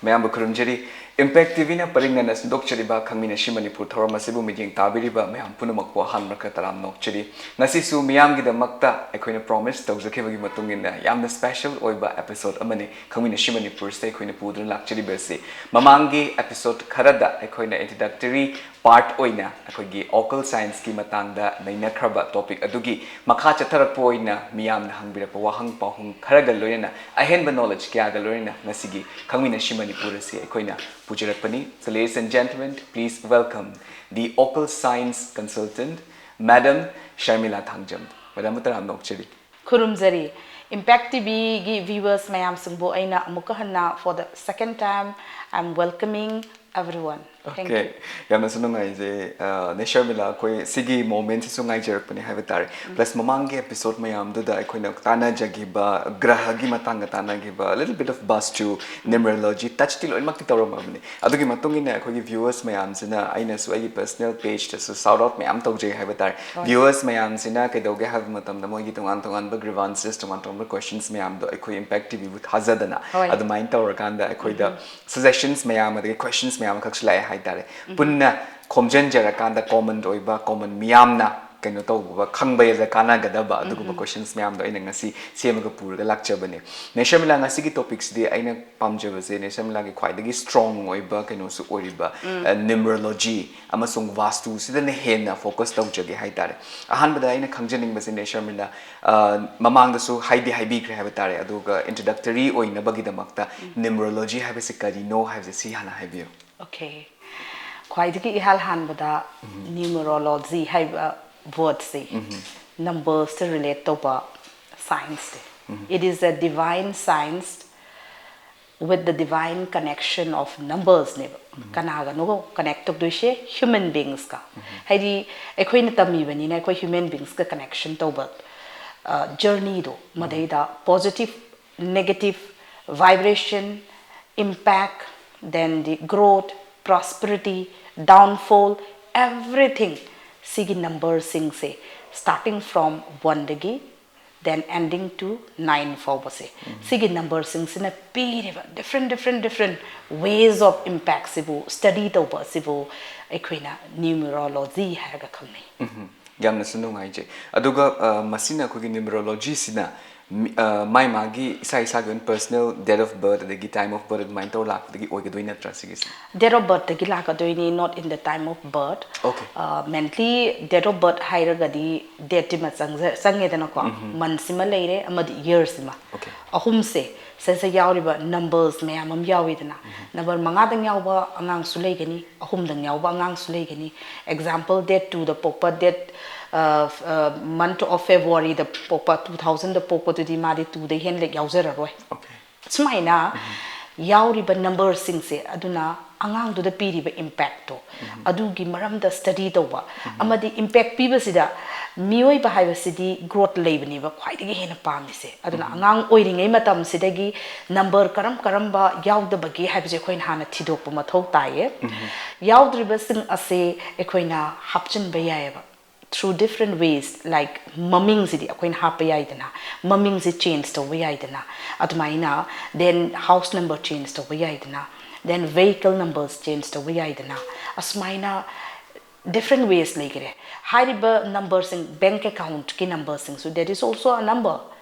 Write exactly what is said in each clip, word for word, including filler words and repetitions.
ꯃꯌꯥꯝꯕꯨ ꯈꯨꯔꯨꯝꯖꯔꯤ꯫ Impact T ꯚꯤꯅ ꯄꯔꯤꯡꯅꯅ ꯁꯟꯗꯣꯛꯆꯔꯤꯕ ꯈꯪꯃꯤꯟꯅꯁꯤ Manipur ꯊꯧꯔꯝ ꯑꯁꯤꯕꯨ ꯃꯤꯠꯌꯦꯡ ꯇꯥꯕꯤꯔꯤꯕ ꯃꯌꯥꯝ ꯄꯨꯝꯅꯃꯛꯄꯨ ꯑꯍꯥꯟꯕ ꯈꯔ ꯇꯔꯥꯝ ꯅꯣꯛꯆꯔꯤ꯫ ꯉꯁꯤꯁꯨ ꯃꯤꯌꯥꯝꯒꯤꯗꯃꯛꯇ ꯑꯩꯈꯣꯏꯅ promise ꯇꯧꯖꯈꯤꯕꯒꯤ ꯃꯇꯨꯡ ꯏꯟꯅ ꯌꯥꯝꯅ special ꯑꯣꯏꯕ episode ꯑꯃꯅꯤ ꯈꯪꯃꯤꯟꯅꯁꯤ ꯃꯅꯤꯄꯨꯔꯁꯤꯗ ꯑꯩꯈꯣꯏꯅ ꯄꯨꯗꯨꯅ ꯂꯥꯛꯆꯔꯤꯕꯁꯤ꯫ ꯃꯃꯥꯡꯒꯤ episode ꯈꯔꯗ ꯑꯩꯈꯣꯏꯅ introductory part ꯑꯣꯏꯅ ꯑꯩꯈꯣꯏꯒꯤ vocal science ꯀꯤ ꯃꯇꯥꯡꯗ ꯅꯩꯅꯈ꯭ꯔꯕ topic ꯑꯗꯨꯒꯤ ꯃꯈꯥ ꯆꯠꯊꯔꯛꯄ ꯑꯣꯏꯅ ꯃꯤꯌꯥꯝꯅ ꯍꯪꯕꯤꯔꯛꯄ ꯋꯥꯍꯪ ꯄꯥꯎꯍꯪ ꯈꯔꯒ ꯂꯣꯏꯅꯅ ꯑꯍꯦꯟꯕ knowledge ꯀꯌꯥꯒ ꯂꯣꯏꯅꯅ ꯉꯁꯤꯒꯤ ꯈꯪꯃꯤꯟꯅꯁꯤ ꯃꯅꯤꯄꯨꯔ ꯑꯁꯤ ꯑꯩꯈꯣꯏꯅ ꯄꯨꯖꯔꯛꯄꯅꯤ꯫ So ladies and gentlemen, please welcome the vocal science consultant, Madam Sharmila Thangjam꯫ Madam ꯕꯨ ꯇꯔꯥꯝꯅ ꯑꯣꯛꯆꯔꯤ꯫ ꯈꯨꯔꯨꯝꯖꯔꯤ꯫ Impact ꯇꯤ ꯚꯤꯒꯤ viewers ꯃꯌꯥꯝꯁꯤꯡꯕꯨ ꯑꯩꯅ ꯑꯃꯨꯛꯀ ꯍꯟꯅ for the second time, I'm welcoming everyone. Thank Okay, you. ꯌꯥꯝꯅꯁꯨ ꯅꯨꯡꯉꯥꯏꯖꯩ꯫ ꯑ, ꯅꯦ ꯁꯔꯃꯤꯂꯥ, ꯑꯩꯈꯣꯏ ꯁꯤꯒꯤ moment ꯁꯤꯁꯨ ꯉꯥꯏꯖꯔꯛꯄꯅꯤ ꯍꯥꯏꯕ ꯇꯥꯔꯦ꯫ Plus ꯃꯃꯥꯡꯒꯤ episode ꯃꯌꯥꯝꯗꯨꯗ ꯑꯩꯈꯣꯏꯅ ꯇꯥꯟꯅꯖꯈꯤꯕ ꯒ꯭ꯔꯍꯒꯤ ꯃꯇꯥꯡꯗ ꯇꯥꯟꯅꯈꯤꯕ, little bit of Vastu, numerology, touch ꯇꯤ ꯂꯣꯏꯅꯃꯛꯇꯤ ꯇꯧꯔꯝꯃꯕꯅꯤ꯫ ꯑꯗꯨꯒꯤ ꯃꯇꯨꯡ ꯏꯟꯅ ꯑꯩꯈꯣꯏꯒꯤ viewers ꯃꯌꯥꯝꯁꯤꯅ, ꯑꯩꯅꯁꯨ ꯑꯩꯒꯤ personal page ꯇꯁꯨ shout out ꯃꯌꯥꯝ ꯇꯧꯖꯩ ꯍꯥꯏꯕ ꯇꯥꯔꯦ꯫ ꯍꯣꯏ꯫ Viewers ꯃꯌꯥꯝꯁꯤꯅ ꯀꯩꯗꯧꯒꯦ ꯍꯥꯏꯕ ꯃꯇꯝꯗ ꯃꯣꯏꯒꯤ ꯇꯣꯉꯥꯟ ꯇꯣꯉꯥꯟꯕ grievances, ꯇꯣꯉꯥꯟ ꯇꯣꯉꯥꯟꯕ questions ꯃꯌꯥꯝꯗꯣ ꯑꯩꯈꯣꯏ Impact ꯇꯤ ꯚꯤꯕꯨ ꯊꯥꯖꯗꯅ ꯍꯣꯏ꯫ ꯑꯗꯨꯃꯥꯏꯅ ꯇꯧꯔꯀꯥꯟꯗ ꯑꯩꯈꯣꯏꯗ suggestions ꯃꯌꯥꯝ ꯑꯗꯒꯤ questions ꯃꯌꯥꯝ ꯑꯃꯈꯛꯁꯨ ꯂꯥꯛꯑꯦ ꯍꯥꯏꯇꯥꯔꯦ꯫ ꯄꯨꯟꯅ ꯈꯣꯝꯖꯤꯟꯖꯔꯀꯥꯟꯗ common ꯑꯣꯏꯕ, common ꯃꯤꯌꯥꯝꯅ ꯀꯩꯅꯣ ꯇꯧꯕ, ꯈꯪꯕꯗ ꯀꯥꯟꯅꯒꯗꯕ ꯑꯗꯨꯒꯨꯝꯕ questions ꯃꯌꯥꯝꯗꯣ ꯑꯩꯅ ꯉꯁꯤ ꯁꯦꯝꯃꯒ ꯄꯨꯔꯒ ꯂꯥꯛꯆꯕꯅꯦ꯫ ꯅꯦ ꯁꯔꯃꯤꯂꯥ, ꯉꯁꯤꯒꯤ topic ꯁꯤꯗꯤ ꯑꯩꯅ ꯄꯥꯝꯖꯕꯁꯦ ꯅꯦ ꯁꯔꯃꯤꯂꯥꯒꯤ ꯈ꯭ꯋꯥꯏꯗꯒꯤ strong ꯑꯣꯏꯕ ꯀꯩꯅꯣꯁꯨ ꯑꯣꯏꯔꯤꯕ, ꯑ, numerology ꯑꯃꯁꯨꯡ Vastu ꯁꯤꯗꯅ ꯍꯦꯟꯅ focus ꯇꯧꯖꯒꯦ ꯍꯥꯏꯇꯥꯔꯦ꯫ ꯑꯍꯥꯟꯕꯗ ꯑꯩꯅ ꯈꯪꯖꯅꯤꯡꯕꯁꯦ ꯅꯦ ꯁꯔꯃꯤꯂꯥ, ꯑ, ꯃꯃꯥꯡꯗꯁꯨ ꯍꯥꯏꯗꯤ ꯍꯥꯏꯕꯤꯈ꯭ꯔꯦ ꯍꯥꯏꯕ ꯇꯥꯔꯦ, ꯑꯗꯨꯒ introductory ꯑꯣꯏꯅꯕꯒꯤꯗꯃꯛꯇ numerology ꯍꯥꯏꯕꯁꯤ ꯀꯔꯤꯅꯣ ꯍꯥꯏꯕꯁꯦ ꯁꯤ ꯍꯥꯟꯅ ꯍꯥꯏꯕꯤꯌꯨ꯫ Okay. ꯈ꯭ꯋꯥꯏꯗꯒꯤ ꯏꯍꯥꯟ ꯍꯥꯟꯕꯗ numerology ꯍꯥꯏꯕ word ꯁꯦ numbers ꯇ relate ꯇꯧꯕ science ꯅꯦ꯫ It is a divine science with the divine connection of numbers ꯅꯦꯕ꯫ ꯀꯅꯥꯒꯅꯣ connect ꯇꯧꯗꯣꯏꯁꯦ? Human beings ꯀ꯫ ꯍꯥꯏꯗꯤ ꯑꯩꯈꯣꯏꯅ ꯇꯝꯃꯤꯕꯅꯤꯅ ꯑꯩꯈꯣꯏ human beings ꯀ connection ꯇꯧꯕ, ꯑ, journey ꯗꯣ, ꯃꯗꯩꯗ positive, negative, vibration, impact, then the growth, prosperity, downfall, everything꯫ ꯁꯤꯒꯤ number ꯁꯤꯡꯁꯦ starting from one ꯗꯒꯤ then ending to nine ꯐꯥꯎꯕꯁꯦ, ꯁꯤꯒꯤ ꯅꯝꯕꯔꯁꯤꯡꯁꯤꯅ ꯄꯤꯔꯤꯕ different different different ways of impactꯁꯤꯕꯨ study ꯇꯧꯕ ꯑꯁꯤꯕꯨ ꯑꯩꯈꯣꯏꯅ numerology ꯍꯥꯏꯔꯒ ꯈꯪꯅꯩ꯫ ꯎꯝ, ꯌꯥꯝꯅꯁꯨ ꯅꯨꯡꯉꯥꯏꯖꯩ꯫ ꯑꯗꯨꯒ ꯑ, ꯃꯁꯤꯅ ꯑꯩꯈꯣꯏꯒꯤ numerologyꯁꯤꯅ ꯃꯤ- ꯑ, ꯃꯥꯏ ꯃꯥꯒꯤ ꯏꯁꯥ ꯏꯁꯥꯒꯤ ꯑꯣꯏꯅ personal date of birth ꯑꯗꯒꯤ time of birth ꯑꯗꯨꯃꯥꯏꯅ ꯇꯧꯔ ꯂꯥꯛꯄꯗꯒꯤ ꯑꯣꯏꯒꯗꯣꯏ ꯅꯠꯇ꯭ꯔꯥ ꯁꯤꯒꯤꯁꯦ? Date of birthꯇꯒꯤ ꯂꯥꯛꯀꯗꯣꯏꯅꯤ, not in the time of birth꯫ Okay. Mentally date of birth ꯍꯥꯏꯔꯒꯗꯤ dateꯇꯤꯃ ꯆꯪꯖ- ꯆꯪꯉꯦꯗꯅꯀꯣ, monthꯁꯤꯃ ꯂꯩꯔꯦ ꯑꯃꯗꯤ yearꯁꯤꯃ꯫ Okay. ꯑꯍꯨꯝꯁꯦ, ꯁꯤꯗ ꯌꯥꯎꯔꯤꯕ numbers ꯃꯌꯥꯝ ꯑꯃ ꯌꯥꯎꯋꯤꯗꯅ, number ꯃꯉꯥꯗꯪ ꯌꯥꯎꯕ ꯑꯉꯥꯡꯁꯨ ꯂꯩꯒꯅꯤ, ꯑꯍꯨꯝꯗꯪ ꯌꯥꯎꯕ ꯑꯉꯥꯡꯁꯨ ꯂꯩꯒꯅꯤ꯫ Example, date twoꯗ ꯄꯣꯛꯄ, date month of Februaryꯗ ꯄꯣꯛꯄ, two thousandꯗ ꯄꯣꯛꯄꯗꯨꯗꯤ ꯃꯥꯗꯤ twoꯗꯩ ꯍꯦꯟꯅ ꯂꯦꯛ ꯌꯥꯎꯖꯔꯔꯣꯏ꯫ Okay. ꯁꯨꯃꯥꯏꯅ ꯌꯥꯎꯔꯤꯕ numberꯁꯤꯡꯁꯦ ꯑꯗꯨꯅ ꯑꯉꯥꯡꯗꯨꯗ ꯄꯤꯔꯤꯕ impactꯇꯣ, ꯑꯗꯨꯒꯤ ꯃꯔꯝꯗ study ꯇꯧꯕ ꯑꯃꯗꯤ impact ꯄꯤꯕꯁꯤꯗ ꯃꯤꯑꯣꯏꯕ ꯍꯥꯏꯕꯁꯤꯗꯤ growth ꯂꯩꯕꯅꯦꯕ ꯈ꯭ꯋꯥꯏꯗꯒꯤ ꯍꯦꯟꯅ ꯄꯥꯝꯃꯤꯁꯦ꯫ ꯑꯗꯨꯅ ꯑꯉꯥꯡ ꯑꯣꯏꯔꯤꯉꯩ ꯃꯇꯝꯁꯤꯗꯒꯤ number ꯀꯔꯝ ꯀꯔꯝꯕ ꯌꯥꯎꯗꯕꯒꯦ ꯍꯥꯏꯕꯁꯦ ꯑꯩꯈꯣꯏꯅ ꯍꯥꯟꯅ ꯊꯤꯗꯣꯛꯄ ꯃꯊꯧ ꯇꯥꯏꯌꯦ꯫ ꯌꯥꯎꯗ꯭ꯔꯤꯕꯁꯤꯡ ꯑꯁꯦ ꯑꯩꯈꯣꯏꯅ ꯍꯥꯞꯆꯤꯟꯕ ꯌꯥꯏꯌꯦꯕ꯫ Through different ways, like ꯃꯃꯤꯡꯁꯤꯗꯤ ꯑꯩꯈꯣꯏꯅ ꯍꯥꯞꯄ ꯌꯥꯏꯗꯅ, ꯃꯃꯤꯡꯁꯤ change ꯇꯧꯕ ꯌꯥꯏꯗꯅ, ꯑꯗꯨꯃꯥꯏꯅ, then house number change ꯇꯧꯕ ꯌꯥꯏꯗꯅ, then vehicle numbers change ꯇꯧꯕ ꯌꯥꯏꯗꯅ, ꯑꯁꯨꯃꯥꯏꯅ different ways ꯂꯩꯈꯔꯦ꯫ ꯍꯥꯏꯔꯤꯕ numberꯁꯤꯡ, bank accountꯀꯤ numberꯁꯤꯡꯁꯨ, that is also a number.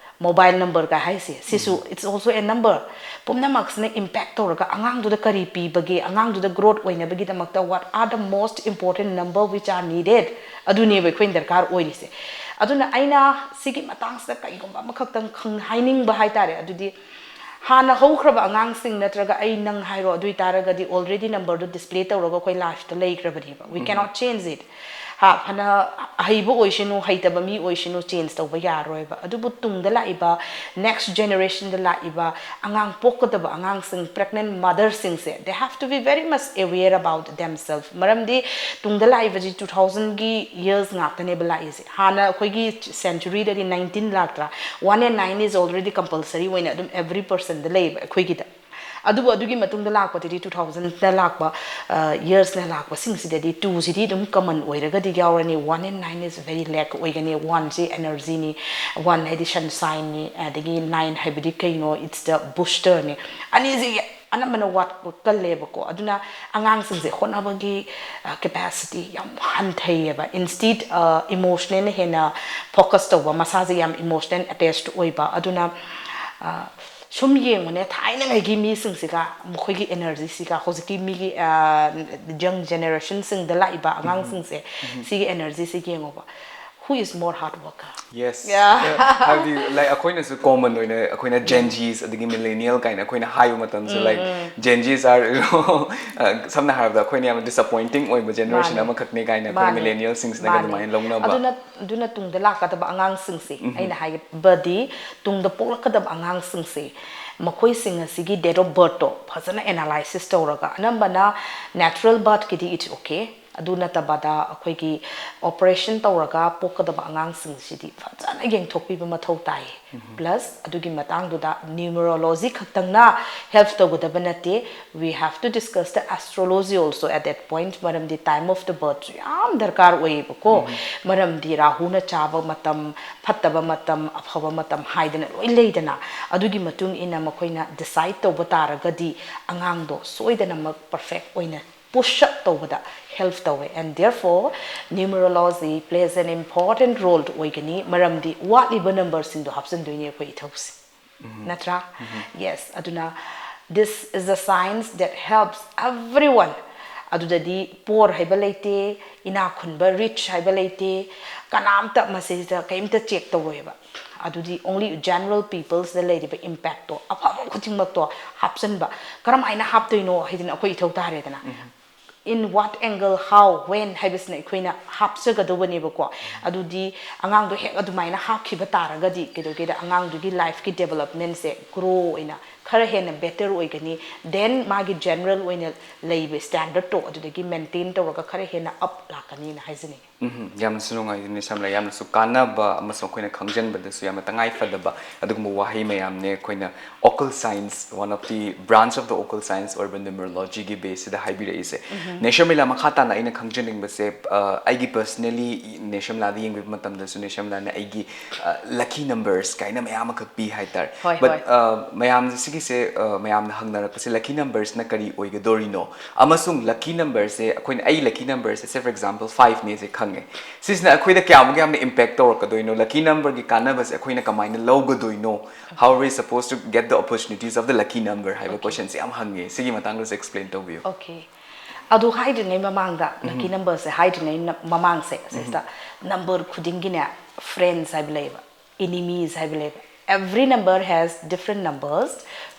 Mobile numberꯒ ꯍꯥꯏꯁꯦ ꯁꯤꯁꯨ, it's also a number꯫ ꯄꯨꯝꯅꯃꯛꯁꯤꯅ impact ꯇꯧꯔꯒ ꯑꯉꯥꯡꯗꯨꯗ ꯀꯔꯤ ꯄꯤꯕꯒꯦ, ꯑꯉꯥꯡꯗꯨꯗ growth ꯑꯣꯏꯅꯕꯒꯤꯗꯃꯛꯇ what are the most important number which are needed, ꯑꯗꯨꯅꯦꯕ ꯑꯩꯈꯣꯏꯅ ꯗꯔꯀꯥꯔ ꯑꯣꯏꯔꯤꯁꯦ꯫ ꯑꯗꯨꯅ ꯑꯩꯅ ꯁꯤꯒꯤ ꯃꯇꯥꯡꯁꯤꯗ ꯀꯩꯒꯨꯝꯕ ꯑꯃꯈꯛꯇꯪ ꯈꯪ- ꯍꯥꯏꯅꯤꯡꯕ ꯍꯥꯏꯇꯥꯔꯦ, ꯑꯗꯨꯗꯤ ꯍꯥꯟꯅ ꯍꯧꯈ꯭ꯔꯕ ꯑꯉꯥꯡꯁꯤꯡ ꯅꯠꯇ꯭ꯔꯒ ꯑꯩ ꯅꯪ ꯍꯥꯏꯔꯣ, ꯑꯗꯨ ꯑꯣꯏꯇꯥꯔꯒꯗꯤ already numberꯗꯨ display ꯇꯧꯔꯒ ꯑꯩꯈꯣꯏ lifeꯇ ꯂꯩꯈ꯭ꯔꯕꯅꯦꯕ꯫ We cannot change it꯫ ꯍꯥ, ꯐꯅ ꯑꯍꯩꯕ ꯑꯣꯏꯁꯅꯨ, ꯍꯩꯇꯕ ꯃꯤ ꯑꯣꯏꯁꯅꯨ, change ꯇꯧꯕ ꯌꯥꯔꯣꯏꯕ꯫ ꯑꯗꯨꯕꯨ ꯇꯨꯡꯗ ꯂꯥꯛꯏꯕ next generationꯗ ꯂꯥꯛꯏꯕ ꯑꯉꯥꯡ ꯄꯣꯛꯀꯗꯕ ꯑꯉꯥꯡꯁꯤꯡ, pregnant motherꯁꯤꯡꯁꯦ, they have to be very much aware about themselves꯫ ꯃꯔꯝꯗꯤ ꯇꯨꯡꯗ ꯂꯥꯛꯏꯕꯁꯤ two thousandꯒꯤ years ꯉꯥꯛꯇꯅꯦꯕ ꯂꯥꯛꯏꯁꯦ꯫ ꯍꯥꯟꯅ ꯑꯩꯈꯣꯏꯒꯤ centuryꯗꯗꯤ nineteen ꯂꯥꯛꯇ꯭ꯔꯥ? One and nine is already compulsory ꯑꯣꯏꯅ ꯑꯗꯨꯝ every personꯗ ꯂꯩꯌꯦꯕ ꯑꯩꯈꯣꯏꯒꯤꯗ꯫ ꯑꯗꯨꯕꯨ ꯑꯗꯨꯒꯤ ꯃꯇꯨꯡꯗ ꯂꯥꯛꯄꯗꯗꯤ, two thousand ꯗ ꯂꯥꯛꯄ ꯌꯔꯁꯅ ꯂꯥꯛꯄꯁꯤꯡꯁꯤꯗꯗꯤ, ꯇꯨꯁꯤꯗꯤ ꯑꯗꯨꯝ ꯀꯃꯟ ꯑꯣꯏꯔꯒꯗꯤ ꯌꯥꯎꯔꯅꯤ꯫ One and nine is very lack ꯑꯣꯏꯒꯅꯤ꯫ One ꯁꯤ energy ꯅꯤ, one ꯍꯥꯏꯗꯤ ꯁꯟꯁꯥꯏꯟꯅꯤ, ꯑꯗꯒꯤ nine ꯍꯥꯏꯕꯗꯤ ꯀꯩꯅꯣ? It's the booster ꯅꯤ꯫ ꯑꯅꯤꯁꯤ ꯑꯅꯝꯕꯅ ꯋꯥꯠꯀꯜꯂꯦꯕꯀꯣ꯫ ꯑꯗꯨꯅ ꯑꯉꯥꯡꯁꯤꯡꯁꯦ ꯍꯣꯠꯅꯕꯒꯤ ꯀꯦꯄꯦꯁꯤꯇꯤ ꯌꯥꯝ ꯍꯟꯊꯩꯌꯦꯕ꯫ Instead, ꯏꯃꯣꯁꯅꯦꯜꯅ ꯍꯦꯟꯅ ꯐꯣꯀꯁ ꯇꯧꯕ, ꯃꯁꯥꯁꯦ ꯌꯥꯝ ꯏꯃꯣꯁꯅꯦꯜ ꯑꯦꯇꯦꯆ ꯑꯣꯏꯕ꯫ ꯑꯗꯨꯅ ꯁꯨꯝ ꯌꯦꯡꯉꯨꯅꯦ, ꯊꯥꯏꯅꯉꯩꯒꯤ ꯃꯤꯁꯤꯡꯁꯤꯒ ꯃꯈꯣꯏꯒꯤ ꯑꯦꯅꯔꯖꯤꯁꯤꯒ ꯍꯧꯖꯤꯛꯀꯤ ꯃꯤꯒꯤ ꯌꯪ ꯖꯦꯅꯦꯔꯦꯁꯟꯁꯤꯡꯗ ꯂꯥꯛꯏꯕ ꯑꯉꯥꯡꯁꯤꯡꯁꯦ, ꯁꯤꯒꯤ ꯑꯦꯅꯔꯖꯤꯁꯤ ꯌꯦꯡꯉꯣꯕ꯫ Who is more hard worker? Yes. Yeah. ꯍꯥꯏꯕꯗꯤ, like, ꯑꯩꯈꯣꯏꯅꯁꯨ ꯀꯣꯃꯟ ꯑꯣꯏꯅ ꯑꯩꯈꯣꯏꯅ Gen Zs ꯑꯗꯒꯤ millennial ꯀꯥꯏꯅ ꯑꯩꯈꯣꯏꯅ ꯍꯥꯏꯕ ꯃꯇꯝꯁꯨ, like, Gen Zs are, uh, ꯁꯝꯅ ꯍꯥꯏꯔꯕꯗ ꯑꯩꯈꯣꯏꯅ ꯌꯥꯝꯅ ꯗꯤꯁꯑꯄꯣꯏꯟꯇꯤꯡ ꯑꯣꯏꯕ ꯖꯦꯅꯦꯔꯦꯁꯟ ꯃꯥꯅꯦ꯫ ꯑꯃꯈꯛꯅꯦ ꯀꯥꯏꯅ ꯑꯩꯈꯣꯏ ꯃꯥꯅꯦ꯫ ꯃꯤꯂꯦꯅꯤꯌꯦꯜꯁꯤꯡꯁꯤꯅꯒ ꯃꯥꯅꯦ꯫ ꯑꯗꯨꯃꯥꯏꯅ ꯂꯧꯅꯕ꯫ ꯑꯗꯨꯅ ꯑꯗꯨꯅ ꯇꯨꯡꯗ ꯂꯥꯛꯀꯗꯕ ꯑꯉꯥꯡꯁꯤꯡꯁꯦ, ꯑꯩꯅ ꯍꯥꯏꯕꯗꯤ, ꯇꯨꯡꯗ ꯄꯣꯛꯂꯛꯀꯗꯕ ꯑꯉꯥꯡꯁꯤꯡꯁꯦ, ꯃꯈꯣꯏꯁꯤꯡ ꯑꯁꯤꯒꯤ date of birth ꯇꯣ ꯐꯖꯅ ꯑꯦꯅꯥꯂꯥꯏꯁꯤꯁ ꯇꯧꯔꯒ, ꯑꯅꯝꯕꯅ natural birth ꯀꯤꯗꯤ it's okay, ꯑꯗꯨ ꯅꯠꯇꯕꯗ ꯑꯩꯈꯣꯏꯒꯤ ꯑꯣꯄꯔꯦꯁꯟ ꯇꯧꯔꯒ ꯄꯣꯛꯀꯗꯕ ꯑꯉꯥꯡꯁꯤꯡꯁꯤꯗꯤ ꯐꯖꯅ ꯌꯦꯡꯊꯣꯛꯄꯤꯕ ꯃꯊꯧ ꯇꯥꯏ꯫ Plus ꯑꯗꯨꯒꯤ ꯃꯇꯥꯡꯗꯨꯗ ꯅ꯭ꯌꯨꯃꯔꯣꯂꯣꯖꯤ ꯈꯛꯇꯪꯅ ꯍꯦꯜꯞ ꯇꯧꯒꯗꯕ ꯅꯠꯇꯦ, we have to discuss the astrology also at that point, ꯃꯔꯝꯗꯤ time of the birth ꯁꯨ ꯌꯥꯝ ꯗꯔꯀꯥꯔ ꯑꯣꯏꯌꯦꯕꯀꯣ꯫ ꯃꯔꯝꯗꯤ ꯔꯥꯍꯨꯅ ꯆꯥꯕ ꯃꯇꯝ, ꯐꯠꯇꯕ ꯃꯇꯝ, ꯑꯐꯕ ꯃꯇꯝ ꯍꯥꯏꯗꯅ ꯂꯣꯏ ꯂꯩꯗꯅ, ꯑꯗꯨꯒꯤ ꯃꯇꯨꯡ ꯏꯟꯅ ꯃꯈꯣꯏꯅ ꯗꯤꯁꯥꯏꯠ ꯇꯧꯕ ꯇꯥꯔꯒꯗꯤ ꯑꯉꯥꯡꯗꯣ ꯁꯣꯏꯗꯅꯃꯛ ꯄꯔꯐꯦꯛ ꯑꯣꯏꯅ ꯄꯨꯁ ꯑꯞ ꯇꯧꯕꯗ ꯍꯦꯜꯞ ꯇꯧꯋꯦ꯫ And therefore numerology plays an important role ꯑꯣꯏꯒꯅꯤ, ꯃꯔꯝꯗꯤ ꯋꯥꯠꯂꯤꯕ ꯅꯝꯕꯔꯁꯤꯡꯗꯣ ꯍꯥꯞꯆꯤꯟꯗꯣꯏꯅꯦ ꯑꯩꯈꯣꯏ ꯏꯊꯧꯁꯦ, ꯅꯠꯇ꯭ꯔꯥ? Yes. ꯑꯗꯨꯅ this is a science that helps everyone. ꯑꯗꯨꯗꯗꯤ ꯄꯣꯔ ꯍꯥꯏꯕ ꯂꯩꯇꯦ, ꯏꯅꯥꯛ ꯈꯨꯟꯕ, ꯔꯤꯆ ꯍꯥꯏꯕ ꯂꯩꯇꯦ, ꯀꯅꯥꯝꯇ ꯃꯁꯤꯗ ꯀꯔꯤꯝꯇ ꯆꯦꯛ ꯇꯧꯔꯣꯏꯕ꯫ ꯑꯗꯨꯗꯤ only general peopleꯁꯗ ꯂꯩꯔꯤꯕ ꯏꯝꯄꯦꯛꯇꯣ, ꯑꯐꯕ ꯈꯨꯗꯤꯡꯃꯛꯇꯣ ꯍꯥꯞꯆꯤꯟꯕ꯫ ꯀꯔꯝꯍꯥꯏꯅ ꯍꯥꯞꯇꯣꯏꯅꯣ ꯍꯥꯏꯗꯅ ꯑꯩꯈꯣꯏ ꯏꯊꯧ ꯇꯥꯔꯦꯗꯅ꯫ in what angle, how, when ꯍꯥꯏꯕꯁꯤꯅ ꯑꯩꯈꯣꯏꯅ ꯍꯥꯞꯆꯒꯗꯧꯕꯅꯦꯕꯀꯣ꯫ ꯑꯗꯨꯗꯤ ꯑꯉꯥꯡꯗꯣ ꯍꯦꯛ ꯑꯗꯨꯃꯥꯏꯅ ꯍꯥꯞꯈꯤꯕ ꯇꯥꯔꯒꯗꯤ ꯀꯩꯗꯧꯒꯦꯗ ꯑꯉꯥꯡꯗꯨꯒꯤ ꯂꯥꯏꯐꯀꯤ ꯗꯦꯕꯂꯞꯃꯦꯟꯁꯦ ꯒ꯭ꯔꯣ ꯑꯣꯏꯅ ꯈꯔ ꯍꯦꯟꯅ ꯕꯦꯇꯔ ꯑꯣꯏꯒꯅꯤ꯫ ꯗꯦꯟ ꯃꯥꯒꯤ ꯖꯦꯅꯔꯦꯜ ꯑꯣꯏꯅ ꯂꯩꯕ ꯁ꯭ꯇꯦꯟꯗꯔꯠꯇꯣ ꯑꯗꯨꯗꯒꯤ ꯃꯦꯟꯇꯦꯟ ꯇꯧꯔꯒ ꯈꯔ ꯍꯦꯟꯅ ꯑꯞ ꯂꯥꯛꯀꯅꯤꯅ ꯍꯥꯏꯖꯅꯤꯡꯉꯤ꯫ ꯎꯝ, ꯌꯥꯝꯅꯁꯨ ꯅꯨꯡꯉꯥꯏꯖꯩ ꯅꯦꯁꯥꯝꯂꯥ, ꯌꯥꯝꯅꯁꯨ ꯀꯥꯟꯅꯕ ꯑꯃꯁꯨꯡ ꯑꯩꯈꯣꯏꯅ ꯈꯪꯖꯤꯟꯕꯗꯁꯨ ꯌꯥꯝꯅ ꯇꯉꯥꯏ ꯐꯗꯕ ꯑꯗꯨꯒꯨꯝꯕ ꯋꯥꯍꯩ ꯃꯌꯥꯝꯅꯦ ꯑꯩꯈꯣꯏꯅ occult science, one of the branch of the occult science ꯑꯣꯏꯔꯤꯕ numerology ꯒꯤ ꯕꯦꯁꯁꯤꯗ ꯍꯥꯏꯕꯤꯔꯛꯏꯁꯦ꯫ ꯅꯦꯁꯥꯝꯂꯥ, ꯃꯈꯥ ꯇꯥꯅ ꯑꯩꯅ ꯈꯪꯖꯅꯤꯡꯕꯁꯦ, ꯑ, ꯑꯩꯒꯤ personally ꯅꯦꯁꯥꯝꯂꯥꯗ ꯌꯦꯡꯕꯤꯕ ꯃꯇꯝꯗꯁꯨ ꯅꯦꯁꯥꯝꯂꯥꯅ ꯑꯩꯒꯤ, ꯑ, lucky numbers ꯀꯥꯏꯅ ꯃꯌꯥꯝ ꯑꯃꯈꯛ ꯄꯤ ꯍꯥꯏꯇꯥꯔꯦ꯫ ꯍꯣꯏ, But, ꯍꯣꯏ꯫ ꯑ, ꯃꯌꯥꯝꯁꯦ ꯁꯤꯒꯤꯁꯦ, ꯑ, ꯃꯌꯥꯝꯅ ꯍꯪꯅꯔꯛꯄꯁꯦ lucky numbers ꯅ ꯀꯔꯤ ꯑꯣꯏꯒꯗꯣꯔꯤꯅꯣ? ꯑꯃꯁꯨꯡ lucky numbers ꯁꯦ ꯑꯩꯈꯣꯏꯅ, ꯑꯩ lucky numbers say, say for example, five ꯅꯦꯁꯦ ꯈꯪꯉꯦ꯫ ꯁꯤꯁꯤꯅ ꯑꯩꯈꯣꯏꯗ ꯀꯌꯥꯃꯨꯛ ꯌꯥꯝꯅ impact ꯇꯧꯔꯛꯀꯗꯣꯏꯅꯣ? Lucky number ꯒꯤ ꯀꯥꯟꯅꯕꯁꯦ ꯑꯩꯈꯣꯏꯅ ꯀꯃꯥꯏꯅ ꯂꯧꯒꯗꯣꯏꯅꯣ? How are we supposed to get the opportunities of the lucky number ꯍꯥꯏꯕ question ꯁꯦ ꯌꯥꯝ ꯍꯪꯉꯦ꯫ ꯁꯤꯒꯤ ꯃꯇꯥꯡꯗꯁꯨ explain ꯇꯧꯕꯤꯌꯨ꯫ Okay꯫ ꯑꯗꯨ ꯍꯥꯏꯗ꯭ꯔꯤꯉꯩ ꯃꯃꯥꯡꯗ, lucky number ꯁꯦ ꯍꯥꯏꯗ꯭ꯔꯤꯉꯩ ꯅ-, ꯃꯃꯥꯡꯁꯦ ꯁꯤꯁꯤꯗ number ꯈꯨꯗꯤꯡꯒꯤꯅꯦ, friends ꯍꯥꯏꯕ ꯂꯩꯌꯦꯕ, enemies ꯍꯥꯏꯕ ꯂꯩꯌꯦꯕ꯫ Every number has different numbers.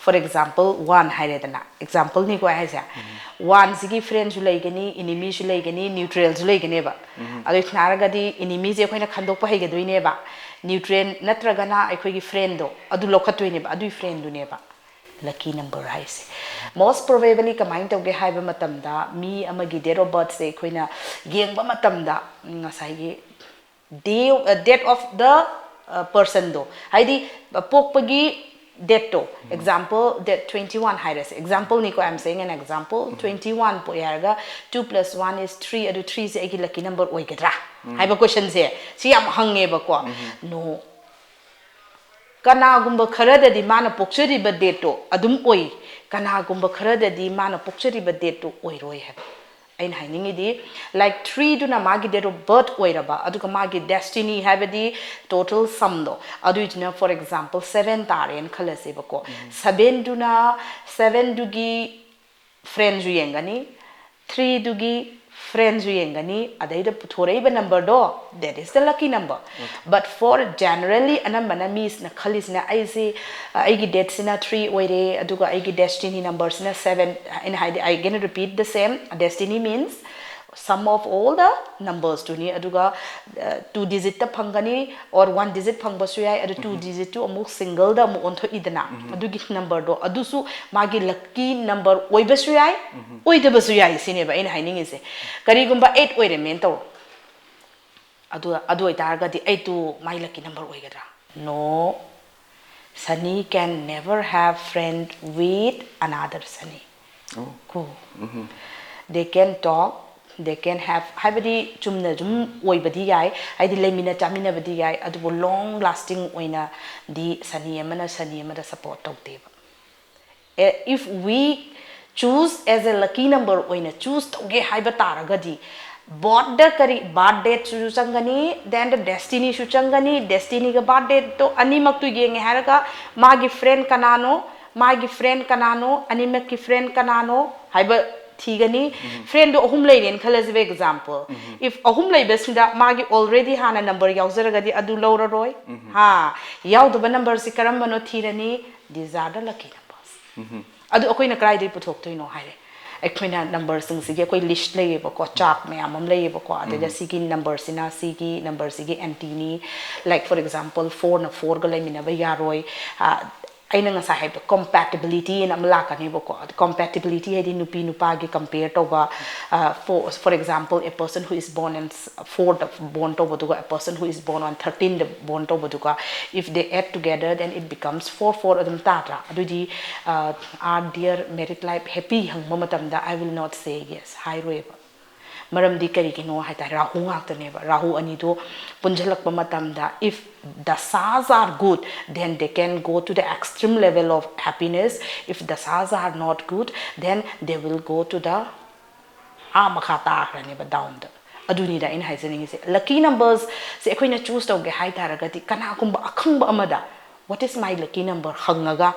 For example, one ꯍꯥꯏꯔꯦꯗꯅ, example ꯅꯤꯀꯣ ꯑꯩ ꯍꯥꯏꯁꯦ꯫ One ꯁꯤꯒꯤ friend ꯁꯨ ꯂꯩꯒꯅꯤ, enemy ꯁꯨ ꯂꯩꯒꯅꯤ, neutral ꯁꯨ ꯂꯩꯒꯅꯦꯕ꯫ ꯑꯗꯨ ꯁꯥꯟꯅꯔꯒꯗꯤ enemy ꯁꯦ ꯑꯩꯈꯣꯏꯅ ꯈꯟꯗꯣꯛꯄ ꯍꯩꯒꯗꯣꯏꯅꯦꯕ꯫ Neutral ꯅꯠꯇ꯭ꯔꯒꯅ ꯑꯩꯈꯣꯏꯒꯤ friend ꯗꯣ ꯑꯗꯨ ꯂꯧꯈꯠꯇꯣꯏꯅꯦꯕ, ꯑꯗꯨꯒꯤ friend ꯗꯨꯅꯦꯕ lucky number ꯍꯥꯏꯁꯦ꯫ Most probably ꯀꯃꯥꯏꯅ ꯇꯧꯒꯦ ꯍꯥꯏꯕ ꯃꯇꯝꯗ, ꯃꯤ ꯑꯃꯒꯤ date of birth ꯁꯦ ꯑꯩꯈꯣꯏꯅ ꯌꯦꯡꯕ ꯃꯇꯝꯗ, ꯉꯁꯥꯏꯒꯤ day, date of the, ꯑ, person ꯗꯣ, ꯍꯥꯏꯗꯤ ꯄꯣꯛꯄꯒꯤ date to, example, date twenty one ꯍꯥꯏꯔꯁꯦ, example ꯅꯤꯀꯣ, I am saying an example, twenty one ꯄꯣꯛꯑꯦ ꯍꯥꯏꯔꯒ two plus one is three, ꯑꯗꯨ three ꯁꯦ ꯑꯩꯒꯤ lucky number ꯑꯣꯏꯒꯗ꯭ꯔꯥ ꯍꯥꯏꯕ question ꯁꯦ, ꯁꯤ ꯌꯥꯝ ꯍꯪꯉꯦꯕꯀꯣ꯫ No꯫ ꯀꯅꯥꯒꯨꯝꯕ ꯈꯔꯗꯗꯤ ꯃꯥꯅ ꯄꯣꯛꯆꯔꯤꯕ date ꯇꯣ ꯑꯗꯨꯝ ꯑꯣꯏ, ꯀꯅꯥꯒꯨꯝꯕ ꯈꯔꯗꯗꯤ ꯃꯥꯅ ꯄꯣꯛꯆꯔꯤꯕ date ꯇꯣ ꯑꯣꯏꯔꯣꯏ ꯍꯥꯏꯕ꯫ ꯑꯩꯅ ꯍꯥꯏꯅꯤꯡꯉꯤꯗꯤ, like, three ꯗꯨꯅ ꯃꯥꯒꯤ date of birth ꯑꯣꯏꯔꯕ, ꯑꯗꯨꯒ ꯃꯥꯒꯤ destiny ꯍꯥꯏꯕꯗꯤ total sum ꯗꯣ, ꯑꯗꯨꯏꯗꯨꯅ, for example, seven ꯇꯥꯔꯦꯅ ꯈꯜꯂꯁꯦꯕꯀꯣ꯫ Seven ꯗꯨꯅ, seven ꯗꯨꯒꯤ friend ꯁꯨ ꯌꯦꯡꯒꯅꯤ, three ꯗꯨꯒꯤ ꯐ꯭ꯔꯦꯟꯁꯨ ꯌꯦꯡꯒꯅꯤ, ꯑꯗꯩꯗ ꯄꯨꯊꯣꯔꯛꯏꯕ numberꯗꯣ, that is the lucky number. But for generally ꯑꯅꯝꯕꯅ ꯃꯤꯁꯤꯅ ꯈꯜꯂꯤꯁꯤꯅ ꯑꯩꯁꯤ ꯑꯩꯒꯤ dateꯁꯤꯅ three ꯑꯣꯏꯔꯦ, ꯑꯗꯨꯒ ꯑꯩꯒꯤ destiny numberꯁꯤꯅ seven꯫ ꯑꯩꯅ ꯍꯥꯏꯗꯤ, I again repeat the same, destiny means sum of all the numbersꯇꯨꯅꯤ꯫ ꯑꯗꯨꯒ two digitꯇ ꯐꯪꯒꯅꯤ, or one digit ꯐꯪꯕꯁꯨ ꯌꯥꯏ꯫ ꯑꯗꯨ two digitꯇꯨ ꯑꯃꯨꯛ singleꯗ ꯑꯃꯨꯛ ꯑꯣꯟꯊꯣꯛꯏꯗꯅ, ꯑꯗꯨꯒꯤ numberꯗꯣ, ꯑꯗꯨꯁꯨ ꯃꯥꯒꯤ lucky number ꯑꯣꯏꯕꯁꯨ ꯌꯥꯏ, ꯑꯣꯏꯗꯕꯁꯨ ꯌꯥꯏ ꯁꯤꯅꯦꯕ ꯑꯩꯅ ꯍꯥꯏꯅꯤꯡꯉꯤꯁꯦ꯫ ꯀꯔꯤꯒꯨꯝꯕ eight ꯑꯣꯏꯔꯝꯃꯦꯅ ꯇꯧꯔꯣ, ꯑꯗꯨ ꯑꯗꯨ ꯑꯣꯏꯇꯥꯔꯒꯗꯤ eightꯇꯨ my lucky number ꯑꯣꯏꯒꯗ꯭ꯔꯥ? No, Shani can never have friend with another Shani. ꯀꯣ, they can talk, they can have, ꯍꯥꯏꯕꯗꯤ ꯆꯨꯝꯅ ꯁꯨꯝ ꯑꯣꯏꯕꯗꯤ ꯌꯥꯏ, ꯍꯥꯏꯗꯤ ꯂꯩꯃꯤꯟꯅ ꯆꯥꯃꯤꯟꯅꯕꯗꯤ ꯌꯥꯏ, ꯑꯗꯨꯕꯨ long lasting ꯑꯣꯏꯅꯗꯤ ꯁꯅꯤ ꯑꯃꯅ ꯁꯅꯤ ꯑꯃꯗ support ꯇꯧꯗꯦꯕ꯫ If we choose as a lucky number ꯑꯣꯏꯅ choose ꯇꯧꯒꯦ ꯍꯥꯏꯕ ꯇꯥꯔꯒꯗꯤ, both the ꯀꯔꯤ, birth dateꯁꯨ ꯆꯪꯒꯅꯤ, then the destinyꯁꯨ ꯆꯪꯒꯅꯤ꯫ Destinyꯒ birth dateꯇꯣ ꯑꯅꯤꯃꯛꯇꯨ ꯌꯦꯡꯉꯦ ꯍꯥꯏꯔꯒ ꯃꯥꯒꯤ friend ꯀꯅꯥꯅꯣ, ꯃꯥꯒꯤ friend ꯀꯅꯥꯅꯣ, ꯑꯅꯤꯃꯛꯀꯤ friend ꯀꯅꯥꯅꯣ ꯍꯥꯏꯕ ꯊꯤꯒꯅꯤ꯫ Friendꯗꯣ ꯑꯍꯨꯝ ꯂꯩꯔꯦꯅ ꯈꯜꯂꯁꯤꯕ, example꯫ If ꯑꯍꯨꯝ ꯂꯩꯕꯁꯤꯗ ꯃꯥꯒꯤ already ꯍꯥꯟꯅ number ꯌꯥꯎꯖꯔꯒꯗꯤ ꯑꯗꯨ ꯂꯧꯔꯔꯣꯏ꯫ ꯍꯥ, ꯌꯥꯎꯗꯕ numberꯁꯤ ꯀꯔꯝꯕꯅꯣ ꯊꯤꯔꯅꯤ꯫ These are the lucky numbers. ꯑꯗꯨ ꯑꯩꯈꯣꯏꯅ ꯀꯗꯥꯏꯗꯒꯤ ꯄꯨꯊꯣꯛꯇꯣꯏꯅꯣ ꯍꯥꯏꯔꯦ, ꯑꯩꯈꯣꯏꯅ numberꯁꯤꯡꯁꯤꯒꯤ ꯑꯩꯈꯣꯏ list ꯂꯩꯌꯦꯕꯀꯣ, chart ꯃꯌꯥꯝ ꯑꯃ ꯂꯩꯌꯦꯕꯀꯣ꯫ ꯑꯗꯩꯗ ꯁꯤꯒꯤ numberꯁꯤꯅ ꯁꯤꯒꯤ numberꯁꯤꯒꯤ antiꯅꯤ꯫ Like for example, fourꯅ fourꯒ ꯂꯩꯃꯤꯟꯅꯕ ꯌꯥꯔꯣꯏ꯫ ꯑꯩꯅ ꯉꯁꯥꯏ ꯍꯥꯏꯕꯗꯣ compatibility ꯍꯥꯏꯅ ꯑꯃ ꯂꯥꯛꯀꯅꯦꯕꯀꯣ꯫ ꯑꯗꯨ compatibility ꯍꯥꯏꯗꯤ ꯅꯨꯄꯤ ꯅꯨꯄꯥꯒꯤ compare ꯇꯧꯕ꯫ For, for example, a person who is born on fourꯗ born ꯇꯧꯕꯗꯨꯒ a person who is born on thirteenꯗ born ꯇꯧꯕꯗꯨꯒ, if they add together, then it becomes four four ꯑꯗꯨꯝ ꯇꯥꯗ꯭ꯔꯥ? ꯑꯗꯨꯗꯤ, are their married life happy ꯍꯪꯕ ꯃꯇꯝꯗ I will not say yes, ꯍꯥꯏꯔꯣꯏꯕ꯫ ꯃꯔꯝꯗꯤ ꯀꯔꯤꯒꯤꯅꯣ ꯍꯥꯏ ꯇꯥꯔꯦ, ꯔꯥꯍꯨ ꯉꯥꯛꯇꯅꯦꯕ꯫ ꯔꯥꯍꯨ ꯑꯅꯤꯗꯣ ꯄꯨꯟꯁꯤꯜꯂꯛꯄ ꯃꯇꯝꯗ, if dasas are good, then they can go to the extreme level of happiness. If dasas are not good, then they will go to the, ꯑꯥ ꯃꯈꯥ ꯇꯥꯈ꯭ꯔꯅꯦꯕ, downꯗ꯫ ꯑꯗꯨꯅꯤꯗ ꯑꯩꯅ ꯍꯥꯏꯖꯅꯤꯡꯉꯤꯁꯦ, lucky numbersꯁꯦ ꯑꯩꯈꯣꯏꯅ choose ꯇꯧꯒꯦ ꯍꯥꯏ ꯇꯥꯔꯒꯗꯤ, ꯀꯅꯥꯒꯨꯝꯕ ꯑꯈꯪꯕ ꯑꯃꯗ what is my lucky number ꯍꯪꯉꯒ,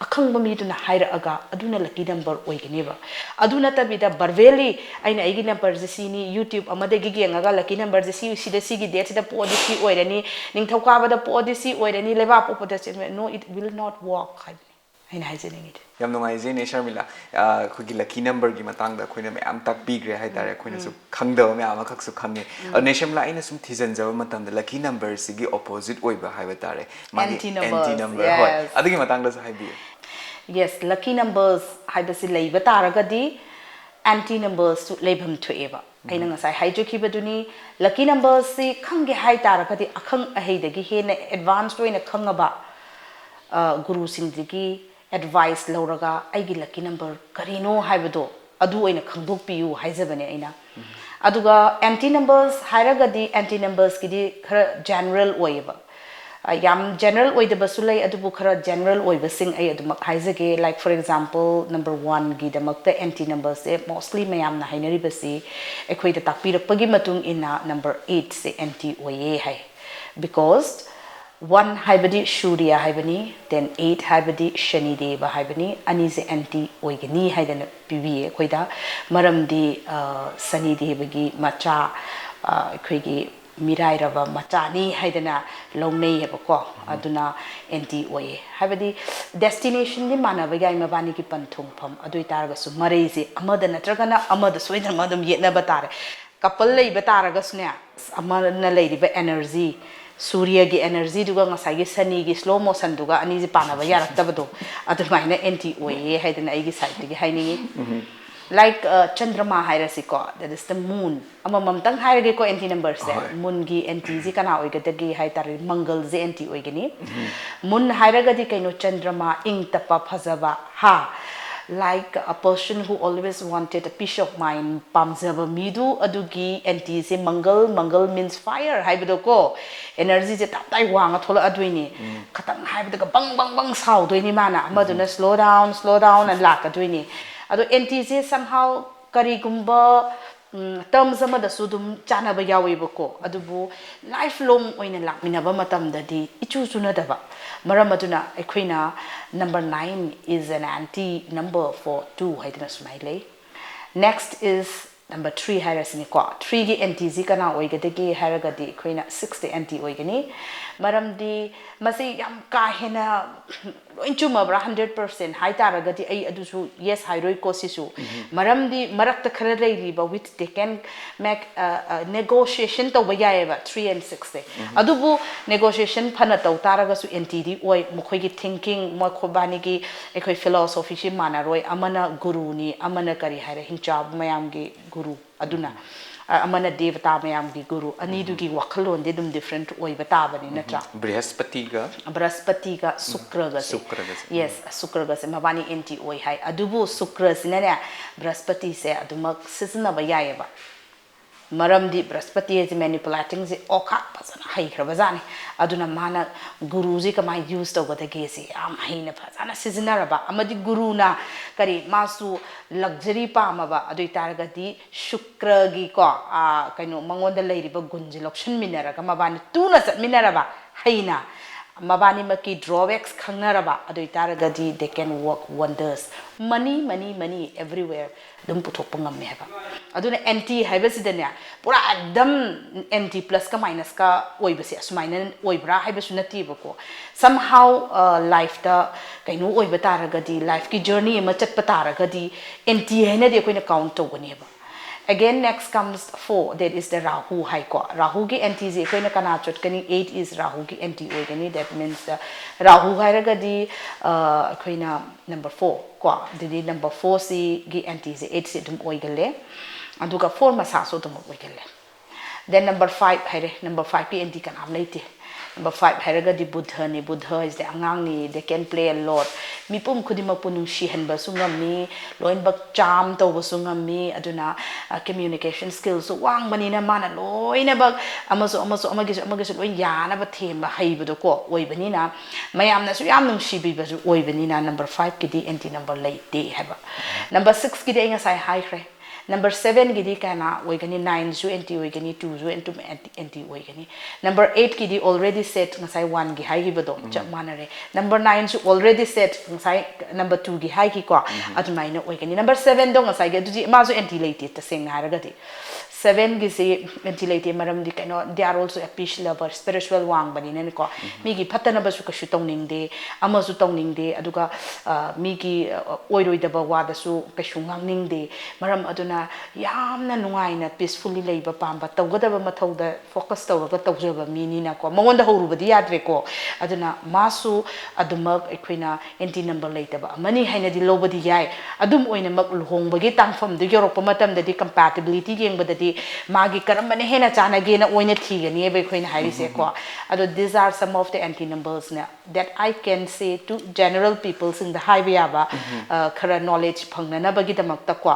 ꯑꯈꯪꯕ ꯃꯤꯗꯨꯅ ꯍꯥꯏꯔꯛꯑꯒ ꯑꯗꯨꯅ lucky number ꯑꯣꯏꯒꯅꯦꯕ꯫ ꯑꯗꯨ ꯅꯠꯇꯕꯤꯗ verbally ꯑꯩꯅ ꯑꯩꯒꯤ numberꯁꯦ ꯁꯤꯅꯤ, YouTube ꯑꯃꯗꯒꯤ ꯌꯦꯡꯉꯒ lucky numberꯁꯦ ꯁꯤ, ꯁꯤꯗ ꯁꯤꯒꯤ dateꯁꯤꯗ ꯄꯣꯛꯑꯗꯤ ꯁꯤ ꯑꯣꯏꯔꯅꯤ, ꯅꯤꯡꯊꯧꯀꯥꯕꯗ ꯄꯣꯛꯑꯗꯤ ꯁꯤ ꯑꯣꯏꯔꯅꯤ, ꯂꯩꯕꯥꯛ ꯄꯣꯛꯄꯗ ꯁꯤ, no, it will not work ꯍꯥꯏꯕꯅꯤ ꯑꯩꯅ ꯍꯥꯏꯖꯅꯤꯡꯉꯤꯗꯤ꯫ ꯌꯥꯝ ꯅꯨꯡꯉꯥꯏꯖꯩ ꯅꯦ ꯁꯔꯃꯤꯂꯥ꯫ ꯑ, ꯑꯩꯈꯣꯏꯒꯤ lucky numberꯒꯤ ꯃꯇꯥꯡꯗ ꯑꯩꯈꯣꯏꯅ ꯃꯌꯥꯝ ꯇꯥꯛꯄꯤꯈ꯭ꯔꯦ ꯍꯥꯏꯇꯥꯔꯦ, ꯑꯩꯈꯣꯏꯅꯁꯨ ꯈꯪꯗꯕ ꯃꯌꯥꯝ ꯑꯃꯈꯛꯁꯨ ꯈꯪꯉꯦ꯫ ꯑꯗꯣ ꯅꯦ ꯁꯔꯃꯤꯂꯥ, ꯑꯩꯅ ꯁꯨꯝ ꯊꯤꯖꯤꯟꯖꯕ ꯃꯇꯝꯗ lucky numberꯁꯤꯒꯤ opposite ꯑꯣꯏꯕ ꯍꯥꯏꯕ ꯇꯥꯔꯦ, ꯃꯥꯒꯤ Anti numbers, anti number, ꯍꯣꯏ, yes. ꯑꯗꯨꯒꯤ ꯃꯇꯥꯡꯗꯁꯨ ꯍꯥꯏꯕꯤꯌꯨ꯫ Yes, lucky numbers ꯍꯥꯏꯕꯁꯤ ꯂꯩꯕ ꯇꯥꯔꯒꯗꯤ anti numbersꯁꯨ ꯂꯩꯐꯝ ꯊꯣꯛꯑꯦꯕ꯫ ꯑꯩꯅ ꯉꯁꯥꯏ ꯍꯥꯏꯖꯈꯤꯕꯗꯨꯅꯤ, lucky numbersꯁꯤ ꯈꯪꯒꯦ ꯍꯥꯏ ꯇꯥꯔꯒꯗꯤ ꯑꯈꯪ ꯑꯍꯩꯗꯒꯤ ꯍꯦꯟꯅ advanced ꯑꯣꯏꯅ ꯈꯪꯉꯕ, ꯑ, ꯒꯨꯔꯨꯁꯤꯡꯗꯒꯤ advice ꯂꯧꯔꯒ ꯑꯩꯒꯤ lucky number ꯀꯔꯤꯅꯣ ꯍꯥꯏꯕꯗꯣ ꯑꯗꯨ ꯑꯣꯏꯅ ꯈꯪꯗꯣꯛꯄꯤꯌꯨ ꯍꯥꯏꯖꯕꯅꯦ ꯑꯩꯅ꯫ ꯑꯗꯨꯒ anti numbers ꯍꯥꯏꯔꯒꯗꯤ anti numbersꯀꯤꯗꯤ ꯈꯔ general ꯑꯣꯏꯌꯦꯕ꯫ ꯑ, ꯌꯥꯝ general ꯑꯣꯏꯗꯕꯁꯨ ꯂꯩ, ꯑꯗꯨꯕꯨ ꯈꯔ general ꯑꯣꯏꯕꯁꯤꯡ ꯑꯩ ꯑꯗꯨꯃꯛ ꯍꯥꯏꯖꯒꯦ꯫ Like, for example, number oneꯒꯤꯗꯃꯛꯇ anti numbersꯁꯦ mostly ꯃꯌꯥꯝꯅ ꯍꯥꯏꯅꯔꯤꯕꯁꯤ, ꯑꯩꯈꯣꯏꯗ ꯇꯥꯛꯄꯤꯔꯛꯄꯒꯤ ꯃꯇꯨꯡ ꯏꯟꯅ number eightꯁꯦ anti ꯑꯣꯏꯌꯦ ꯍꯥꯏ꯫ Because one ꯍꯥꯏꯕꯗꯤ ꯁꯨꯔꯤꯌꯥ ꯍꯥꯏꯕꯅꯤ, then eight ꯍꯥꯏꯕꯗꯤ ꯁꯅꯤꯗꯦꯕ ꯍꯥꯏꯕꯅꯤ, ꯑꯅꯤꯁꯦ anti ꯑꯣꯏꯒꯅꯤ ꯍꯥꯏꯗꯅ ꯄꯤꯕꯤꯌꯦ ꯑꯩꯈꯣꯏꯗ꯫ ꯃꯔꯝꯗꯤ, ꯑ, ꯁꯅꯤꯗꯦꯕꯒꯤ ꯃꯆꯥ, ꯑ, ꯑꯩꯈꯣꯏꯒꯤ ꯃꯤꯔꯥꯏꯔꯕ ꯃꯆꯥꯅꯤ ꯍꯥꯏꯗꯅ ꯂꯧꯅꯩꯌꯦꯕꯀꯣ꯫ ꯑꯗꯨꯅ anti ꯑꯣꯏꯌꯦ꯫ ꯍꯥꯏꯕꯗꯤ destinationꯗꯤ ꯃꯥꯟꯅꯕ ꯌꯥꯏ ꯃꯕꯥꯅꯤꯒꯤ ꯄꯟꯊꯨꯡꯐꯝ, ꯑꯗꯨ ꯑꯣꯏꯇꯥꯔꯒꯁꯨ ꯃꯔꯩꯁꯦ ꯑꯃꯗ ꯅꯠꯇ꯭ꯔꯒꯅ ꯑꯃꯗ ꯁꯣꯏꯗꯅ ꯑꯗꯨꯝ ꯌꯦꯠꯅꯕ ꯇꯥꯔꯦ꯫ Couple ꯂꯩꯕ ꯇꯥꯔꯒꯁꯨꯅꯦ, ꯑꯃꯅ ꯂꯩꯔꯤꯕ energy, ꯁꯨꯔꯌꯒꯤ energyꯗꯨꯒ ꯉꯁꯥꯏꯒꯤ ꯁꯅꯤꯒꯤ slow motionꯗꯨꯒ ꯑꯅꯤꯁꯦ ꯄꯥꯟꯅꯕ ꯌꯥꯔꯛꯇꯕꯗꯣ, ꯑꯗꯨꯃꯥꯏꯅ anti ꯑꯣꯏꯌꯦ ꯍꯥꯏꯗꯅ ꯑꯩꯒꯤ sideꯇꯒꯤ ꯍꯥꯏꯅꯤꯡꯉꯤ꯫ Like, ꯑ, ꯆꯟꯗ꯭ꯔꯃꯥ ꯍꯥꯏꯔꯁꯤꯀꯣ, that is the moon꯫ ꯑꯃꯃꯝꯇꯪ ꯍꯥꯏꯔꯒꯦꯀꯣ, anti numberꯁꯦ꯫ ꯍꯣꯏ꯫ Moonꯒꯤ antiꯁꯦ ꯀꯅꯥ ꯑꯣꯏꯒꯗꯒꯦ ꯍꯥꯏ ꯇꯥꯔꯗꯤ, ꯃꯪꯒꯜꯁꯦ anti ꯑꯣꯏꯒꯅꯤ꯫ Moon ꯍꯥꯏꯔꯒꯗꯤ ꯀꯩꯅꯣ? ꯆꯟꯗ꯭ꯔꯃꯥ, ꯏꯪ ꯇꯞꯄ, ꯐꯖꯕ, ꯍꯥ? Like a person who always wanted a peace of mind, ꯄꯥꯝꯖꯕ ꯃꯤꯗꯨ ꯑꯗꯨꯒꯤ antiꯁꯦ ꯃꯪꯒꯜ, ꯃꯪꯒꯜ means fire ꯍꯥꯏꯕꯗꯣ ꯀꯣ, energyꯁꯦ ꯇꯞ ꯇꯥꯏ ꯋꯥꯡꯉ ꯊꯣꯛꯂꯛꯑꯗꯣꯏꯅꯤ꯫ ꯈꯇꯪ ꯍꯥꯏꯕꯗꯒ ꯕꯪ ꯕꯪ ꯕꯪ ꯁꯥꯎꯗꯣꯏꯅꯤ ꯃꯥꯅ, ꯑꯃꯗꯨꯅ slow down, slow down ꯑꯅ ꯂꯥꯛꯀꯗꯣꯏꯅꯤ꯫ ꯑꯗꯣ antiꯁꯦ somehow ꯀꯔꯤꯒꯨꯝꯕ, ꯎꯝ, terms ꯑꯃꯗꯁꯨ ꯑꯗꯨꯝ ꯆꯥꯟꯅꯕ ꯌꯥꯎꯋꯦꯕꯀꯣ, ꯑꯗꯨꯕꯨ life long ꯑꯣꯏꯅ ꯂꯥꯛꯃꯤꯟꯅꯕ ꯃꯇꯝꯗꯗꯤ ꯏꯆꯨ ꯆꯨꯅꯗꯕ꯫ ꯃꯔꯝ ꯑꯗꯨꯅ ꯑꯩꯈꯣꯏꯅ Number nine is an anti number for two ꯍꯥꯏꯗꯅ ꯁꯨꯃꯥꯏꯅ ꯂꯩ. Next is number three ꯍꯥꯏꯔꯁꯤꯅꯦꯀꯣ. Threeꯒꯤ antiꯁꯤ ꯀꯅꯥ ꯑꯣꯏꯒꯗꯒꯦ ꯍꯥꯏꯔꯒꯗꯤ ꯑꯩꯈꯣꯏꯅ sixꯇ anti ꯑꯣꯏꯒꯅꯤ. ꯃꯔꯝꯗꯤ ꯃꯁꯤ ꯌꯥꯝ ꯀꯥ ꯍꯦꯟꯅ ꯂꯣꯏ ꯆꯨꯝꯃꯕ꯭ꯔꯥ? Hundred percent ꯍꯥꯏ ꯇꯥꯔꯒꯗꯤ ꯑꯩ ꯑꯗꯨꯁꯨ yes ꯍꯥꯏꯔꯣꯏꯀꯣ ꯁꯤꯁꯨ. ꯃꯔꯝꯗꯤ ꯃꯔꯛꯇ ꯈꯔ ꯂꯩꯔꯤꯕ, which they can make negotiation ꯇꯧꯕ ꯌꯥꯏꯑꯕ three and sixꯁꯦ. ꯑꯗꯨꯕꯨ negotiation ꯐꯅ ꯇꯧ ꯇꯥꯔꯒꯁꯨ antiꯗꯤ ꯑꯣꯏ. ꯃꯈꯣꯏꯒꯤ thinking, ꯃꯈꯣꯏꯕꯥꯅꯤꯒꯤ ꯑꯩꯈꯣꯏ philosophyꯁꯤ ꯃꯥꯟꯅꯔꯣꯏ. ꯑꯃꯅ ꯒꯨꯔꯨꯅꯤ, ꯑꯃꯅ ꯀꯔꯤ ꯍꯥꯏꯔꯦ, ꯍꯤꯡꯆꯥꯕ ꯃꯌꯥꯝꯒꯤ ꯒꯨꯔꯨ꯫ ꯑꯗꯨꯅ ꯑ, ꯑꯃꯅ ꯗꯦꯕꯇꯥ ꯃꯌꯥꯝꯒꯤ ꯒꯨꯔꯨ, ꯑꯅꯤꯗꯨꯒꯤ ꯋꯥꯈꯜꯂꯣꯟꯗꯤ ꯑꯗꯨꯝ different ꯑꯣꯏꯕ ꯇꯥꯕꯅꯤ, ꯅꯠꯇ꯭ꯔꯥ? ꯕ꯭ꯔꯤꯍꯁꯄꯇꯤꯒ ꯕ꯭ꯔꯍꯁꯄꯇꯤꯒ ꯁꯨꯀ꯭ꯔꯒꯁꯦ. ꯁꯨꯀ꯭ꯔꯒꯁꯦ. Yes, ꯁꯨꯀ꯭ꯔꯒꯁꯦ ꯃꯕꯥꯅꯤ anti ꯑꯣꯏ ꯍꯥꯏ. ꯑꯗꯨꯕꯨ ꯁꯨꯀ꯭ꯔꯁꯤꯅꯅꯦ, ꯕ꯭ꯔꯍꯁꯄꯇꯤꯁꯦ ꯑꯗꯨꯃꯛ ꯁꯤꯖꯤꯟꯅꯕ ꯌꯥꯏꯑꯕ. ꯃꯔꯝꯗꯤ ꯕ꯭ꯔꯍꯁꯄꯇꯤ ꯍꯥꯏꯁꯦ manipulatingꯁꯦ ꯑꯣꯈꯥꯛ ꯐꯖꯅ ꯍꯩꯈ꯭ꯔꯕꯖꯥꯠꯅꯤ. ꯑꯗꯨꯅ ꯃꯥꯅ ꯒꯨꯔꯨꯁꯦ ꯀꯃꯥꯏꯅ use ꯇꯧꯒꯗꯒꯦꯁꯦ ꯌꯥꯝ ꯍꯩꯅ ꯐꯖꯅ ꯁꯤꯖꯤꯟꯅꯔꯕ꯫ ꯑꯃꯗꯤ ꯒꯨꯔꯨꯅ ꯀꯔꯤ, ꯃꯥꯁꯨ luxury ꯄꯥꯝꯃꯕ, ꯑꯗꯨ ꯑꯣꯏꯇꯥꯔꯒꯗꯤ ꯁꯨꯀ꯭ꯔꯒꯤꯀꯣ, ꯑꯥ, ꯀꯩꯅꯣ, ꯃꯉꯣꯟꯗ ꯂꯩꯔꯤꯕ ꯒꯨꯟꯁꯦ ꯂꯧꯁꯤꯟꯃꯤꯟꯅꯔꯒ ꯃꯕꯥꯅꯤ ꯇꯨꯅ ꯆꯠꯃꯤꯟꯅꯔꯕ, ꯍꯩꯅ ꯃꯕꯥꯅꯤꯃꯛꯀꯤ drawbacks ꯈꯪꯅꯔꯕ, ꯑꯗꯨ ꯑꯣꯏꯇꯥꯔꯒꯗꯤ they can work wonders. Money, money, money everywhere ꯑꯗꯨꯝ ꯄꯨꯊꯣꯛꯄ ꯉꯝꯃꯦ ꯍꯥꯏꯕ. ꯑꯗꯨꯅ anti ꯍꯥꯏꯕꯁꯤꯗꯅꯦ, ꯄꯨꯔꯥ ꯑꯦꯛꯗꯝ anti plusꯀ minusꯀ ꯑꯣꯏꯕꯁꯦ ꯑꯁꯨꯃꯥꯏꯅ ꯑꯣꯏꯕ꯭ꯔꯥ ꯍꯥꯏꯕꯁꯨ ꯅꯠꯇꯦꯕꯀꯣ. Somehow, ꯑ, lifeꯇ ꯀꯩꯅꯣ ꯑꯣꯏꯕ ꯇꯥꯔꯒꯗꯤ, lifeꯀꯤ journey ꯑꯃ ꯆꯠꯄ ꯇꯥꯔꯒꯗꯤ, anti ꯍꯥꯏꯅꯗꯤ ꯑꯩꯈꯣꯏꯅ count ꯇꯧꯒꯅꯦꯕ꯫ Again, next comes four, that is the Rahu ꯍꯥꯏꯀꯣ. ꯔꯥꯍꯨꯒꯤ antiꯁꯦ ꯑꯩꯈꯣꯏꯅ ꯀꯅꯥ ꯆꯠꯀꯅꯤ? Eight is ꯔꯥꯍꯨꯒꯤ anti ꯑꯣꯏꯒꯅꯤ. That means, uh, ꯔꯥꯍꯨ ꯍꯥꯏꯔꯒꯗꯤ, uh, ꯑꯩꯈꯣꯏꯅ number four ꯀꯣ, ꯑꯗꯨꯗꯤ number fourꯁꯤꯒꯤ antiꯁꯦ eightꯁꯦ ꯑꯗꯨꯝ ꯑꯣꯏꯒꯜꯂꯦ, ꯑꯗꯨꯒ four ꯃꯁꯥꯁꯨ ꯑꯗꯨꯝ ꯑꯣꯏꯒꯜꯂꯦ. Then number five ꯍꯥꯏꯔꯦ. Number fiveꯀꯤ anti ꯀꯅꯥꯝ ꯂꯩꯇꯦ. Number five ꯍꯥꯏꯔꯒꯗꯤ ꯕꯨꯙꯅꯤ. ꯕꯨꯙ ꯍꯥꯏꯁꯤꯗꯤ ꯑꯉꯥꯡꯅꯤ, they can play a lot. ꯃꯤꯄꯨꯝ ꯈꯨꯗꯤꯡꯃꯛꯄꯨ ꯅꯨꯡꯁꯤꯍꯟꯕꯁꯨ ꯉꯝꯃꯤ, ꯂꯣꯏꯅꯃꯛ charm ꯇꯧꯕꯁꯨ ꯉꯝꯃꯤ. ꯑꯗꯨꯅ, ꯑ, communication skillꯁꯨ ꯋꯥꯡꯕꯅꯤꯅ ꯃꯥꯅ ꯂꯣꯏꯅꯃꯛ ꯑꯃꯁꯨ ꯑꯃꯁꯨ ꯑꯃꯒꯤꯁꯨ ꯑꯃꯒꯤꯁꯨ ꯂꯣꯏ ꯌꯥꯅꯕ ꯊꯦꯝꯕ ꯍꯩꯕꯗꯣꯀꯣ ꯑꯣꯏꯕꯅꯤꯅ, ꯃꯌꯥꯝꯅꯁꯨ ꯌꯥꯝ ꯅꯨꯡꯁꯤꯕꯤꯕꯁꯨ ꯑꯣꯏꯕꯅꯤꯅ number fiveꯀꯤꯗꯤ anti number ꯂꯩꯇꯦ ꯍꯥꯏꯕ꯫ Number sixꯀꯤꯗꯤ ꯑꯩ ꯉꯁꯥꯏ ꯍꯥꯏꯈ꯭ꯔꯦ. Number sevenꯒꯤꯗꯤ ꯀꯅꯥ ꯑꯣꯏꯒꯅꯤ? Nineꯁꯨ ꯑꯦꯟꯇꯤ ꯑꯣꯏꯒꯅꯤ, twoꯁꯨ ꯑꯦꯟꯇꯤ ꯑꯣꯏꯒꯅꯤ꯫ Number eightꯀꯤꯗꯤ already set, ꯉꯁꯥꯏ oneꯒꯤ ꯍꯥꯏꯈꯤꯕꯗꯣ ꯆꯞ ꯃꯥꯟꯅꯔꯦ꯫ Number nineꯁꯨ already set, ꯉꯁꯥꯏ number twoꯒꯤ ꯍꯥꯏꯈꯤꯀꯣ, ꯑꯗꯨꯃꯥꯏꯅ ꯑꯣꯏꯒꯅꯤ꯫ Number sevenꯗꯣ ꯉꯁꯥꯏꯒꯤ ꯑꯗꯨꯗꯤ ꯃꯥꯁꯨ ꯑꯦꯟꯇꯤ ꯂꯩꯇꯦ, ꯇꯁꯦꯡꯅ ꯍꯥꯏꯔꯒꯗꯤ꯫ Sevenꯒꯤꯁꯤ ꯑꯦꯟꯇꯤ ꯂꯩꯇꯦ, ꯃꯔꯝꯗꯤ ꯀꯩꯅꯣ, they are also a peace lover, spiritual ꯋꯥꯡꯕꯅꯤꯅꯅꯦꯀꯣ꯫ ꯃꯤꯒꯤ ꯐꯠꯇꯅꯕꯁꯨ ꯀꯩꯁꯨ ꯇꯧꯅꯤꯡꯗꯦ, ꯑꯃꯁꯨ ꯇꯧꯅꯤꯡꯗꯦ, ꯑꯗꯨꯒ ꯃꯤꯒꯤ ꯑꯣꯏꯔꯣꯏꯗꯕ ꯋꯥꯗꯁꯨ ꯀꯩꯁꯨ ꯉꯥꯡꯅꯤꯡꯗꯦ꯫ ꯃꯔꯝ ꯑꯗꯨꯅ ꯌꯥꯝꯅ ꯅꯨꯡꯉꯥꯏꯅ peacefully ꯂꯩꯕ ꯄꯥꯝꯕ, ꯇꯧꯒꯗꯕ ꯃꯊꯧꯗ focus ꯇꯧꯔꯒ ꯇꯧꯖꯕ ꯃꯤꯅꯤꯅꯀꯣ꯫ ꯃꯉꯣꯟꯗ ꯍꯧꯔꯨꯕꯗꯤ ꯌꯥꯗ꯭ꯔꯦꯀꯣ꯫ ꯑꯗꯨꯅ ꯃꯥꯁꯨ ꯑꯗꯨꯃꯛ ꯑꯩꯈꯣꯏꯅ ꯑꯦꯟꯇꯤ ꯅꯝꯕꯔ ꯂꯩꯇꯕ ꯑꯃꯅꯤ ꯍꯥꯏꯅꯗꯤ ꯂꯧꯕꯗꯤ ꯌꯥꯏ꯫ ꯑꯗꯨꯝ ꯑꯣꯏꯅꯃꯛ ꯂꯨꯍꯣꯡꯕꯒꯤ ꯇꯥꯡꯐꯝꯗꯨ ꯌꯧꯔꯛꯄ ꯃꯇꯝꯗꯗꯤ compatibility ꯌꯦꯡꯕꯗꯗꯤ ꯃꯥꯒꯤ ꯀꯔꯝꯕꯅ ꯍꯦꯟꯅ ꯆꯥꯟꯅꯒꯦꯅ ꯑꯣꯏꯅ ꯊꯤꯒꯅꯤꯕ ꯑꯩꯈꯣꯏꯅ ꯍꯥꯏꯔꯤꯁꯦꯀꯣ꯫ ꯑꯗꯣ these are some of the anti numbersꯅ that I can say to general peopleꯁꯤꯡꯗ ꯍꯥꯏꯕ ꯌꯥꯕ, ꯑ, ꯈꯔ knowledge ꯐꯪꯅꯅꯕꯒꯤꯗꯃꯛꯇꯀꯣ꯫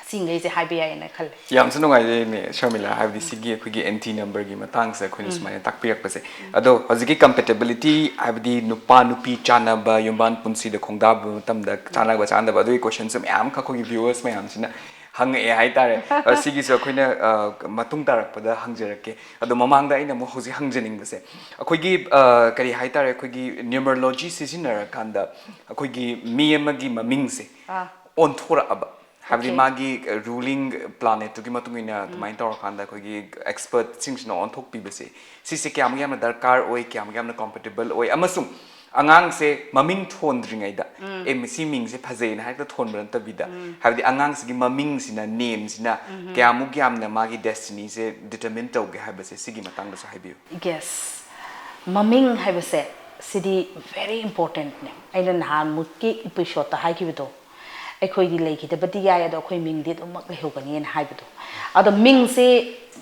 ꯁꯤꯉꯩꯁꯦ ꯍꯥꯏꯕ ꯌꯥꯏꯌꯦꯅ ꯈꯜꯂꯦ꯫ ꯌꯥꯝꯁꯨ ꯅꯨꯡꯉꯥꯏꯖꯩꯅꯦ ꯁꯔꯃꯤꯂꯥ, ꯍꯥꯏꯕꯗꯤ ꯁꯤꯒꯤ ꯑꯩꯈꯣꯏꯒꯤ ꯑꯦꯟꯇꯤ ꯅꯝꯕꯔꯒꯤ ꯃꯇꯥꯡꯁꯦ ꯑꯩꯈꯣꯏꯅ ꯁꯨꯃꯥꯏꯅ ꯇꯥꯛꯄꯤꯔꯛꯄꯁꯦ꯫ ꯑꯗꯣ ꯍꯧꯖꯤꯛꯀꯤ compatibility, ꯍꯥꯏꯕꯗꯤ ꯅꯨꯄꯥ ꯅꯨꯄꯤ ꯆꯥꯟꯅꯕ, ꯌꯨꯝꯕꯥꯟ ꯄꯨꯟꯁꯤꯗ ꯈꯣꯡꯗꯥꯕ ꯃꯇꯝꯗ ꯆꯥꯟꯅꯕ ꯆꯥꯟꯅꯗꯕ, ꯑꯗꯨꯒꯤ questionꯁꯨ ꯃꯌꯥꯝ ꯑꯃ ꯑꯩꯈꯣꯏꯒꯤ viewers ꯃꯌꯥꯝꯁꯤꯅ ꯍꯪꯉꯛꯑꯦ ꯍꯥꯏꯇꯥꯔꯦ꯫ ꯑ, ꯁꯤꯒꯤꯁꯨ ꯑꯩꯈꯣꯏꯅ, ꯑ, ꯃꯇꯨꯡ ꯇꯥꯔꯛꯄꯗ ꯍꯪꯖꯔꯛꯀꯦ꯫ ꯑꯗꯣ ꯃꯃꯥꯡꯗ ꯑꯩꯅ ꯑꯃꯨꯛ ꯍꯧꯖꯤꯛ ꯍꯪꯖꯅꯤꯡꯕꯁꯦ, ꯑꯩꯈꯣꯏꯒꯤ, ꯑ, ꯀꯔꯤ ꯍꯥꯏꯇꯥꯔꯦ, ꯑꯩꯈꯣꯏꯒꯤ numerology ꯁꯤꯖꯤꯟꯅꯔꯀꯥꯟꯗ ꯑꯩꯈꯣꯏꯒꯤ ꯃꯤ ꯑꯃꯒꯤ ꯃꯃꯤꯡꯁꯦ ꯑꯥ꯫ ꯑꯣꯟꯊꯣꯔꯛꯑꯕ, ꯍꯥꯏꯕꯗꯤ Okay. ꯃꯥꯒꯤ, ꯑ, ruling planetꯇꯨꯒꯤ ꯃꯇꯨꯡ ꯏꯟꯅ ꯑꯗꯨꯃꯥꯏꯅ ꯇꯧꯔꯀꯥꯟꯗ ꯑꯩꯈꯣꯏꯒꯤ expertꯁꯤꯡꯁꯤꯅ ꯑꯣꯟꯊꯣꯛꯄꯤꯕꯁꯦ, ꯁꯤꯁꯦ ꯀꯌꯥꯃꯨꯛ ꯌꯥꯝꯅ ꯗꯔꯀꯥꯔ ꯑꯣꯏ, ꯀꯌꯥꯃꯨꯛ ꯌꯥꯝꯅ compatible ꯑꯣꯏ, ꯑꯃꯁꯨꯡ ꯑꯉꯥꯡꯁꯦ ꯃꯃꯤꯡ ꯊꯣꯟꯗ꯭ꯔꯤꯉꯩꯗ, "ꯑꯦ, ꯃꯁꯤ ꯃꯤꯡꯁꯦ ꯐꯖꯩꯅ" ꯍꯦꯛꯇ ꯊꯣꯟꯕ ꯅꯠꯇꯕꯤꯗ, ꯍꯥꯏꯕꯗꯤ ꯑꯉꯥꯡꯁꯤꯒꯤ ꯃꯃꯤꯡꯁꯤꯅ, nameꯁꯤꯅ ꯀꯌꯥꯃꯨꯛ ꯌꯥꯝꯅ ꯃꯥꯒꯤ destinyꯁꯦ determine ꯇꯧꯒꯦ ꯍꯥꯏꯕꯁꯦ, ꯁꯤꯒꯤ ꯃꯇꯥꯡꯗꯁꯨ ꯍꯥꯏꯕꯤꯌꯨ꯫ Yes, ꯃꯃꯤꯡ ꯍꯥꯏꯕꯁꯦ ꯁꯤꯗꯤ very importantꯅꯦ꯫ ꯑꯩꯅ ꯅꯍꯥꯟꯃꯨꯛꯀꯤ episodeꯇ ꯍꯥꯏꯈꯤꯕꯗꯣ, ꯑꯩꯈꯣꯏꯗꯤ ꯂꯩꯈꯤꯗꯕꯗꯤ ꯌꯥꯏ, ꯑꯗꯣ ꯑꯩꯈꯣꯏ ꯃꯤꯡꯗꯤ ꯑꯗꯨꯃꯛ ꯂꯩꯍꯧꯒꯅꯤꯅ ꯍꯥꯏꯕꯗꯣ꯫ ꯑꯗꯣ ꯃꯤꯡꯁꯦ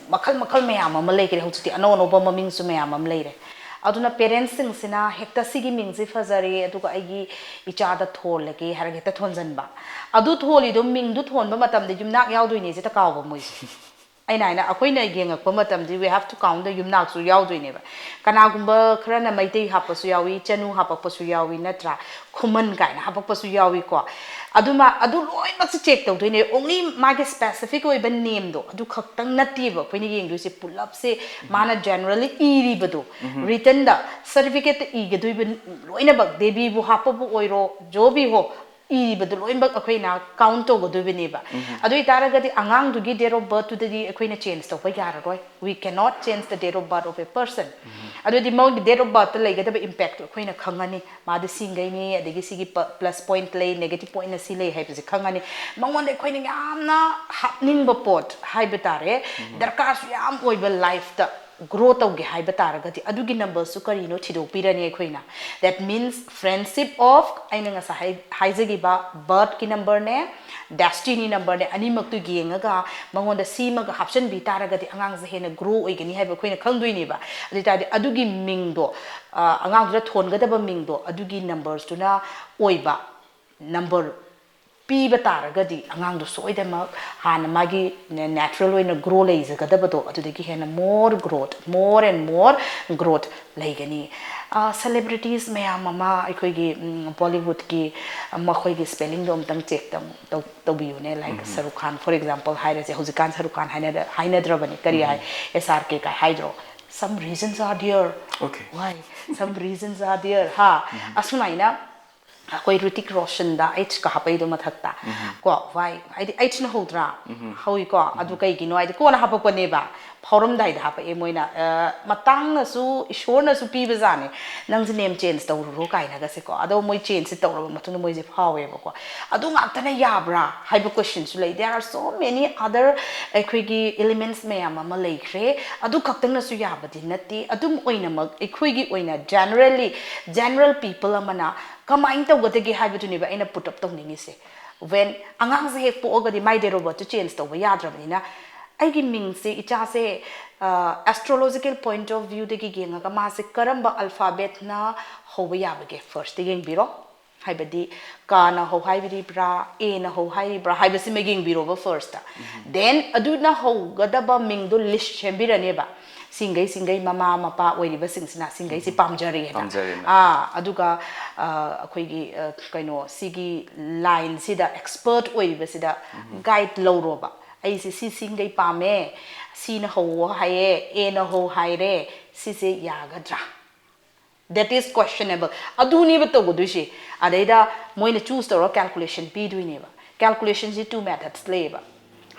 ꯃꯈꯜ ꯃꯈꯜ ꯃꯌꯥꯝ ꯑꯃ ꯂꯩꯈ꯭ꯔꯦ, ꯍꯧꯖꯤꯛꯇꯤ ꯑꯅꯧ ꯑꯅꯧꯕ ꯃꯃꯤꯡꯁꯨ ꯃꯌꯥꯝ ꯑꯃ ꯂꯩꯔꯦ꯫ ꯑꯗꯨꯅ parentsꯁꯤꯡꯁꯤꯅ ꯍꯦꯛꯇ "ꯁꯤꯒꯤ ꯃꯤꯡꯁꯦ ꯐꯖꯔꯦ, ꯑꯗꯨꯒ ꯑꯩꯒꯤ ꯏꯆꯥꯗ ꯊꯣꯜꯂꯒꯦ" ꯍꯥꯏꯔꯒ ꯍꯦꯛꯇ ꯊꯣꯟꯖꯟꯕ꯫ ꯑꯗꯨ ꯊꯣꯜꯂꯤꯗꯣ, ꯃꯤꯡꯗꯨ ꯊꯣꯟꯕ ꯃꯇꯝꯗ ꯌꯨꯝꯅꯥꯛ ꯌꯥꯎꯗꯣꯏꯅꯦꯁꯦ ꯍꯦꯛꯇ ꯀꯥꯎꯕ ꯃꯣꯏꯁꯦ꯫ ꯑꯩꯅ ꯍꯥꯏꯅ ꯑꯩꯈꯣꯏꯅ ꯌꯦꯡꯉꯛꯄ ꯃꯇꯝꯗꯤ we have to count the ꯌꯨꯝꯅꯥꯛꯁꯨ ꯌꯥꯎꯗꯣꯏꯅꯦꯕ꯫ ꯀꯅꯥꯒꯨꯝꯕ ꯈꯔꯅ ꯃꯩꯇꯩ ꯍꯥꯞꯄꯁꯨ ꯌꯥꯎꯏ, ꯆꯅꯨ ꯍꯥꯞꯄꯛꯄꯁꯨ ꯌꯥꯎꯏ, ꯅꯠꯇ꯭ꯔꯥ? ꯈꯨꯃꯟ ꯀꯥꯏꯅ ꯍꯥꯞꯄꯛꯄꯁꯨ ꯌꯥꯎꯏꯀꯣ꯫ ꯑꯗꯨꯃ ꯑꯗꯨ ꯂꯣꯏꯅꯃꯛꯁꯦ ꯆꯦꯛ ꯇꯧꯗꯣꯏꯅꯦ꯫ Only ꯃꯥꯒꯤ specific ꯑꯣꯏꯕ nameꯗꯣ ꯑꯗꯨ ꯈꯛꯇꯪ ꯅꯠꯇꯦꯕ ꯑꯩꯈꯣꯏꯅ ꯌꯦꯡꯗꯣꯏꯁꯦ꯫ ꯄꯨꯂꯞꯁꯦ ꯃꯥꯅ generally ꯏꯔꯤꯕꯗꯣ, writtenꯗ, certificateꯇ ꯏꯒꯗꯣꯏꯕ ꯂꯣꯏꯅꯃꯛ, ꯗꯦꯕꯤꯕꯨ ꯍꯥꯞꯄꯕꯨ ꯑꯣꯏꯔꯣ, ꯖꯣꯕꯤ ꯍꯣ, ꯏꯔꯤꯕꯗꯨ ꯂꯣꯏꯅꯃꯛ ꯑꯩꯈꯣꯏꯅ count ꯇꯧꯒꯗꯣꯏꯕꯅꯦꯕ꯫ ꯑꯗꯨ ꯑꯣꯏꯇꯥꯔꯒꯗꯤ ꯑꯉꯥꯡꯗꯨꯒꯤ date of birthꯇꯨꯗꯗꯤ ꯑꯩꯈꯣꯏꯅ change ꯇꯧꯕ ꯌꯥꯔꯔꯣꯏ꯫ We cannot change the date of birth of a person. ꯑꯗꯨꯗꯤ ꯃꯣꯏꯒꯤ date of birthꯇ ꯂꯩꯒꯗꯕ impactꯇꯨ ꯑꯩꯈꯣꯏꯅ ꯈꯪꯉꯅꯤ꯫ ꯃꯥꯗꯤ ꯁꯤꯡꯈꯩꯅꯤ, ꯑꯗꯒꯤ ꯁꯤꯒꯤ ꯄ-, plus point ꯂꯩ, negative pointꯅ ꯁꯤ ꯂꯩ ꯍꯥꯏꯕꯁꯦ ꯈꯪꯉꯅꯤ꯫ ꯃꯉꯣꯟꯗ ꯑꯩꯈꯣꯏꯅ ꯌꯥꯝꯅ ꯍꯥꯞꯅꯤꯡꯕ ꯄꯣꯠ ꯍꯥꯏꯕ ꯇꯥꯔꯦ, ꯗꯔꯀꯥꯔꯁꯨ ꯌꯥꯝ ꯑꯣꯏꯕ lifeꯇ grow ꯇꯧꯒꯦ ꯍꯥꯏꯕ ꯇꯥꯔꯒꯗꯤ, ꯑꯗꯨꯒꯤ numberꯁꯨ ꯀꯔꯤꯅꯣ ꯊꯤꯗꯣꯛꯄꯤꯔꯅꯤ ꯑꯩꯈꯣꯏꯅ꯫ That means friendship of, ꯑꯩꯅ ꯉꯁꯥꯏ ꯍꯥꯏ-, ꯍꯥꯏꯖꯈꯤꯕ birthꯀꯤ numberꯅꯦ, destiny numberꯅꯦ, ꯑꯅꯤꯃꯛꯇꯨ ꯌꯦꯡꯉꯒ ꯃꯉꯣꯟꯗ ꯁꯤꯃꯒ ꯍꯥꯞꯆꯤꯟꯕꯤ ꯇꯥꯔꯒꯗꯤ ꯑꯉꯥꯡꯁꯦ ꯍꯦꯟꯅ grow ꯑꯣꯏꯒꯅꯤ ꯍꯥꯏꯕ ꯑꯩꯈꯣꯏꯅ ꯈꯪꯗꯣꯏꯅꯦꯕ꯫ ꯑꯗꯨ ꯑꯣꯏꯇꯥꯔꯗꯤ ꯑꯗꯨꯒꯤ ꯃꯤꯡꯗꯣ, ꯑ, ꯑꯉꯥꯡꯗꯨꯗ ꯊꯣꯟꯒꯗꯕ ꯃꯤꯡꯗꯣ ꯑꯗꯨꯒꯤ numbersꯇꯨꯅ ꯑꯣꯏꯕ number ꯄꯤꯕ ꯇꯥꯔꯒꯗꯤ ꯑꯉꯥꯡꯗꯣ ꯁꯣꯏꯗꯅꯃꯛ ꯍꯥꯟꯅ ꯃꯥꯒꯤ natural ꯑꯣꯏꯅ grow ꯂꯩꯖꯒꯗꯕꯗꯣ ꯑꯗꯨꯗꯒꯤ ꯍꯦꯟꯅ more growth, more and more growth ꯂꯩꯒꯅꯤ꯫ ꯑ, celebrities ꯃꯌꯥꯝ ꯑꯃ ꯑꯩꯈꯣꯏꯒꯤ, ꯎꯝ, Bollywoodꯀꯤ, ꯑ, ꯃꯈꯣꯏꯒꯤ spellingꯗꯣ ꯑꯝꯇꯪ check ꯇꯧ-, ꯇꯧ-, ꯇꯧꯕꯤꯌꯨꯅꯦ꯫ Like ꯁꯔꯨꯛ ꯈꯥꯟ, for example ꯍꯥꯏꯔꯁꯦ, ꯍꯧꯖꯤꯛꯀꯥꯟ ꯁꯔꯨꯛ ꯈꯥꯟ ꯍꯥꯏꯅꯗ-, ꯍꯥꯏꯅꯗ꯭ꯔꯕꯅꯤ꯫ ꯀꯔꯤ ꯍꯥꯏ? S R K ꯀꯥꯏ ꯍꯥꯏꯗ꯭ꯔꯣ? Some reasons are there. Okay. Why? Some reasons are there. ꯍꯥ? ꯑꯁꯨꯃꯥꯏꯅ ꯑꯩꯈꯣꯏ ꯔꯤꯇꯤꯛ ꯔꯣꯁꯟꯗ Hꯀ ꯍꯥꯞꯄꯛꯏꯗꯣ ꯃꯊꯛꯇ꯫ ꯀꯣ, why? ꯍꯥꯏꯗꯤ Hꯅ ꯍꯧꯗ꯭ꯔꯥ? ꯍꯧꯏꯀꯣ꯫ ꯑꯗꯨ ꯀꯩꯒꯤꯅꯣ ꯍꯥꯏꯗꯤ ꯀꯣꯟꯅ ꯍꯥꯞꯄꯛꯄꯅꯦꯕ꯫ ꯐꯥꯎꯔꯝꯗꯥꯏꯗ ꯍꯥꯞꯄꯛꯑꯦ ꯃꯣꯏꯅ꯫ ꯑ, ꯃꯇꯥꯡꯅꯁꯨ, ꯏꯁꯣꯔꯅꯁꯨ ꯄꯤꯕꯖꯥꯠꯅꯦ꯫ "ꯅꯪꯁꯦ name change ꯇꯧꯔꯨꯔꯣ" ꯀꯥꯏꯅꯒꯁꯦꯀꯣ꯫ ꯑꯗꯣ ꯃꯣꯏ changeꯁꯦ ꯇꯧꯔꯕ ꯃꯇꯨꯡꯗ ꯃꯣꯏꯁꯦ ꯐꯥꯎꯋꯦꯕꯀꯣ꯫ ꯑꯗꯨ ꯉꯥꯛꯇꯅ ꯌꯥꯕ꯭ꯔꯥ ꯍꯥꯏꯕ questionꯁꯨ ꯂꯩ꯫ There are so many other ꯑꯩꯈꯣꯏꯒꯤ elements ꯃꯌꯥꯝ ꯑꯃ ꯂꯩꯈ꯭ꯔꯦ꯫ ꯑꯗꯨ ꯈꯛꯇꯪꯅꯁꯨ ꯌꯥꯕꯗꯤ ꯅꯠꯇꯦ꯫ ꯑꯗꯨꯝ ꯑꯣꯏꯅꯃꯛ ꯑꯩꯈꯣꯏꯒꯤ ꯑꯣꯏꯅ generally, general people ꯑꯃꯅ ꯀꯃꯥꯏꯅ ꯇꯧꯒꯗꯒꯦ ꯍꯥꯏꯕꯗꯨꯅꯦꯕ ꯑꯩꯅ put up ꯇꯧꯅꯤꯡꯉꯤꯁꯦ꯫ When ꯑꯉꯥꯡꯁꯦ ꯍꯦꯛ ꯄꯣꯛꯑꯒꯗꯤ ꯃꯥꯏ date of birthꯇꯨ change ꯇꯧꯕ ꯌꯥꯗ꯭ꯔꯕꯅꯤꯅ, ꯑꯩꯒꯤ ꯃꯤꯡꯁꯦ ꯏꯆꯥꯁꯦ, ꯑ, astrological point of viewꯗꯒꯤ ꯌꯦꯡꯉꯒ ꯃꯥꯁꯦ ꯀꯔꯝꯕ alphabetꯅ ꯍꯧꯕ ꯌꯥꯕꯒꯦ firstꯇ ꯌꯦꯡꯕꯤꯔꯣ꯫ ꯍꯥꯏꯕꯗꯤ ꯀꯅ ꯍꯧ ꯍꯥꯏꯕꯤꯔꯤꯕ꯭ꯔꯥ, ꯑꯦꯅ ꯍꯧ ꯍꯥꯏꯔꯤꯕ꯭ꯔꯥ ꯍꯥꯏꯕꯁꯤꯃ ꯌꯦꯡꯕꯤꯔꯣꯕ first꯫ Then ꯑꯗꯨꯅ ꯍꯧꯒꯗꯕ ꯃꯤꯡꯗꯣ list ꯁꯦꯝꯕꯤꯔꯅꯦꯕ꯫ ꯁꯤꯡꯒꯩ ꯁꯤꯡꯒꯩ ꯃꯃꯥ ꯃꯄꯥ ꯑꯣꯏꯔꯤꯕꯁꯤꯡꯁꯤꯅ ꯁꯤꯡꯒꯩꯁꯤ ꯄꯥꯝꯖꯔꯦꯅ꯫ ꯄꯥꯝꯖꯔꯦꯅ꯫ ꯑꯥ, ꯑꯗꯨꯒ ꯑ, ꯑꯩꯈꯣꯏꯒꯤ ꯑ, ꯀꯩꯅꯣ ꯁꯤꯒꯤ line ꯁꯤꯗ expert ꯑꯣꯏꯔꯤꯕꯁꯤꯗ guide ꯂꯧꯔꯣꯕ꯫ ꯑꯩꯁꯦ ꯁꯤ ꯁꯤꯡꯒꯩ ꯄꯥꯝꯃꯦ, ꯁꯤꯅ ꯍꯧꯋꯣ ꯍꯥꯏꯌꯦ, ꯑꯦꯅ ꯍꯧ ꯍꯥꯏꯔꯦ, ꯁꯤꯁꯦ ꯌꯥꯒꯗ꯭ꯔꯥ? That is questionable꯫ ꯑꯗꯨꯅꯦꯕ ꯇꯧꯒꯗꯣꯏꯁꯦ꯫ ꯑꯗꯩꯗ ꯃꯣꯏꯅ choose ꯇꯧꯔꯒ calculation ꯄꯤꯗꯣꯏꯅꯦꯕ꯫ Calculation ꯁꯤ two methods ꯂꯩꯌꯦꯕ꯫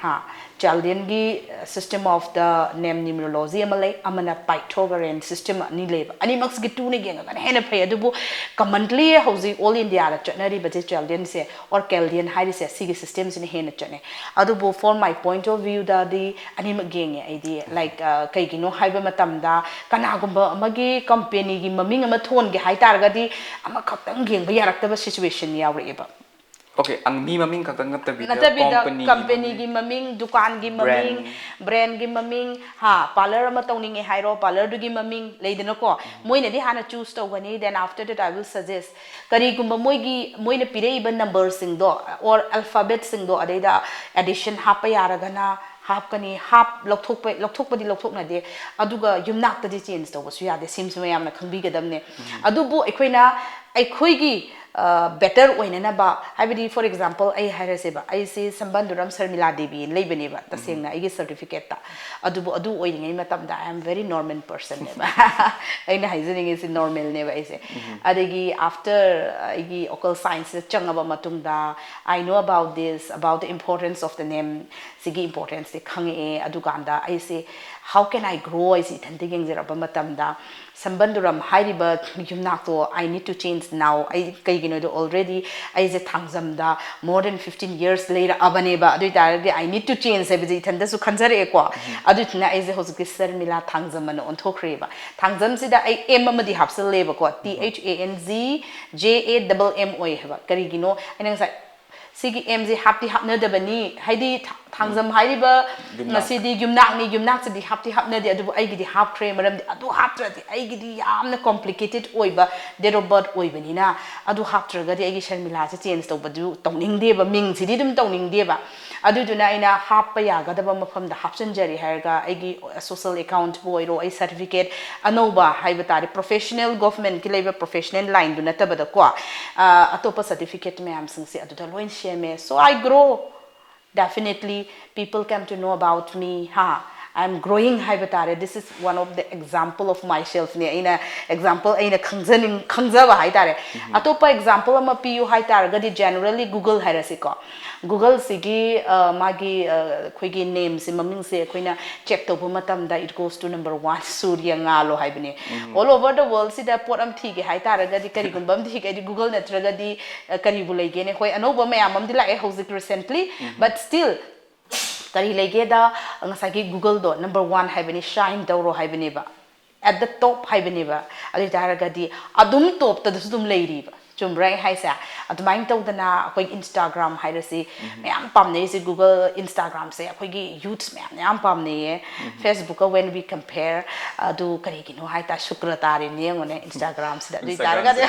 ꯍꯥ, Chaldean ꯒꯤ system of the name numerology ꯑꯃ ꯂꯩ, ꯑꯃꯅ Pythagorean system, ꯑꯅꯤ ꯂꯩꯌꯦꯕ꯫ ꯑꯅꯤꯃꯛꯁꯤꯒꯤ two ꯅ ꯌꯦꯡꯉꯒꯅ ꯍꯦꯟꯅ ꯐꯩ꯫ ꯑꯗꯨꯕꯨ commonly ꯍꯧꯖꯤꯛ all India the ꯆꯠꯅꯔꯤꯕꯁꯦ Chaldean say or Chaldean ꯍꯥꯏꯔꯤꯁꯦ, ꯁꯤꯒꯤ system ꯁꯤꯅ ꯍꯦꯟꯅ ꯆꯠꯅꯩ꯫ ꯑꯗꯨꯕꯨ for my point of view ꯗꯗꯤ ꯑꯅꯤꯃꯛ ꯌꯦꯡꯉꯦ ꯑꯩꯗꯤ꯫ Like, ꯑ, ꯀꯩꯒꯤꯅꯣ ꯍꯥꯏꯕ ꯃꯇꯝꯗ ꯀꯅꯥꯒꯨꯝꯕ ꯑꯃꯒꯤ company ꯒꯤ ꯃꯃꯤꯡ ꯑꯃ ꯊꯣꯟꯒꯦ ꯍꯥꯏ ꯇꯥꯔꯒꯗꯤ ꯑꯃꯈꯛꯇꯪ ꯌꯦꯡꯕ ꯌꯥꯔꯛꯇꯕ situation ꯌꯥꯎꯔꯛꯑꯦꯕ꯫ Okay, ꯑꯪ, ꯃꯤ ꯃꯃꯤꯡ ꯈꯛꯇꯪ ꯅꯠꯇꯕꯤꯗ, ꯅꯠꯇꯕꯤꯗ company ꯒꯤ company ꯒꯤ ꯃꯃꯤꯡ, ꯃꯃꯤꯡ, ꯗꯨꯀꯥꯟꯒꯤ ꯃꯃꯤꯡ, brand, brand ꯒꯤ ꯃꯃꯤꯡ, ꯍꯥ, parlour ꯑꯃ ꯇꯧꯅꯤꯡꯉꯦ ꯍꯥꯏꯔꯣ, parlour ꯗꯨꯒꯤ ꯃꯃꯤꯡ, ꯂꯩꯗꯅꯀꯣ꯫ ꯃꯣꯏꯅꯗꯤ ꯍꯥꯟꯅ choose ꯇꯧꯒꯅꯤ, then after that I will suggest꯫ ꯀꯔꯤꯒꯨꯝꯕ ꯃꯣꯏꯒꯤ, ꯃꯣꯏꯅ ꯄꯤꯔꯛꯏꯕ number ꯁꯤꯡꯗꯣ or alphabet ꯁꯤꯡꯗꯣ, ꯑꯗꯩꯗ addition ꯍꯥꯞꯄ ꯌꯥꯔꯒꯅ ꯍꯥꯞꯀꯅꯤ, ꯍꯥꯞ-, ꯂꯧꯊꯣꯛꯄ, ꯂꯧꯊꯣꯛꯄꯗꯤ ꯂꯧꯊꯣꯛꯅꯗꯦ꯫ ꯑꯗꯨꯒ ꯌꯨꯝꯅꯥꯛꯇꯗꯤ change ꯇꯧꯕꯁꯨ ꯌꯥꯗꯦ, ꯁꯤꯃꯁꯨ ꯃꯌꯥꯝꯅ ꯈꯪꯕꯤꯒꯗꯕꯅꯦ꯫ ꯑꯗꯨꯕꯨ ꯑꯩꯈꯣꯏꯅ ꯑꯩꯈꯣꯏꯒꯤ, ꯑ, better ꯑꯣꯏꯅꯅꯕ, ꯍꯥꯏꯕꯗꯤ, for example, ꯑꯩ ꯍꯥꯏꯔꯁꯦꯕ, ꯑꯩꯁꯦ ꯁꯝꯕꯟꯗꯨꯔꯝ ꯁꯔꯃꯤꯂꯥ ꯗꯦꯕꯤ ꯂꯩꯕꯅꯦꯕ, ꯇꯁꯦꯡꯅ ꯑꯩꯒꯤ certificate ꯇ꯫ ꯑꯗꯨꯕꯨ ꯑꯗꯨ ꯑꯣꯏꯔꯤꯉꯩ ꯃꯇꯝꯗ I am very normal person ꯅꯦꯕ꯫ ꯑꯩꯅ ꯍꯥꯏꯖꯅꯤꯡꯉꯤꯁꯤ normal ꯅꯦꯕ ꯑꯩꯁꯦ꯫ ꯑꯗꯒꯤ after ꯑꯩꯒꯤ occult science ꯇ ꯆꯪꯉꯕ ꯃꯇꯨꯡꯗ, I know about this, about the importance of the name, ꯁꯤꯒꯤ importance ꯁꯦ ꯈꯪꯉꯛꯑꯦ꯫ ꯑꯗꯨꯀꯥꯟꯗ ꯑꯩꯁꯦ, how can I grow? ꯑꯩꯁꯦ ꯏꯊꯟꯇ ꯌꯦꯡꯖꯔꯛꯄ ꯃꯇꯝꯗ, ꯁꯝꯕꯟꯗꯨꯔꯝ ꯍꯥꯏꯔꯤꯕ ꯌꯨꯝꯅꯥꯛꯇꯣ I need to change now꯫ ꯑꯩ ꯀꯩꯒꯤꯅꯣꯗ already ꯑꯩꯁꯦ ꯊꯥꯡꯖꯝꯗ more than fifteen years ꯂꯩꯔꯛꯑꯕꯅꯦꯕ꯫ ꯑꯗꯨ ꯑꯣꯏꯇꯥꯔꯒꯗꯤ I need to change ꯍꯥꯏꯕꯁꯦ ꯏꯊꯟꯇꯁꯨ ꯈꯟꯖꯔꯛꯑꯦꯀꯣ꯫ ꯑꯗꯨꯗꯨꯅ ꯑꯩꯁꯦ ꯍꯧꯖꯤꯛꯇꯤ ꯁꯔꯃꯤꯂꯥ ꯊꯥꯡꯖꯝ ꯑꯅ ꯑꯣꯟꯊꯣꯛꯈ꯭ꯔꯦꯕ꯫ ꯊꯥꯡꯖꯝꯁꯤꯗ ꯑꯩ M ꯑꯃꯗꯤ ꯍꯥꯞꯆꯜꯂꯦꯕꯕꯀꯣ, T H A N G J A double M ꯑꯣꯏ ꯍꯥꯏꯕ꯫ ꯀꯔꯤꯒꯤꯅꯣ? ꯑꯩꯅ ꯉꯁꯥꯏ ꯁꯤꯒꯤ M ꯁꯦ ꯍꯥꯞꯇꯤ ꯍꯥꯞꯅꯗꯕꯅꯤ, ꯍꯥꯏꯗꯤ ꯊ-, ꯊꯥꯡꯖꯝ ꯍꯥꯏꯔꯤꯕ ꯌꯨꯝꯅꯥꯛ꯫ ꯉꯁꯤꯗꯤ ꯌꯨꯝꯅꯥꯛꯅꯤ, ꯌꯨꯝꯅꯥꯛꯁꯤꯗꯤ ꯍꯥꯞꯇꯤ ꯍꯥꯞꯅꯗꯦ, ꯑꯗꯨꯕꯨ ꯑꯩꯒꯤꯗꯤ ꯍꯥꯞꯈ꯭ꯔꯦ꯫ ꯃꯔꯝꯗꯤ ꯑꯗꯨ ꯍꯥꯞꯇ꯭ꯔꯗꯤ ꯑꯩꯒꯤꯗꯤ ꯌꯥꯝꯅ complicated ꯑꯣꯏꯕ date of birth ꯑꯣꯏꯕꯅꯤꯅ, ꯑꯗꯨ ꯍꯥꯞꯇ꯭ꯔꯒꯗꯤ ꯑꯩꯒꯤ ꯁꯔꯃꯤꯂꯥꯁꯦ change ꯇꯧꯕꯗꯨ ꯇꯧꯅꯤꯡꯗꯦꯕ, ꯃꯤꯡꯁꯤꯗꯤ ꯑꯗꯨꯝ ꯇꯧꯅꯤꯡꯗꯦꯕ꯫ ꯑꯗꯨꯗꯨꯅ ꯑꯩꯅ ꯍꯥꯞꯄ ꯌꯥꯒꯗꯕ ꯃꯐꯝꯗ ꯍꯥꯞꯆꯤꯟꯖꯔꯦ ꯍꯥꯏꯔꯒ ꯑꯩꯒꯤ social accountꯕꯨ ꯑꯣꯏꯔꯣ, ꯑꯩ certificate ꯑꯅꯧꯕ ꯍꯥꯏꯕ ꯇꯥꯔꯦ, professional, governmentꯀꯤ ꯂꯩꯕ professional lineꯗꯨ ꯅꯠꯇꯕꯗꯀꯣ, ꯑ, ꯑꯇꯣꯞꯄ certificate ꯃꯌꯥꯝꯁꯤꯡꯁꯦ ꯑꯗꯨꯗ ꯂꯣꯏ ꯁꯦꯝꯃꯦ꯫ So I grow, definitely people came to know about me, ꯍꯥ, I am growing ꯍꯥꯏꯕ ꯇꯥꯔꯦ꯫ This is one of the example of myselfꯅꯦ꯫ ꯑꯩꯅ example ꯑꯩꯅ ꯈꯪꯖꯅꯤꯡ ꯈꯪꯖꯕ ꯍꯥꯏ ꯇꯥꯔꯦ꯫ ꯑꯇꯣꯞꯄ example ꯑꯃ ꯄꯤꯌꯨ ꯍꯥꯏ ꯇꯥꯔꯒꯗꯤ, generally Google ꯍꯥꯏꯔꯁꯤꯀꯣ, Googleꯁꯤꯒꯤ, ꯑ, ꯃꯥꯒꯤ, ꯑ, ꯑꯩꯈꯣꯏꯒꯤ nameꯁꯦ, ꯃꯃꯤꯡꯁꯦ ꯑꯩꯈꯣꯏꯅ check ꯇꯧꯕ ꯃꯇꯝꯗ it goes to number one, ꯁꯨꯔꯌ ꯉꯥꯜꯂꯣ ꯍꯥꯏꯕꯅꯦ꯫ All over the worldꯁꯤꯗ ꯄꯣꯠ ꯑꯃ ꯊꯤꯒꯦ ꯍꯥꯏ ꯇꯥꯔꯒꯗꯤ, ꯀꯔꯤꯒꯨꯝꯕ ꯑꯃ ꯊꯤꯒꯦ ꯍꯥꯏꯗꯤ Google ꯅꯠꯇ꯭ꯔꯒꯗꯤ, ꯑ, ꯀꯔꯤꯕꯨ ꯂꯩꯒꯦꯅꯦ? ꯍꯣꯏ, ꯑꯅꯧꯕ ꯃꯌꯥꯝ ꯑꯃꯗꯤ ꯂꯥꯛꯑꯦ ꯍꯧꯖꯤꯛ recently, but still ꯀꯔꯤ ꯂꯩꯒꯦꯗ, ꯉꯁꯥꯏꯒꯤ Googleꯗꯣ number one ꯍꯥꯏꯕꯅꯤ, shine ꯇꯧꯔꯣ ꯍꯥꯏꯕꯅꯦꯕ, at the top ꯍꯥꯏꯕꯅꯦꯕ꯫ ꯑꯗꯨ ꯑꯣꯏ ꯇꯥꯔꯒꯗꯤ ꯑꯗꯨꯝ topꯇꯗꯁꯨ ꯑꯗꯨꯝ ꯂꯩꯔꯤꯕ꯫ ꯆꯨꯝꯕ꯭ꯔꯥ ꯑꯩ ꯍꯥꯏꯁꯦ? ꯑꯗꯨꯃꯥꯏꯅ ꯇꯧꯗꯅ ꯑꯩꯈꯣꯏ Instagram ꯍꯥꯏꯔꯁꯤ, ꯃꯌꯥꯝ ꯄꯥꯝꯅꯩꯁꯦ꯫ Google, Instagramꯁꯦ ꯑꯩꯈꯣꯏꯒꯤ youths ꯃꯌꯥꯝꯅ ꯌꯥꯝ ꯄꯥꯝꯅꯩꯌꯦ꯫ Facebookꯀ when we compare, ꯑꯗꯨ ꯀꯔꯤꯒꯤꯅꯣ ꯍꯥꯏ ꯇꯥꯔꯦ, ꯁꯨꯀ꯭ꯔ ꯇꯥꯔꯤꯅꯦ ꯌꯦꯡꯉꯨꯅꯦ Instagramꯁꯤꯗ꯫ ꯑꯗꯨ ꯑꯣꯏ ꯇꯥꯔꯒꯗꯤ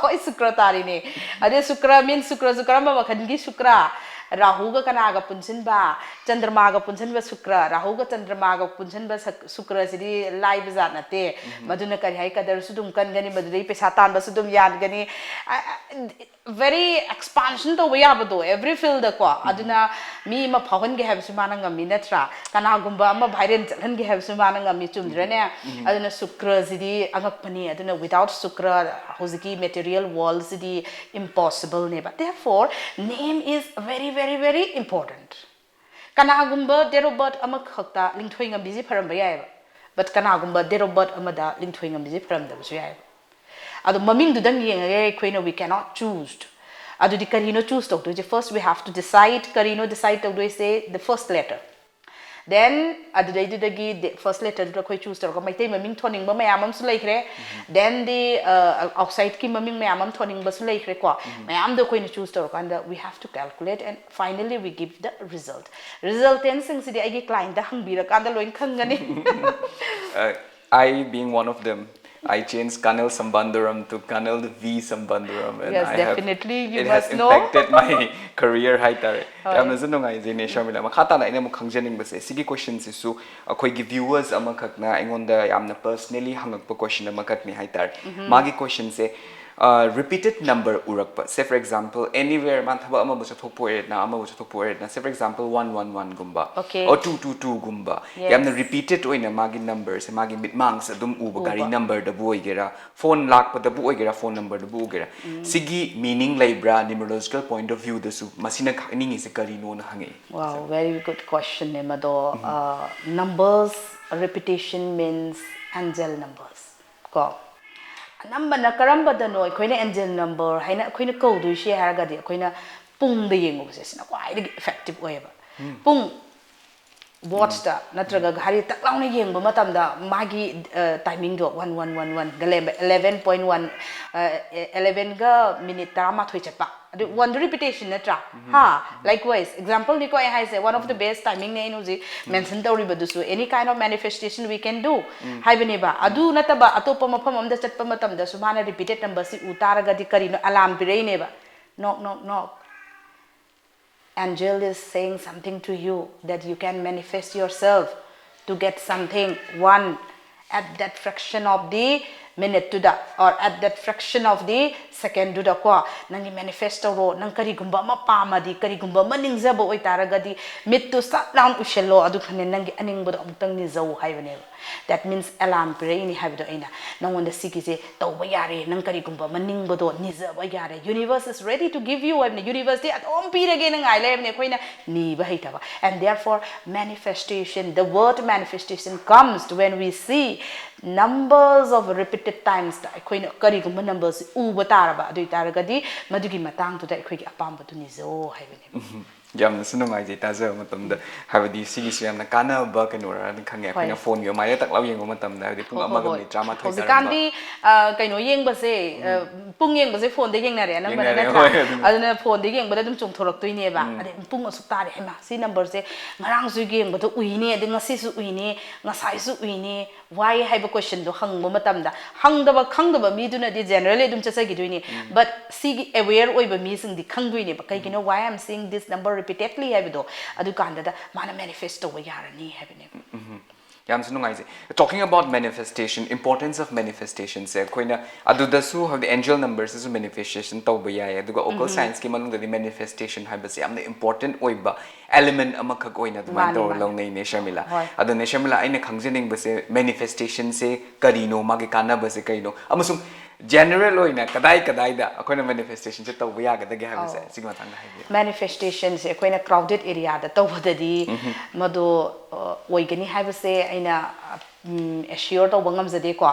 ꯍꯣꯏ, ꯁꯨꯀ꯭ꯔ ꯇꯥꯔꯤꯅꯦ꯫ ꯑꯗꯨ ꯁꯨꯀ꯭ꯔ means ꯁꯨꯀ꯭ꯔꯁꯨ ꯀꯔꯝꯕ ꯃꯈꯜꯒꯤ ꯁꯨꯀ꯭ꯔ? ꯔꯥꯍꯨꯒ ꯀꯅꯥꯒ ꯄꯨꯟꯁꯤꯟꯕ? ꯆꯟꯗ꯭ꯔꯃꯥꯒ ꯄꯨꯟꯁꯤꯟꯕ ꯁꯨꯀ꯭ꯔ꯫ ꯔꯥꯍꯨꯒ ꯆꯟꯗ꯭ꯔꯃꯥꯒ ꯄꯨꯟꯁꯤꯟꯕ ꯁꯛ-, ꯁꯨꯀ꯭ꯔꯁꯤꯗꯤ ꯂꯥꯏꯕ ꯖꯥꯠ ꯅꯠꯇꯦ꯫ ꯃꯗꯨꯅ ꯀꯔꯤ ꯍꯥꯏ, ꯀꯗꯔꯁꯨ ꯑꯗꯨꯝ ꯀꯟꯒꯅꯤ, ꯃꯗꯨꯗꯩ ꯄꯩꯁꯥ ꯇꯥꯟꯕꯁꯨ ꯑꯗꯨꯝ ꯌꯥꯟꯒꯅꯤ꯫ I, I, very expansion ꯇꯧꯕ ꯌꯥꯕꯗꯣ every fieldꯗꯀꯣ꯫ ꯑꯗꯨꯅ ꯃꯤ ꯑꯃ ꯐꯥꯎꯍꯟꯒꯦ ꯍꯥꯏꯕꯁꯨ ꯃꯥꯅ ꯉꯝꯃꯤ ꯅꯠꯇ꯭ꯔꯥ? ꯀꯅꯥꯒꯨꯝꯕ ꯑꯃ viral ꯆꯠꯍꯟꯒꯦ ꯍꯥꯏꯕꯁꯨ ꯃꯥꯅ ꯉꯝꯃꯤ, ꯆꯨꯝꯗ꯭ꯔꯅꯦ? ꯑꯗꯨꯅ ꯁꯨꯀ꯭ꯔꯁꯤꯗꯤ ꯑꯉꯛꯄꯅꯤ꯫ ꯑꯗꯨꯅ without ꯁꯨꯀ꯭ꯔ ꯍꯧꯖꯤꯛꯀꯤ material worldꯁꯤꯗꯤ impossibleꯅꯦꯕ꯫ Therefore, name is very, very, very important. ꯀꯅꯥꯒꯨꯝꯕ date of birth ꯑꯃꯈꯛꯇ ꯂꯤꯡꯊꯣꯏ ꯉꯝꯕꯤꯁꯤ ꯐꯔꯝꯕ ꯌꯥꯏꯑꯕ, but ꯀꯅꯥꯒꯨꯝꯕ date of birth ꯑꯃꯗ ꯂꯤꯡꯊꯣꯏ ꯉꯝꯕꯤꯁꯤ ꯐꯔꯝꯗꯕꯁꯨ ꯌꯥꯏꯑꯕ꯫ ꯑꯗꯣ ꯃꯃꯤꯡꯗꯨꯗꯪ ꯌꯦꯡꯉꯒ ꯑꯩꯈꯣꯏꯅ we cannot choose꯫ ꯑꯗꯨꯗꯤ ꯀꯔꯤꯅꯣ choose ꯇꯧꯗꯣꯏꯁꯦ? First we have to decide꯫ ꯀꯔꯤꯅꯣ decide ꯇꯧꯗꯣꯏꯁꯦ? The first letter꯫ Then ꯑꯗꯨꯗꯩꯗꯨꯗꯒꯤ first letterꯗꯨꯗ ꯑꯩꯈꯣꯏ choose ꯇꯧꯔꯒ ꯃꯩꯇꯩ ꯃꯃꯤꯡ ꯊꯣꯟꯅꯤꯡꯕ ꯃꯌꯥꯝ ꯑꯃꯁꯨ ꯂꯩꯈ꯭ꯔꯦ. Then the outsideꯀꯤ ꯃꯃꯤꯡ ꯃꯌꯥꯝ ꯑꯃ ꯊꯣꯟꯅꯤꯡꯕꯁꯨ ꯂꯩꯈ꯭ꯔꯦꯀꯣ. ꯃꯌꯥꯝꯗꯣ ꯑꯩꯈꯣꯏꯅ choose ꯇꯧꯔꯀꯥꯟꯗ we have to calculate and finally we give the result. Resultantꯁꯤꯡꯁꯤꯗꯤ ꯑꯩꯒꯤ clientꯇ ꯍꯪꯕꯤꯔꯀꯥꯟꯗ ꯂꯣꯏ ꯈꯪꯒꯅꯤ. Uh, I being one of them, I changed Kanel Sambandaram to Kanel V Sambandaram, and Yes, I have, definitely, you it has must know. Impacted my career ꯍꯥꯏꯇꯥꯔꯦ. ꯍꯣꯏ. ꯌꯥꯝꯅꯁꯨ ꯅꯨꯡꯉꯥꯏꯖꯩꯅꯦ ꯁꯔꯃꯤꯂꯥ꯫ ꯃꯈꯥ ꯇꯥꯅ ꯑꯩꯅ ꯑꯃꯨꯛ ꯈꯪꯖꯅꯤꯡꯕꯁꯦ, ꯁꯤꯒꯤ questionꯁꯤꯁꯨ ꯑꯩꯈꯣꯏꯒꯤ viewers ꯑꯃꯈꯛꯅ ꯑꯩꯉꯣꯟꯗ ꯌꯥꯝꯅ personally ꯍꯪꯉꯛꯄ question ꯑꯃꯈꯛꯅꯤ ꯍꯥꯏꯇꯥꯔꯦ. ꯃꯥꯒꯤ questionꯁꯦ, uh, repeated number ꯎꯔꯛꯄ, say for example anywhere, ꯃꯥ ꯊꯕꯛ ꯑꯃꯕꯨ ꯆꯠꯊꯣꯛꯄ ꯑꯣꯏꯔꯦꯗꯅ, ꯑꯃꯕꯨ ꯆꯠꯊꯣꯛꯄ ꯑꯣꯏꯔꯦꯗꯅ, say for example one one oneꯒꯨꯝꯕ Okay. or two two twoꯒꯨꯝꯕ, Yes. ꯌꯥꯝꯅ repeated ꯑꯣꯏꯅ ꯃꯥꯒꯤ numberꯁꯦ ꯃꯥꯒꯤ ꯃꯤꯠꯃꯥꯡꯁꯦ ꯑꯗꯨꯝ ꯎꯕ, ꯒꯥꯔꯤ ꯎꯕ. Numberꯗꯕꯨ ꯑꯣꯏꯒꯦꯔꯥ, phone ꯂꯥꯛꯄꯗꯕꯨ ꯑꯣꯏꯒꯦꯔꯥ, phone numberꯗꯕꯨ ꯑꯣꯏꯒꯦꯔꯥ, ꯁꯤꯒꯤ meaning ꯂꯩꯕ꯭ꯔꯥ? Numerological point of viewꯗꯁꯨ ꯃꯁꯤꯅ ꯈꯪꯅꯤꯡꯉꯤꯁꯦ ꯀꯔꯤꯅꯣꯅ ꯍꯪꯉꯛꯏ. Wow, very good questionꯅꯦ ꯃꯗꯣ. Uh, numbers repetition means angel numbers ꯀꯣ. ꯑꯅꯝꯕꯅ ꯀꯔꯝꯕꯗꯅꯣ ꯑꯩꯈꯣꯏꯅ angel number ꯍꯥꯏꯅ ꯑꯩꯈꯣꯏꯅ ꯀꯧꯗꯣꯏꯁꯦ ꯍꯥꯏꯔꯒꯗꯤ ꯑꯩꯈꯣꯏꯅ ꯄꯨꯡꯗ ꯌꯦꯡꯉꯨꯕꯁꯦ, ꯁꯤꯅ ꯈ꯭ꯋꯥꯏꯗꯒꯤ effective ꯑꯣꯏꯌꯦꯕ. ꯄꯨꯡ watchꯇ ꯅꯠꯇ꯭ꯔꯒ ꯘꯔꯤ ꯇꯛ ꯂꯥꯎꯅ ꯌꯦꯡꯕ ꯃꯇꯝꯗ ꯃꯥꯒꯤ timingꯗꯣ one one one oneꯒ ꯂꯩꯔꯝꯕ, eleven point one, elevenꯒ minute ꯇꯔꯥꯃꯥꯊꯣꯏ ꯆꯠꯄ, ꯑꯗꯨ oneꯗꯨ repetition ꯅꯠꯇ꯭ꯔꯥ? ꯍꯥ? Likewise, exampleꯅꯤꯀꯣ ꯑꯩ ꯍꯥꯏꯁꯦ, one of the best timingꯅꯦ ꯑꯩꯅ ꯍꯧꯖꯤꯛ mention ꯇꯧꯔꯤꯕꯗꯨꯁꯨ, any kind of manifestation we can do ꯍꯥꯏꯕꯅꯦꯕ. ꯑꯗꯨ ꯅꯠꯇꯕ ꯑꯇꯣꯞꯄ ꯃꯐꯝ ꯑꯃꯗ ꯆꯠꯄ ꯃꯇꯝꯗꯁꯨ ꯃꯥꯅ repeated numberꯁꯤ ꯎ ꯇꯥꯔꯒꯗꯤ ꯀꯔꯤꯅꯣ? Alarm ꯄꯤꯔꯛꯏꯅꯦꯕ. Knock, knock, knock. Angel is saying something to you that you can manifest yourself to get something, one, at that fraction of the minuteꯇꯨꯗ or at that fraction of the secondꯗꯨꯗ ꯀꯣ, ꯅꯪꯒꯤ manifest ꯇꯧꯔꯣ. ꯅꯪ ꯀꯔꯤꯒꯨꯝꯕ ꯑꯃ ꯄꯥꯝꯃꯗꯤ, ꯀꯔꯤꯒꯨꯝꯕ ꯑꯃ ꯅꯤꯡꯖꯕ ꯑꯣꯏꯇꯥꯔꯒꯗꯤ, ꯃꯤꯠꯇꯨ ꯁꯠ ꯂꯥꯎꯅ ꯎꯏꯁꯜꯂꯣ, ꯑꯗꯨꯒꯅꯦ ꯅꯪꯒꯤ ꯑꯅꯤꯡꯕꯗꯣ ꯑꯃꯨꯛꯇꯪ ꯅꯤꯖꯧ ꯍꯥꯏꯕꯅꯦꯕ. That means alarm ꯄꯤꯔꯛꯏꯅꯤ ꯍꯥꯏꯕꯗꯣ ꯑꯩꯅ ꯅꯪꯉꯣꯟꯗ ꯁꯤꯒꯤꯁꯦ ꯇꯧꯕ ꯌꯥꯔꯦ, ꯅꯪ ꯀꯔꯤꯒꯨꯝꯕ ꯑꯃ ꯅꯤꯡꯕꯗꯣ ꯅꯤꯖꯕ ꯌꯥꯔꯦ. Universe is ready to give you ꯍꯥꯏꯕꯅꯤ. Universeꯗꯤ ꯑꯗꯨꯝ ꯄꯤꯔꯒꯦꯅ ꯉꯥꯏ ꯂꯩꯔꯕꯅꯤ, ꯑꯩꯈꯣꯏꯅ ꯅꯤꯕ ꯍꯩꯇꯕ. And therefore manifestation, the word manifestation comes when we see numbers of repeated timesꯇ ꯑꯩꯈꯣꯏꯅ ꯀꯔꯤꯒꯨꯝꯕ numberꯁꯤ ꯎꯕ ꯇꯥꯔꯕ, ꯑꯗꯨ ꯑꯣꯏꯇꯥꯔꯒꯗꯤ ꯃꯗꯨꯒꯤ ꯃꯇꯥꯡꯗꯨꯗ ꯑꯩꯈꯣꯏꯒꯤ ꯑꯄꯥꯝꯕꯗꯨ ꯅꯤꯖꯧ ꯍꯥꯏꯕꯅꯦꯕ. ꯌꯥꯝꯅꯁꯨ ꯅꯨꯡꯉꯥꯏꯖꯩ ꯇꯥꯖꯕ ꯃꯇꯝꯗ, ꯍꯥꯏꯕꯗꯤ ꯁꯤꯒꯤꯁꯨ ꯌꯥꯝꯅ ꯀꯥꯟꯅꯕ ꯀꯩꯅꯣꯔꯅ ꯈꯪꯉꯦ꯫ ꯑꯩꯈꯣꯏꯅ ꯍꯣꯏ꯫ ꯐꯣꯟꯒꯤ ꯑꯗꯨꯃꯥꯏꯅ ꯇꯛꯂꯥꯎ ꯌꯦꯡꯕ ꯃꯇꯝꯗ, ꯍꯥꯏꯕꯗꯤ ꯄꯨꯡ ꯍꯣꯏ, ꯍꯣꯏ, ꯑꯃꯒ ꯍꯣꯏ꯫ ꯃꯤꯅꯤꯠ ꯇꯔꯥꯃꯥꯊꯣꯏ ꯍꯧꯖꯤꯛꯀꯥꯟꯗꯤ ꯑ, ꯀꯩꯅꯣ ꯌꯦꯡꯕꯁꯦ, ꯑ, ꯄꯨꯡ ꯌꯦꯡꯕꯁꯦ ꯐꯣꯟꯗ ꯌꯦꯡꯅꯔꯦ ꯑꯅꯝꯕꯅ, ꯌꯦꯡꯅꯔꯦ, ꯅꯠꯇ꯭ꯔꯥ? ꯍꯣꯏ, ꯑꯗꯨꯅ꯫ ꯑꯗꯨꯅ ꯐꯣꯟꯗ ꯌꯦꯡꯕꯗ ꯑꯗꯨꯝ ꯆꯣꯡꯊꯣꯔꯛꯇꯣꯏꯅꯦꯕ꯫ ꯑꯗꯩ ꯄꯨꯡ ꯑꯁꯨꯛ ꯇꯥꯔꯦ, ꯍꯩꯃꯥ, ꯁꯤ ꯅꯝꯕꯔꯁꯦ ꯉꯔꯥꯡꯁꯨ ꯌꯦꯡꯕꯗ ꯎꯏꯅꯦ, ꯑꯗꯩ ꯉꯁꯤꯁꯨ ꯎꯏꯅꯦ, ꯉꯁꯥꯏꯁꯨ ꯎꯏꯅꯦ, why ꯍꯥꯏꯕ questionꯗꯣ ꯍꯪꯕ ꯃꯇꯝꯗ, ꯍꯪꯗꯕ, ꯈꯪꯗꯕ ꯃꯤꯗꯨꯅꯗꯤ generally ꯑꯗꯨꯝ ꯆꯠꯆꯈꯤꯗꯣꯏꯅꯤ꯫ But ꯁꯤꯒꯤ aware ꯑꯣꯏꯕ ꯃꯤꯁꯤꯡꯗꯤ ꯈꯪꯗꯣꯏꯅꯦꯕ, ꯀꯩꯒꯤꯅꯣ, why I'm seeing this number repeatedly ꯍꯥꯏꯕꯗꯣ, ꯑꯗꯨꯀꯥꯟꯗꯗ ꯃꯥꯅ manifest ꯇꯧꯕ ꯌꯥꯔꯅꯤ ꯍꯥꯏꯕꯅꯦꯕ꯫ ꯌꯥꯝꯁꯨ ꯅꯨꯡꯉꯥꯏꯖꯩ꯫ Talking about manifestation, importance of manifestationꯁꯦ ꯑꯩꯈꯣꯏꯅ ꯑꯗꯨꯗꯁꯨ, ꯍꯥꯏꯕꯗꯤ angel numbersꯁꯤꯁꯨ manifestation ꯇꯧꯕ ꯌꯥꯏ, ꯑꯗꯨꯒ occult scienceꯀꯤ ꯃꯅꯨꯡꯗꯗꯤ manifestation ꯍꯥꯏꯕꯁꯦ ꯌꯥꯝꯅ important ꯑꯣꯏꯕ element ꯑꯃꯈꯛ ꯑꯣꯏꯅ ꯑꯗꯨꯃꯥꯏꯅ ꯃꯥꯅꯤ, ꯇꯧꯔ ꯃꯥꯅꯤ꯫ ꯂꯧꯅꯩꯅꯦ ꯁꯔꯃꯤꯂꯥ꯫ ꯍꯣꯏ꯫ ꯑꯗꯨꯅꯦ ꯁꯔꯃꯤꯂꯥ, ꯑꯩꯅ ꯈꯪꯖꯅꯤꯡꯕꯁꯦ manifestationꯁꯦ ꯀꯔꯤꯅꯣ, ꯃꯥꯒꯤ ꯀꯥꯟꯅꯕꯁꯦ ꯀꯔꯤꯅꯣ, ꯑꯃꯁꯨꯡ general ꯑꯣꯏꯅ ꯀꯗꯥꯏ ꯀꯗꯥꯏꯗ ꯑꯩꯈꯣꯏꯅ manifestationꯁꯦ ꯇꯧꯕ ꯌꯥꯒꯗꯒꯦ ꯍꯥꯏꯕꯁꯦ ꯑꯧ꯫ ꯁꯤꯒꯤ ꯃꯇꯥꯡꯗ ꯍꯥꯏꯕꯤꯌꯨ꯫ Manifestationꯁꯦ ꯑꯩꯈꯣꯏꯅ crowded areaꯗ ꯇꯧꯕꯗꯗꯤ ꯃꯗꯨ, ꯑ, ꯑꯣꯏꯒꯅꯤ ꯍꯥꯏꯕꯁꯦ ꯑꯩꯅ, ꯎꯝ, assure ꯇꯧꯕ ꯉꯝꯖꯗꯦꯀꯣ꯫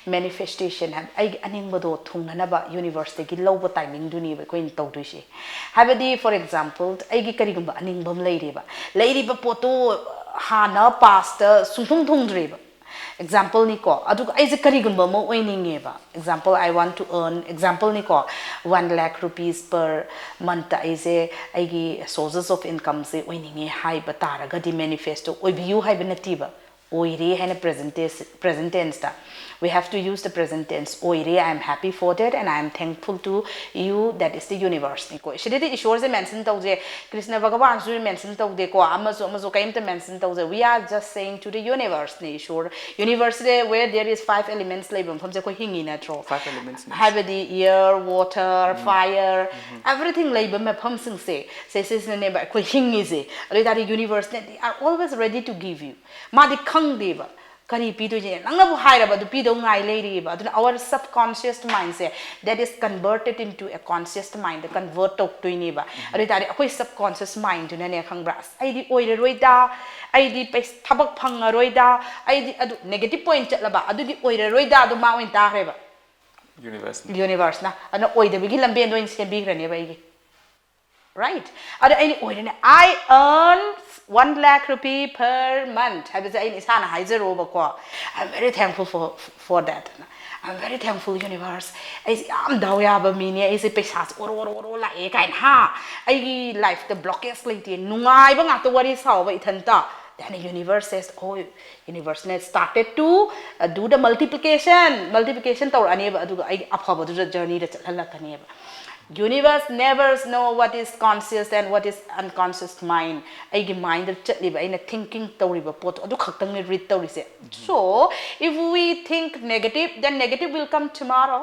Manifestation ꯍꯥꯏꯕ ꯑꯩꯒꯤ ꯑꯅꯤꯡꯕꯗꯣ ꯊꯨꯡꯅꯅꯕ universeꯇꯒꯤ ꯂꯧꯕ timingꯗꯨꯅꯦꯕ ꯑꯩꯈꯣꯏꯅ ꯇꯧꯗꯣꯏꯁꯦ꯫ ꯍꯥꯏꯕꯗꯤ, for example, ꯑꯩꯒꯤ ꯀꯔꯤꯒꯨꯝꯕ ꯑꯅꯤꯡꯕ ꯑꯃ ꯂꯩꯔꯦꯕ, ꯂꯩꯔꯤꯕ ꯄꯣꯠꯇꯣ ꯍꯥꯟꯅ pastꯇ ꯁꯨꯡꯊꯨꯡ ꯊꯨꯡꯗ꯭ꯔꯦꯕ꯫ Exampleꯅꯤꯀꯣ, ꯑꯗꯨꯒ ꯑꯩꯁꯦ ꯀꯔꯤꯒꯨꯝꯕ ꯑꯃ ꯑꯣꯏꯅꯤꯡꯉꯦꯕ, example, I want to earn, exampleꯅꯤꯀꯣ, one lakh rupees per monthꯇ ꯑꯩꯁꯦ ꯑꯩꯒꯤ sources of incomeꯁꯦ ꯑꯣꯏꯅꯤꯡꯉꯦ ꯍꯥꯏꯕ ꯇꯥꯔꯒꯗꯤ, manifestꯇꯣ ꯑꯣꯏꯕꯤꯌꯨ ꯍꯥꯏꯕ ꯅꯠꯇꯦꯕ, ꯑꯣꯏꯔꯦ ꯍꯥꯏꯅ present tense, present tenseꯇ, we have to use the present tense, ꯑꯣꯏꯔꯦ, I am happy for that and I am thankful to you, that is the universeꯅꯤꯀꯣ꯫ ꯁꯤꯗꯗꯤ ꯏꯁꯣꯔꯁꯦ mention ꯇꯧꯗꯦ, ꯀ꯭ꯔꯤꯁꯅ ꯚꯒꯋꯥꯟꯁꯨ mention ꯇꯧꯗꯦꯀꯣ, ꯑꯃꯁꯨ ꯑꯃꯁꯨ ꯀꯩꯝꯇ mention ꯇꯧꯗꯦ, we are just saying to the universeꯅꯦ, ꯏꯁꯣꯔ, universeꯁꯦ where there is five elements ꯂꯩꯕ ꯃꯐꯝꯁꯦ ꯑꯩꯈꯣꯏ ꯍꯤꯡꯉꯤ ꯅꯠꯇ꯭ꯔꯣ? Five elements means? ꯍꯥꯏꯕꯗꯤ air, water, fire, everything ꯂꯩꯕ ꯃꯐꯝꯁꯤꯡꯁꯦ, ꯁꯦ ꯁꯤꯁꯤꯅꯅꯦꯕ ꯑꯩꯈꯣꯏ ꯍꯤꯡꯉꯤꯁꯦ꯫ ꯑꯗꯨ ꯑꯣꯏꯇꯥꯔꯗꯤ universeꯅ, they are always ready to give you꯫ ꯃꯥꯗꯤ ꯈꯪꯗꯦꯕ ꯀꯔꯤ ꯄꯤꯗꯣꯏꯁꯦ, ꯅꯪꯅꯕꯨ ꯍꯥꯏꯔꯕ ꯑꯗꯨ ꯄꯤꯗꯧ ꯉꯥꯏ ꯂꯩꯔꯤꯑꯕ꯫ ꯑꯗꯨꯅ our subconscious mindꯁꯦ, that is converted into a conscious mindꯗ convert ꯇꯧꯗꯣꯏꯅꯦꯕ꯫ ꯑꯗꯨ ꯑꯣꯏꯇꯥꯔꯗꯤ ꯑꯩꯈꯣꯏ subconscious mindꯗꯨꯅꯅꯦ, ꯈꯪꯕ꯭ꯔꯥ, "ꯑꯁ, ꯑꯩꯗꯤ ꯑꯣꯏꯔꯔꯣꯏꯗ, ꯑꯩꯗꯤ ꯄꯩꯁ-, ꯊꯕꯛ ꯐꯪꯉꯔꯣꯏꯗ, ꯑꯩꯗꯤ ꯑꯗꯨ", negative point ꯆꯠꯂꯕ, "ꯑꯗꯨꯗꯤ ꯑꯣꯏꯔꯔꯣꯏꯗ", ꯑꯗꯨ ꯃꯥ ꯑꯣꯏꯅ ꯇꯥꯈ꯭ꯔꯦꯕ Universeꯅ꯫ Universeꯅ꯫ ꯑꯗꯨꯅ ꯑꯣꯏꯗꯕꯒꯤ ꯂꯝꯕꯦꯟꯗ ꯑꯣꯏꯅ ꯁꯦꯝꯕꯤꯈ꯭ꯔꯅꯦꯕ ꯑꯩꯒꯤ꯫ Right? ꯑꯗ ꯑꯩꯅ ꯑꯣꯏꯔꯦꯅꯦ, "I earn one lakh rupee per month" ꯍꯥꯏꯕꯁꯦ ꯑꯩꯅ ꯏꯁꯥꯅ ꯍꯥꯏꯖꯔꯣꯕꯀꯣ, "I'm very thankful for for that." "I'm very thankful, universe." ꯑꯩꯁꯦ ꯌꯥꯝ ꯗꯥꯎ ꯌꯥꯕ ꯃꯤꯅꯦ, ꯑꯩꯁꯦ ꯄꯩꯁꯥꯁꯦ ꯑꯣꯔꯣ ꯑꯣꯔꯣ ꯑꯣꯔꯣ ꯂꯥꯛꯑꯦ ꯀꯥꯏꯅ, ꯍꯥ? ꯑꯩꯒꯤ ꯂꯥꯏꯐꯇ ꯕ꯭ꯂꯣꯀꯦꯖ ꯂꯩꯇꯦ, ꯅꯨꯡꯉꯥꯏꯕ ꯉꯥꯛꯇ ꯋꯥꯔꯤ ꯁꯥꯎꯕ ꯏꯊꯟꯇ꯫ Then universe says, "Oh, universe ꯅ started to uh, do the multiplication." Multiplication ꯇꯧꯔꯛꯑꯅꯦꯕ, ꯑꯗꯨꯒ ꯑꯩꯒꯤ ꯑꯐꯕꯗꯨꯗ ꯖꯔꯅꯤꯗ ꯆꯠꯍꯜꯂꯛꯀꯅꯦꯕ꯫ Universe never know what is conscious and what is unconscious mind. ꯑꯩꯒꯤ ꯃꯥꯏꯟꯗ ꯆꯠꯂꯤꯕ, ꯑꯩꯅ ꯊꯤꯡꯀꯤꯡ ꯇꯧꯔꯤꯕ ꯄꯣꯠꯇꯣ ꯑꯗꯨ ꯈꯛꯇꯪꯅꯦ ꯔꯤꯠ ꯇꯧꯔꯤꯁꯦ꯫ So if we think negative, then negative will come tomorrow.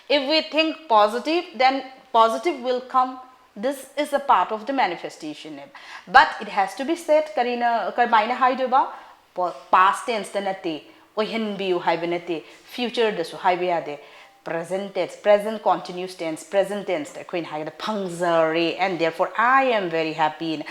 If we think positive, then positive will come. This is a part of the manifestation. But it has to be said, ꯀꯔꯤꯅ ꯀꯔꯝꯍꯥꯏꯅ ꯍꯥꯏꯗꯣꯏꯕ? Past tense ꯇ ꯅꯠꯇꯦ, ꯑꯣꯏꯍꯟꯕꯤꯌꯨ ꯍꯥꯏꯕ ꯅꯠꯇꯦ, ꯐ꯭ꯌꯨꯆꯔꯗꯁꯨ ꯍꯥꯏꯕ ꯌꯥꯗꯦ꯫ Present tense, present continuous tense, present tense ꯇ ꯑꯩꯈꯣꯏꯅ ꯍꯥꯏꯒꯗ "ꯐꯪꯖꯔꯦ, and therefore I am very happy" ꯅ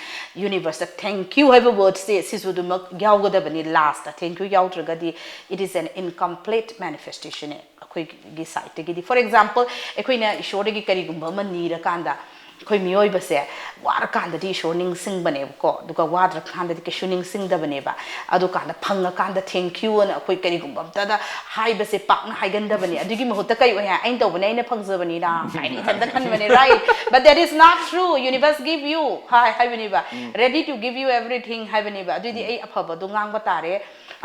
ꯌꯨꯅꯤꯚꯔꯁꯇ thank you ꯍꯥꯏꯕ ꯋꯥꯔꯗꯁꯦ ꯁꯤꯁꯨ ꯑꯗꯨꯃꯛ ꯌꯥꯎꯒꯗꯕꯅꯤ꯫ ꯂꯥꯁꯇ thank you ꯌꯥꯎꯗ꯭ꯔꯒꯗꯤ it is an incomplete manifestation ꯅꯦ ꯑꯩꯈꯣꯏꯒꯤ ꯁꯥꯏꯠꯇꯒꯤꯗꯤ꯫ For example, ꯑꯩꯈꯣꯏꯅ ꯏꯁꯣꯔꯗꯒꯤ ꯀꯔꯤꯒꯨꯝꯕ ꯑꯃ ꯅꯤꯔꯀꯥꯟꯗ, ꯑꯩꯈꯣꯏ ꯃꯤꯑꯣꯏꯕꯁꯦ ꯋꯥꯔꯀꯥꯟꯗꯗꯤ ꯏꯁꯣꯔ ꯅꯤꯡꯁꯤꯡꯕꯅꯦꯕꯀꯣ, ꯑꯗꯨꯒ ꯋꯥꯗ꯭ꯔꯀꯥꯟꯗꯗꯤ ꯀꯩꯁꯨ ꯅꯤꯡꯁꯤꯡꯗꯕꯅꯦꯕ꯫ ꯑꯗꯨꯀꯥꯟꯗ ꯐꯪꯉꯀꯥꯟꯗ "thank you" ꯑꯅ ꯑꯩꯈꯣꯏ ꯀꯔꯤꯒꯨꯝꯕ ꯑꯝꯇꯗ ꯍꯥꯏꯕꯁꯦ ꯄꯥꯛꯅ ꯍꯥꯏꯒꯟꯗꯕꯅꯦ꯫ ꯑꯗꯨꯒꯤ ꯃꯍꯨꯠꯇ ꯀꯩ ꯑꯣꯏ ꯍꯥꯏ? "ꯑꯩꯅ ꯇꯧꯕꯅꯦ, ꯑꯩꯅ ꯐꯪꯖꯕꯅꯤꯅ" ꯍꯥꯏꯅ ꯏꯊꯟꯇ ꯈꯟꯕꯅꯦ, right? But that is not true. Universe give you ꯍꯥꯏ ꯍꯥꯏꯕꯅꯦꯕ, "ready to give you everything" ꯍꯥꯏꯕꯅꯦꯕ꯫ ꯑꯗꯨꯏꯗꯤ ꯑꯩ ꯑꯐꯕꯗꯣ ꯉꯥꯡꯕ ꯇꯥꯔꯦ,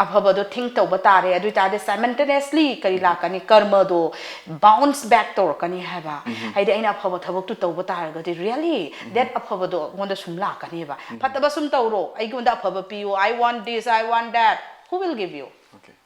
ꯑꯐꯕꯗꯣ ꯊꯤꯡ ꯇꯧꯕ ꯇꯥꯔꯦ꯫ ꯑꯗꯨ ꯑꯣꯏꯇꯥꯔꯗꯤ simultaneously ꯀꯔꯤ ꯂꯥꯛꯀꯅꯤ? ꯀꯔꯃꯗꯣ ꯕꯥꯎꯟꯁ ꯕꯦꯛ ꯇꯧꯔꯛꯀꯅꯤ ꯍꯥꯏꯕ꯫ ꯍꯥꯏꯗꯤ ꯑꯩꯅ ꯑꯐꯕ ꯊꯕꯛꯇꯨ ꯇꯧꯕ ꯇꯥꯔꯒꯗꯤ really that ꯑꯐꯕꯗꯣ ꯑꯩꯉꯣꯟꯗ ꯁꯨꯝ ꯂꯥꯛꯀꯅꯦꯕ꯫ "ꯐꯠꯇꯕ ꯁꯨꯝ ꯇꯧꯔꯣ, ꯑꯩꯉꯣꯟꯗ ꯑꯐꯕ ꯄꯤꯌꯨ, I want this, I want that." Who will give you? Okay.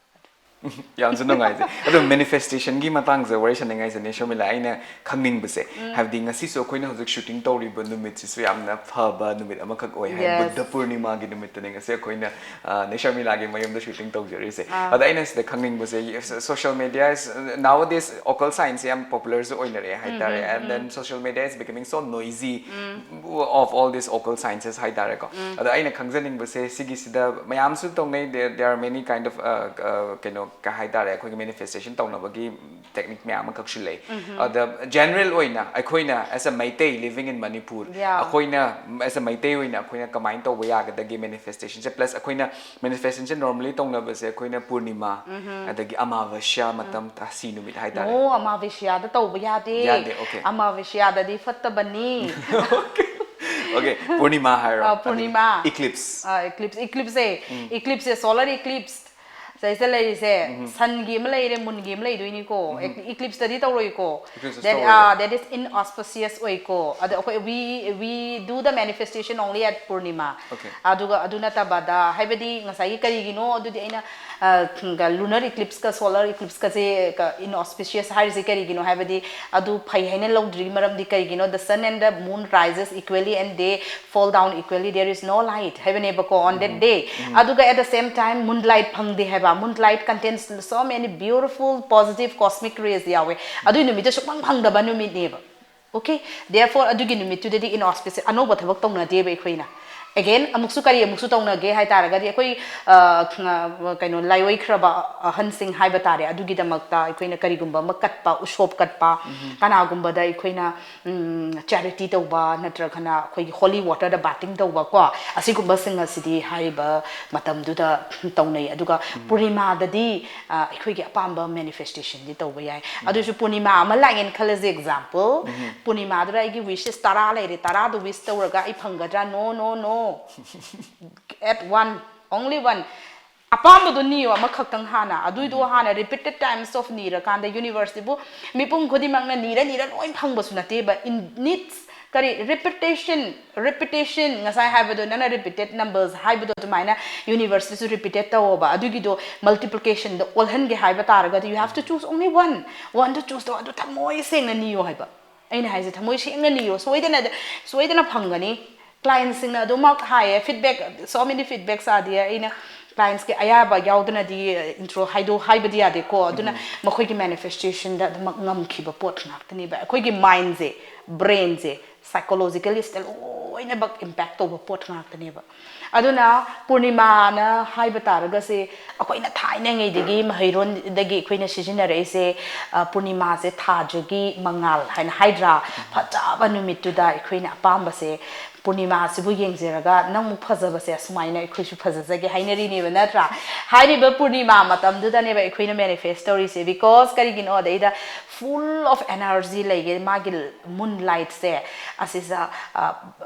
ꯌꯥꯝꯁꯨ ꯅꯨꯡꯉꯥꯏꯖꯩ꯫ ꯑꯗꯣ ꯃꯦꯅꯤꯐꯦꯁꯇꯦꯁꯟꯒꯤ ꯃꯇꯥꯡꯁꯦ ꯋꯥꯔꯤ ꯁꯥꯟꯅꯤꯡꯉꯥꯏꯁꯦ, ꯅꯦ ꯁꯔꯃꯤꯂꯥ, ꯑꯩꯅ ꯈꯪꯅꯤꯡꯕꯁꯦ, ꯍꯥꯏꯕꯗꯤ ꯉꯁꯤꯁꯨ ꯑꯩꯈꯣꯏꯅ ꯍꯧꯖꯤꯛ ꯁꯨꯇꯤꯡ ꯇꯧꯔꯤꯕ ꯅꯨꯃꯤꯠꯁꯤꯁꯨ ꯌꯥꯝꯅ ꯐꯕ ꯅꯨꯃꯤꯠ ꯑꯃꯈꯛ ꯑꯣꯏ ꯍꯥꯏ꯫ Yes. ꯕꯨꯗꯙ ꯄꯨꯔꯅꯤꯃꯥꯒꯤ ꯅꯨꯃꯤꯠꯇꯅꯦ ꯉꯁꯤ ꯑꯩꯈꯣꯏꯅ, ꯑ, ꯅꯦ ꯁꯔꯃꯤꯂꯥꯒꯤ ꯃꯌꯨꯝꯗ ꯁꯨꯇꯤꯡ ꯇꯧꯖꯔꯤꯁꯦ꯫ ꯑꯗ ꯑꯩꯅ ꯁꯤꯗ ꯈꯪꯅꯤꯡꯕꯁꯦ, social media is, nowadays occult science ꯁꯦ ꯌꯥꯝ ꯄꯣꯄꯨꯂꯔꯁꯨ ꯑꯣꯏꯅꯔꯛꯑꯦ ꯍꯥꯏꯇꯥꯔꯦ, and then social media is becoming so noisy of all these occult sciences ꯍꯥꯏꯇꯥꯔꯦꯀꯣ꯫ ꯑꯗ ꯑꯩꯅ ꯈꯪꯖꯅꯤꯡꯕꯁꯦ, ꯁꯤꯒꯤꯁꯤꯗ ꯃꯌꯥꯝꯁꯨ ꯇꯧꯅꯩ, there, there are many kind of, uh, uh, ꯀꯩꯅꯣ, ꯀꯩ ꯍꯥꯏꯇꯥꯔꯦ, ꯑꯩꯈꯣꯏꯒꯤ ꯃꯦꯅꯤꯐꯦꯁꯇꯦꯁꯟ ꯇꯧꯅꯕꯒꯤ ꯇꯦꯛꯅꯤꯛ ꯃꯌꯥꯝ ꯑꯃꯈꯛꯁꯨ ꯂꯩ꯫ ꯑꯗ ꯖꯦꯅꯔꯦꯜ ꯑꯣꯏꯅ ꯑꯩꯈꯣꯏꯅ as a Meitei living in Manipur, Yeah. ꯑꯩꯈꯣꯏꯅ as a Meitei ꯑꯣꯏꯅ ꯑꯩꯈꯣꯏꯅ ꯀꯃꯥꯏꯅ ꯇꯧꯕ ꯌꯥꯒꯗꯒꯦ ꯃꯦꯅꯤꯐꯦꯁꯇꯦꯁꯟꯁꯦ? ꯄ꯭ꯂꯁ ꯑꯩꯈꯣꯏꯅ ꯃꯦꯅꯤꯐꯦꯁꯇꯦꯁꯟꯁꯦ normally ꯇꯧꯅꯕꯁꯦ ꯑꯩꯈꯣꯏꯅ ꯄꯨꯔꯅꯤꯃꯥ, ꯑꯗꯒꯤ ꯑꯃꯥꯕꯁ꯭ꯌꯥ ꯃꯇꯝ, ꯊꯥꯁꯤ ꯅꯨꯃꯤꯠ ꯍꯥꯏꯇꯥꯔꯦ꯫ No, ꯑꯃꯥꯕꯁ꯭ꯌꯥꯗ ꯇꯧꯕ ꯌꯥꯗꯦ꯫ ꯌꯥꯗꯦ, okay. ꯑꯃꯥꯕꯁ꯭ꯌꯥꯗꯗꯤ ꯐꯠꯇꯕꯅꯤ꯫ Okay, ꯄꯨꯔꯅꯤꯃꯥ ꯍꯥꯏꯔꯣ? ꯑ, ꯄꯨꯔꯅꯤꯃꯥ꯫ Eclipse. ꯑ, eclipse, eclipse ꯁꯦ, eclipse ꯁꯦ, solar eclipse ꯁꯤꯗꯩꯁꯤꯗ ꯂꯩꯔꯤꯁꯦ, ꯁꯟꯒꯤ ꯑꯃ ꯂꯩꯔꯦ, ꯃꯨꯟꯒꯤ ꯑꯃ ꯂꯩꯗꯣꯏꯅꯤꯀꯣ꯫ Eclipse ꯇꯗꯤ ꯇꯧꯔꯣꯏꯀꯣ꯫ Eclipse That, ꯇꯧꯔꯣꯏ꯫ uh, that is inauspicious ꯑꯣꯏꯀꯣ꯫ ꯑꯗꯣ ꯑꯩꯈꯣꯏ, we, we do the manifestation only at Purnima. Okay. ꯑꯗꯨꯒ ꯑꯗꯨ ꯅꯠꯇꯕꯗ, ꯍꯥꯏꯕꯗꯤ ꯉꯁꯥꯏꯒꯤ ꯀꯔꯤꯒꯤꯅꯣ ꯑꯗꯨꯗꯤ ꯑꯩꯅ, ꯑ, lunar eclipse ꯀ solar eclipse ꯀꯁꯦ ꯀ inauspicious ꯍꯥꯏꯔꯤꯁꯦ ꯀꯔꯤꯒꯤꯅꯣ ꯍꯥꯏꯕꯗꯤ, ꯑꯗꯨ ꯐꯩ ꯍꯥꯏꯅ ꯂꯧꯗ꯭ꯔꯤꯒꯤ ꯃꯔꯝꯗꯤ ꯀꯔꯤꯒꯤꯅꯣ? The sun and the moon rises equally and they fall down equally, there is no light ꯍꯥꯏꯕꯅꯦꯕꯀꯣ on that day. ꯑꯗꯨꯒ at the same time moonlight ꯐꯪꯗꯦ ꯍꯥꯏꯕ, moonlight contains so many beautiful positive cosmic rays ꯌꯥꯎꯋꯦ꯫ ꯑꯗꯨꯏ ꯅꯨꯃꯤꯠꯇ ꯁꯨꯛꯐꯪ ꯐꯪꯗꯕ ꯅꯨꯃꯤꯠꯅꯦꯕ꯫ Okay, therefore ꯑꯗꯨꯒꯤ ꯅꯨꯃꯤꯠꯇꯨꯗꯗꯤ inauspicious, ꯑꯅꯧꯕ ꯊꯕꯛ ꯇꯧꯅꯗꯦꯕ ꯑꯩꯈꯣꯏꯅ꯫ Again, ꯑꯃꯨꯛꯁꯨ ꯀꯔꯤ ꯑꯃꯨꯛꯁꯨ ꯇꯧꯅꯒꯦ ꯍꯥꯏ ꯇꯥꯔꯒꯗꯤ, ꯑꯩꯈꯣꯏ, ꯑ, ꯀꯩꯅꯣ, ꯂꯥꯏꯑꯣꯏꯈ꯭ꯔꯕ ꯑꯍꯟꯁꯤꯡ ꯍꯥꯏꯕ ꯇꯥꯔꯦ, ꯑꯗꯨꯒꯤꯗꯃꯛꯇ ꯑꯩꯈꯣꯏꯅ ꯀꯔꯤꯒꯨꯝꯕ ꯑꯃ ꯀꯠꯄ, ꯎꯁꯣꯞ ꯀꯠꯄ, ꯀꯅꯥꯒꯨꯝꯕꯗ ꯑꯩꯈꯣꯏꯅ, ꯎꯝ, charity ꯇꯧꯕ, ꯅꯠꯇ꯭ꯔꯒꯅ ꯑꯩꯈꯣꯏꯒꯤ holy water ꯗ bathing ꯇꯧꯕ ꯀꯣ, ꯑꯁꯤꯒꯨꯝꯕꯁꯤꯡ ꯑꯁꯤꯗꯤ ꯍꯥꯏꯔꯤꯕ ꯃꯇꯝꯗꯨꯗ ꯇꯧꯅꯩ꯫ ꯑꯗꯨꯒ ꯄꯨꯔꯅꯤꯃꯥꯗꯗꯤ, ꯑ, ꯑꯩꯈꯣꯏꯒꯤ ꯑꯄꯥꯝꯕ manifestation ꯗꯤ ꯇꯧꯕ ꯌꯥꯏ꯫ ꯑꯗꯨꯁꯨ ꯄꯨꯔꯅꯤꯃꯥ ꯑꯃ ꯂꯥꯛꯑꯦꯅ ꯈꯜꯂꯁꯦ, example, ꯄꯨꯔꯅꯤꯃꯥꯗꯨꯗ ꯑꯩꯒꯤ wishes ꯇꯔꯥ ꯂꯩꯔꯦ, ꯇꯔꯥꯗꯣ wish ꯇꯧꯔꯒ ꯑꯩ ꯐꯪꯒꯗ꯭ꯔꯥ? No, no, no. At one, only one. ꯑꯄꯥꯝꯕꯗꯣ ꯅꯤꯌꯣ ꯑꯃꯈꯛꯇꯪ ꯍꯥꯟꯅ, ꯑꯗꯨꯏꯗꯣ ꯍꯥꯟꯅ repeated times of ꯅꯤꯔꯀꯥꯟꯗ universe ꯁꯤꯕꯨ ꯃꯤꯄꯨꯝ ꯈꯨꯗꯤꯡꯃꯛꯅ ꯅꯤꯔ ꯅꯤꯔ ꯂꯣꯏ ꯐꯪꯕꯁꯨ ꯅꯠꯇꯦꯕ꯫ In needs, ꯀꯔꯤ, repetition, repetition, ꯉꯁꯥꯏ ꯍꯥꯏꯕꯗꯣ, ꯅꯪꯅ repeated numbers ꯍꯥꯏꯕꯗꯣ ꯑꯗꯨꯃꯥꯏꯅ universe ꯁꯤꯁꯨ repeated ꯇꯧꯋꯣꯕ꯫ ꯑꯗꯨꯒꯤꯗꯣ multiplication ꯗ ꯑꯣꯜꯍꯟꯒꯦ ꯍꯥꯏꯕ ꯇꯥꯔꯒꯗꯤ you have to choose only one. One ꯗꯣ choose ꯇꯧ, ꯑꯗꯨ ꯊꯃꯣꯏ ꯁꯦꯡꯅ ꯅꯤꯌꯣ ꯍꯥꯏꯕ꯫ ꯑꯩꯅ ꯍꯥꯏꯁꯦ ꯊꯃꯣꯏ ꯁꯦꯡꯅ ꯅꯤꯌꯣ, ꯁꯣꯏꯗꯅ, ꯁꯣꯏꯗꯅ ꯐꯪꯒꯅꯤ꯫ Client ꯁꯤꯡꯅ ꯑꯗꯨꯃꯛ ꯍꯥꯏꯌꯦ, feedback, so many feedbacks are there꯫ ꯑꯩꯅ clients ꯀꯤ ꯑꯌꯥꯕ ꯌꯥꯎꯗꯅꯗꯤ intro ꯍꯥꯏꯗꯣ ꯍꯥꯏꯕꯗꯤ ꯌꯥꯗꯦꯀꯣ꯫ ꯑꯗꯨꯅ ꯃꯈꯣꯏꯒꯤ manifestation ꯗ ꯑꯗꯨꯃꯛ ꯉꯝꯈꯤꯕ ꯄꯣꯠ ꯉꯥꯛꯇꯅꯦꯕ꯫ ꯑꯩꯈꯣꯏꯒꯤ mind ꯁꯦ, brain ꯁꯦ psychologically ꯁꯤꯗ ꯂꯣꯏ ꯂꯣꯏꯅꯃꯛ impact ꯇꯧꯕ ꯄꯣꯠ ꯉꯥꯛꯇꯅꯦꯕ꯫ ꯑꯗꯨꯅ ꯄꯨꯔꯅꯤꯃꯥꯅ ꯍꯥꯏꯕ ꯇꯥꯔꯒꯁꯦ, ꯑꯩꯈꯣꯏꯅ ꯊꯥꯏꯅꯉꯩꯗꯒꯤ ꯃꯍꯩꯔꯣꯟꯗꯒꯤ ꯑꯩꯈꯣꯏꯅ ꯁꯤꯖꯤꯟꯅꯔꯛꯏꯁꯦ, ꯑ, ꯄꯨꯔꯅꯤꯃꯥꯁꯦ ꯊꯥꯖꯒꯤ ꯃꯉꯥꯜ ꯍꯥꯏꯅ ꯍꯥꯏꯗ꯭ꯔꯥ? ꯐꯖꯕ ꯅꯨꯃꯤꯠꯇꯨꯗ ꯑꯩꯈꯣꯏꯅ ꯑꯄꯥꯝꯕꯁꯦ, ꯄꯨꯔꯅꯤꯃꯥꯁꯤꯕꯨ ꯌꯦꯡꯖꯔꯒ ꯅꯪꯕꯨ ꯐꯖꯕꯁꯦ ꯑꯁꯨꯃꯥꯏꯅ ꯑꯩꯈꯣꯏꯁꯨ ꯐꯖꯖꯒꯦ ꯍꯥꯏꯅꯔꯤꯅꯦꯕ, ꯅꯠꯇ꯭ꯔꯥ? ꯍꯥꯏꯔꯤꯕ ꯄꯨꯔꯅꯤꯃꯥ ꯃꯇꯝꯗꯨꯗꯅꯦꯕ ꯑꯩꯈꯣꯏꯅ manifest ꯇꯧꯔꯤꯁꯦ꯫ Because ꯀꯔꯤꯒꯤꯅꯣ? ꯑꯗꯩꯗ full of energy ꯂꯩꯒꯦ, ꯃꯥꯒꯤ moonlight ꯁꯦ ꯑꯁꯤꯁꯦ, ꯑ,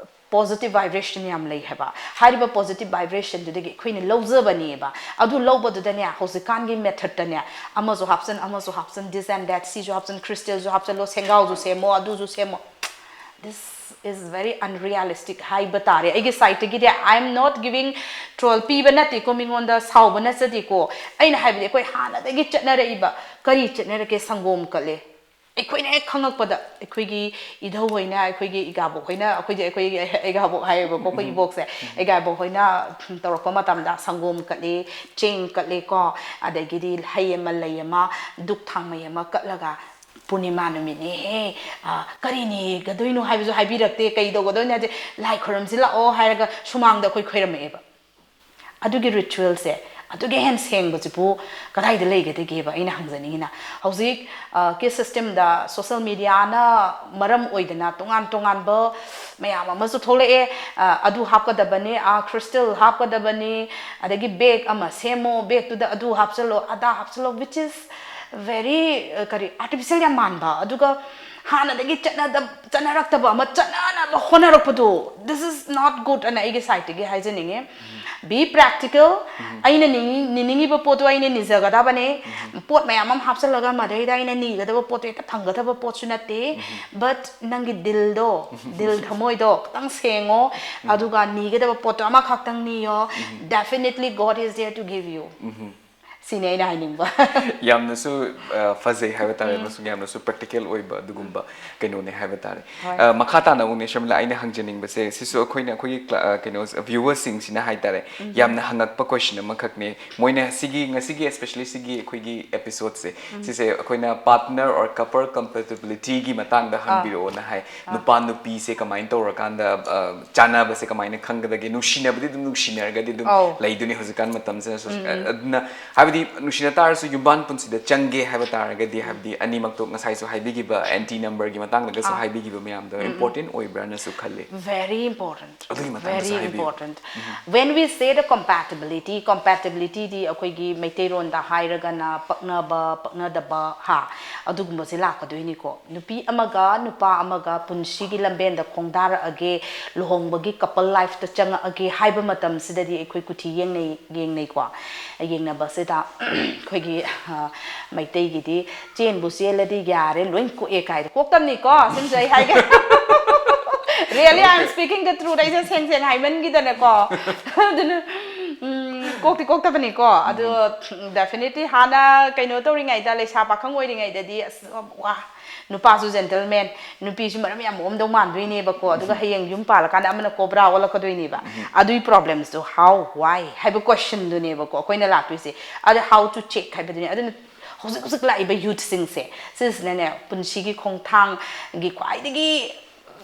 positive vibration ꯌꯥꯝ ꯂꯩ ꯍꯥꯏꯕ꯫ ꯍꯥꯏꯔꯤꯕ positive vibration ꯗꯨꯗꯒꯤ ꯑꯩꯈꯣꯏꯅ ꯂꯧꯖꯕꯅꯦꯕ꯫ ꯑꯗꯨ ꯂꯧꯕꯗꯨꯗꯅꯦ, ꯍꯧꯖꯤꯛꯀꯥꯟꯒꯤ method ꯇꯅꯦ, ꯑꯃꯁꯨ ꯍꯥꯞꯆꯟ, ꯑꯃꯁꯨ ꯍꯥꯞꯆꯟ, this and that, ꯁꯤꯁꯨ ꯍꯥꯞꯆꯟ, crystal ꯁꯨ ꯍꯥꯞꯆꯜꯂꯣ, ꯁꯦꯡꯒꯥꯎꯁꯨ ꯁꯦꯝꯃꯣ, ꯑꯗꯨꯁꯨ ꯁꯦꯝꯃꯣ꯫ This is very unrealistic ꯍꯥꯏꯕ ꯇꯥꯔꯦ꯫ ꯑꯩꯒꯤ side ꯇꯒꯤꯗꯤ, I am not giving, troll ꯄꯤꯕ ꯅꯠꯇꯦꯀꯣ, ꯃꯤꯉꯣꯟꯗ ꯁꯥꯎꯕ ꯅꯠꯆꯗꯦꯀꯣ꯫ ꯑꯩꯅ ꯍꯥꯏꯕꯗꯤ, ꯑꯩꯈꯣꯏ ꯍꯥꯟꯅꯗꯒꯤ ꯆꯠꯅꯔꯛꯏꯕ, ꯀꯔꯤ ꯆꯠꯅꯔꯛꯀꯦ? ꯁꯪꯒꯣꯝ ꯀꯠꯂꯦ꯫ ꯑꯩꯈꯣꯏꯅ ꯍꯦꯛ ꯈꯪꯉꯛꯄꯗ, ꯑꯩꯈꯣꯏꯒꯤ ꯏꯙꯧ ꯍꯣꯏꯅ, ꯑꯩꯈꯣꯏꯒꯤ ꯏꯒꯥꯕꯣꯛ ꯍꯣꯏꯅ, ꯑꯩꯈꯣꯏꯗꯤ, ꯑꯩꯈꯣꯏꯒꯤ ꯏꯒꯥꯕꯣꯛ ꯍꯥꯏꯌꯦꯕꯀꯣ, ꯑꯩꯈꯣꯏ ꯏꯕꯣꯛꯁꯦ, ꯏꯒꯥꯕꯣꯛ ꯍꯣꯏꯅ ꯇꯧꯔꯛꯄ ꯃꯇꯝꯗ ꯁꯪꯒꯣꯝ ꯀꯠꯂꯤ, ꯆꯦꯡ ꯀꯠꯂꯤꯀꯣ, ꯑꯗꯒꯤꯗꯤ ꯍꯩ ꯑꯃ, ꯂꯩ ꯑꯃ, ꯙꯨꯛ ꯊꯥꯡꯃꯩ ꯑꯃ ꯀꯠꯂꯒ "ꯄꯨꯔꯅꯤꯃꯥ ꯅꯨꯃꯤꯠꯅꯦꯍꯦ, ꯑ, ꯀꯔꯤ ꯅꯤꯒꯗꯣꯏꯅꯣ ꯍꯥꯏꯕꯁꯨ ꯍꯥꯏꯕꯤꯔꯛꯇꯦ, ꯀꯩ ꯇꯧꯒꯗꯣꯏꯅꯣ ꯍꯥꯏꯗꯤ, ꯂꯥꯏ ꯈꯣꯏꯔꯝꯁꯤ ꯂꯥꯛꯑꯣ" ꯍꯥꯏꯔꯒ ꯁꯨꯃꯥꯡꯗ ꯑꯩꯈꯣꯏ ꯈꯣꯏꯔꯝꯃꯛꯑꯦꯕ꯫ ꯑꯗꯨꯒꯤ ritual ꯁꯦ ꯑꯗꯨꯒꯤ ꯍꯦꯟꯅ ꯁꯦꯡꯕꯁꯤꯕꯨ ꯀꯗꯥꯏꯗ ꯂꯩꯒꯗꯒꯦꯕ? ꯑꯩꯅ ꯍꯪꯖꯅꯤꯡꯉꯤꯅ, ꯍꯧꯖꯤꯛ, ꯑ, caste system ꯗ social media ꯅ ꯃꯔꯝ ꯑꯣꯏꯗꯅ ꯇꯣꯉꯥꯟ ꯇꯣꯉꯥꯟꯕ ꯃꯌꯥꯝ ꯑꯃꯁꯨ ꯊꯣꯛꯂꯛꯑꯦ꯫ ꯑ, ꯑꯗꯨ ꯍꯥꯞꯀꯗꯕꯅꯤ, ꯑ, crystal ꯍꯥꯞꯀꯗꯕꯅꯤ, ꯑꯗꯒꯤ bag ꯑꯃ ꯁꯦꯝꯃꯣ, bag ꯇꯨꯗ ꯑꯗꯨ ꯍꯥꯞꯆꯜꯂꯣ, ꯑꯗꯥ ꯍꯥꯞꯆꯜꯂꯣ, which is very, ꯑ, ꯀꯔꯤ, artificial ꯌꯥꯝ ꯃꯥꯟꯕ, ꯑꯗꯨꯒ ꯍꯥꯟꯅꯗꯒꯤ ꯆꯠꯅꯗ-, ꯆꯠꯅꯔꯛꯇꯕ ꯑꯃ ꯆꯠꯅꯅꯕ ꯍꯣꯠꯅꯔꯛꯄꯗꯣ, this is not good ꯑꯅ ꯑꯩꯒꯤ side ꯇꯒꯤ ꯍꯥꯏꯖꯅꯤꯡꯉꯤ꯫ Be practical. ꯑꯩꯅ ꯅꯤꯡ-, ꯅꯤꯅꯤꯡꯉꯤꯕ ꯄꯣꯠꯇꯣ ꯑꯩꯅ ꯅꯤꯖꯒꯗꯕꯅꯦ꯫ ꯄꯣꯠ ꯃꯌꯥꯝ ꯑꯃ ꯍꯥꯞꯆꯜꯂꯒ ꯃꯗꯩꯗ ꯑꯩꯅ ꯅꯤꯒꯗꯕ ꯄꯣꯠꯇꯣ ꯍꯦꯛꯇ ꯐꯪꯒꯗꯕ ꯄꯣꯠꯁꯨ ꯅꯠꯇꯦ꯫ But ꯅꯪꯒꯤ ꯗꯤꯜꯗꯣ, ꯗꯤꯜ ꯊꯃꯣꯏꯗꯣ ꯈꯤꯇꯪ ꯁꯦꯡꯉꯣ, ꯑꯗꯨꯒ ꯅꯤꯒꯗꯕ ꯄꯣꯠꯇꯣ ꯑꯃꯈꯛꯇꯪ ꯅꯤꯌꯣ꯫ Definitely God is there to give you. ꯁꯤꯅꯦ ꯑꯩꯅ ꯍꯥꯏꯅꯤꯡꯕ꯫ ꯌꯥꯝꯅꯁꯨ ꯑ, ꯐꯖꯩ ꯍꯥꯏꯕ ꯇꯥꯔꯦ, ꯑꯃꯁꯨꯡ ꯌꯥꯝꯅꯁꯨ practical ꯑꯣꯏꯕ ꯑꯗꯨꯒꯨꯝꯕ ꯀꯩꯅꯣꯅꯦ ꯍꯥꯏꯕ ꯇꯥꯔꯦ꯫ ꯍꯣꯏ꯫ ꯑ, ꯃꯈꯥ ꯇꯥꯅ ꯑꯃꯨꯛꯅꯦ ꯁꯔꯃꯤꯂꯥ, ꯑꯩꯅ ꯍꯪꯖꯅꯤꯡꯕꯁꯦ, ꯁꯤꯁꯨ ꯑꯩꯈꯣꯏꯅ ꯑꯩꯈꯣꯏꯒꯤ ꯀ꯭ꯂ- ꯑ, ꯀꯩꯅꯣ, viewersꯁꯤꯡꯁꯤꯅ ꯍꯥꯏ ꯇꯥꯔꯦ, ꯌꯥꯝꯅ ꯍꯪꯉꯛꯄ question ꯑꯃꯈꯛꯅꯦ꯫ ꯃꯣꯏꯅ ꯁꯤꯒꯤ, ꯉꯁꯤꯒꯤ, especially ꯁꯤꯒꯤ ꯑꯩꯈꯣꯏꯒꯤ episodeꯁꯦ, ꯁꯤꯁꯦ ꯑꯩꯈꯣꯏꯅ partner or couple compatibilityꯒꯤ ꯃꯇꯥꯡꯗ ꯍꯪꯕꯤꯔꯛꯑꯣꯅ ꯍꯥꯏ꯫ ꯅꯨꯄꯥ ꯅꯨꯄꯤꯁꯦ ꯀꯃꯥꯏꯅ ꯇꯧꯔꯀꯥꯟꯗ ꯑ, ꯆꯥꯟꯅꯕꯁꯦ ꯀꯃꯥꯏꯅ ꯈꯪꯒꯗꯒꯦ? ꯅꯨꯡꯁꯤꯅꯕꯗꯤ ꯑꯗꯨꯝ ꯅꯨꯡꯁꯤꯅꯔꯒꯗꯤ ꯑꯗꯨꯝ ꯑꯧ꯫ ꯂꯩꯗꯣꯏꯅꯤ ꯍꯧꯖꯤꯛꯀꯥꯟ ꯃꯇꯝꯁꯤꯅꯁꯨ꯫ ꯑ, ꯑꯗꯨꯅ ꯍꯥꯏꯕꯗꯤ ꯅꯨꯡꯁꯤꯅ ꯇꯥꯔꯁꯨ ꯌꯨꯝꯕꯥꯟ ꯄꯨꯟꯁꯤꯗ ꯆꯪꯒꯦ ꯍꯥꯏꯕ ꯇꯥꯔꯒꯗꯤ, ꯍꯥꯏꯕꯗꯤ ꯑꯅꯤꯃꯛꯇꯣ ꯉꯁꯥꯏꯁꯨ ꯍꯥꯏꯕꯤꯈꯤꯕ anti numberꯒꯤ ꯃꯇꯥꯡꯗꯒꯁꯨ ꯍꯥꯏꯕꯤꯈꯤꯕ ꯃꯌꯥꯝꯗꯣ important ꯑꯣꯏꯕ꯭ꯔꯥꯅꯁꯨ ꯈꯜꯂꯤ꯫ Very important. ꯑꯗꯨꯒꯤ ꯃꯇꯥꯡꯗꯁꯨ Very ꯍꯥꯏꯕꯤꯌꯨ꯫ important. When we say the compatibility, compatibilityꯗꯤ ꯑꯩꯈꯣꯏꯒꯤ ꯃꯩꯇꯩꯔꯣꯟꯗ ꯍꯥꯏꯔꯒꯅ ꯄꯛꯅꯕ, ꯄꯛꯅꯗꯕ, ꯍꯥ, ꯑꯗꯨꯒꯨꯝꯕꯁꯦ ꯂꯥꯛꯀꯗꯣꯏꯅꯤꯀꯣ꯫ ꯅꯨꯄꯤ ꯑꯃꯒ ꯅꯨꯄꯥ ꯑꯃꯒ ꯄꯨꯟꯁꯤꯒꯤ ꯂꯝꯕꯦꯟꯗ ꯈꯣꯡꯗꯥꯔꯛꯑꯒꯦ, ꯂꯨꯍꯣꯡꯕꯒꯤ couple lifeꯇ ꯆꯪꯉꯛꯑꯒꯦ ꯍꯥꯏꯕ ꯃꯇꯝꯁꯤꯗꯗꯤ ꯑꯩꯈꯣꯏ ꯀꯨꯊꯤ ꯌꯦꯡꯅꯩ, ꯌꯦꯡꯅꯩꯀꯣ꯫ ꯌꯦꯡꯅꯕꯁꯤꯗ ꯑꯩꯈꯣꯏꯒꯤ, ꯑ, ꯃꯩꯇꯩꯒꯤꯗꯤ "ꯆꯦꯟꯕꯨ ꯆꯦꯜꯂꯗꯤ ꯌꯥꯔꯦ, ꯂꯣꯏ ꯀꯣꯛꯑꯦ" ꯀꯥꯏꯗꯣ ꯀꯣꯛꯇꯕꯅꯤꯀꯣ꯫ ꯁꯤꯃꯁꯨ ꯑꯩ ꯍꯥꯏꯒꯦ꯫ Really, I am speaking the truth. ꯑꯩꯁꯦ ꯁꯦꯡ ꯁꯦꯡ ꯍꯥꯏꯃꯟꯈꯤꯗꯅꯀꯣ꯫ ꯑꯗꯨꯅ, ꯎꯝ, ꯀꯣꯛꯇꯤ ꯀꯣꯛꯇꯕꯅꯤꯀꯣ꯫ ꯑꯗꯣ, definitely ꯍꯥꯟꯅ ꯀꯩꯅꯣ ꯇꯧꯔꯤꯉꯩꯗ, ꯂꯩꯁꯥ ꯄꯥꯈꯪ ꯑꯣꯏꯔꯤꯉꯩꯗꯗꯤ, ꯑꯁ, ꯋꯥ, ꯅꯨꯄꯥꯁꯨ gentleman, ꯅꯨꯄꯤꯁꯨ ꯃꯔꯝ ꯌꯥꯝ ꯃꯣꯛꯑꯝꯗꯧ ꯃꯥꯟꯗꯣꯏꯅꯦꯕꯀꯣ꯫ ꯑꯗꯨꯒ ꯍꯌꯦꯡ ꯌꯨꯝ ꯄꯥꯜꯂꯀꯥꯟꯗ ꯑꯃꯅ cobra ꯑꯣꯜꯂꯛꯀꯗꯣꯏꯅꯦꯕ꯫ ꯑꯗꯨꯒꯤ problemsꯗꯣ how, why ꯍꯥꯏꯕ questionꯗꯨꯅꯦꯕꯀꯣ ꯑꯩꯈꯣꯏꯅ ꯂꯥꯛꯇꯣꯏꯁꯦ꯫ ꯑꯗ how to check ꯍꯥꯏꯕꯗꯨꯅꯦ꯫ ꯑꯗꯨꯅ ꯍꯧꯖꯤꯛ ꯍꯧꯖꯤꯛ ꯂꯥꯛꯏꯕ youthꯁꯤꯡꯁꯦ, ꯁꯤꯁꯤꯅꯅꯦ, ꯄꯨꯟꯁꯤꯒꯤ ꯈꯣꯡꯊꯥꯡꯒꯤ ꯈ꯭ꯋꯥꯏꯗꯒꯤ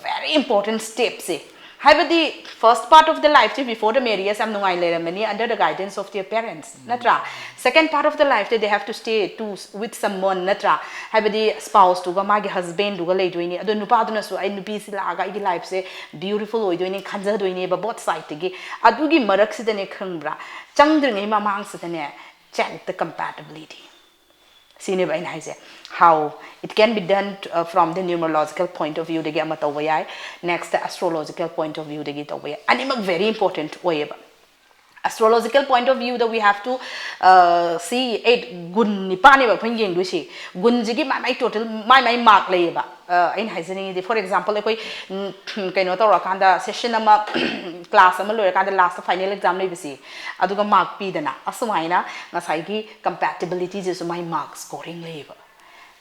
very important stepꯁꯦ, ꯍꯥꯏꯕꯗꯤ first part of the lifeꯁꯦ, before the marriage, ꯌꯥꯝ ꯅꯨꯡꯉꯥꯏ ꯂꯩꯔꯝꯃꯅꯤ under the guidance of their parents, ꯅꯠꯇ꯭ꯔꯥ? Second part of the lifeꯇ they have to stay to, with someone, ꯅꯠꯇ꯭ꯔꯥ? ꯍꯥꯏꯕꯗꯤ spouseꯇꯨꯒ, ꯃꯥꯒꯤ husbandꯗꯨꯒ ꯂꯩꯗꯣꯏꯅꯤ꯫ ꯑꯗꯣ ꯅꯨꯄꯥꯗꯨꯅꯁꯨ "ꯑꯩ ꯅꯨꯄꯤꯁꯤ ꯂꯥꯛꯑꯒ ꯑꯩꯒꯤ lifeꯁꯦ beautiful ꯑꯣꯏꯗꯣꯏꯅꯤ" ꯈꯟꯖꯗꯣꯏꯅꯦꯕ, both sideꯇꯒꯤ꯫ ꯑꯗꯨꯒꯤ ꯃꯔꯛꯁꯤꯗꯅꯦ, ꯈꯪꯕ꯭ꯔꯥ, ꯆꯪꯗ꯭ꯔꯤꯉꯩ ꯃꯃꯥꯡꯁꯤꯗꯅꯦ, check the compatibility꯫ ꯁꯤꯅꯦꯕ ꯑꯩꯅ ꯍꯥꯏꯁꯦ꯫ How it can be done, uh, from the numerological point of viewꯗꯒꯤ ꯑꯃ ꯇꯧꯕ ꯌꯥꯏ, next astrological point of viewꯗꯒꯤ ꯇꯧꯕ ꯌꯥꯏ꯫ ꯑꯅꯤꯃꯛ very important ꯑꯣꯏꯌꯦꯕ꯫ Astrological point of viewꯗ we have to uh, see eight, gun ꯅꯤꯄꯥꯟꯅꯦꯕ ꯑꯩꯈꯣꯏꯅ ꯌꯦꯡꯗꯣꯏꯁꯤ꯫ ꯒꯨꯟꯁꯤꯒꯤ ꯃꯥꯏ ꯃꯥꯏ total ꯃꯥꯏ ꯃꯥꯏ mark ꯂꯩꯌꯦꯕ꯫ ꯑ, ꯑꯩꯅ ꯍꯥꯏꯖꯅꯤꯡꯉꯤꯗꯤ, for example, ꯑꯩꯈꯣꯏ ꯎꯝ, ꯀꯩꯅꯣ ꯇꯧꯔꯀꯥꯟꯗ, session ꯑꯃ class ꯑꯃ ꯂꯣꯏꯔꯀꯥꯟꯗ last final exam ꯂꯩꯕꯁꯤ, ꯑꯗꯨꯒ mark ꯄꯤꯗꯅ, ꯑꯁꯨꯃꯥꯏꯅ ꯉꯁꯥꯏꯒꯤ compatibilityꯁꯤꯁꯨ ꯃꯥꯏ mark scoring ꯂꯩꯌꯦꯕ꯫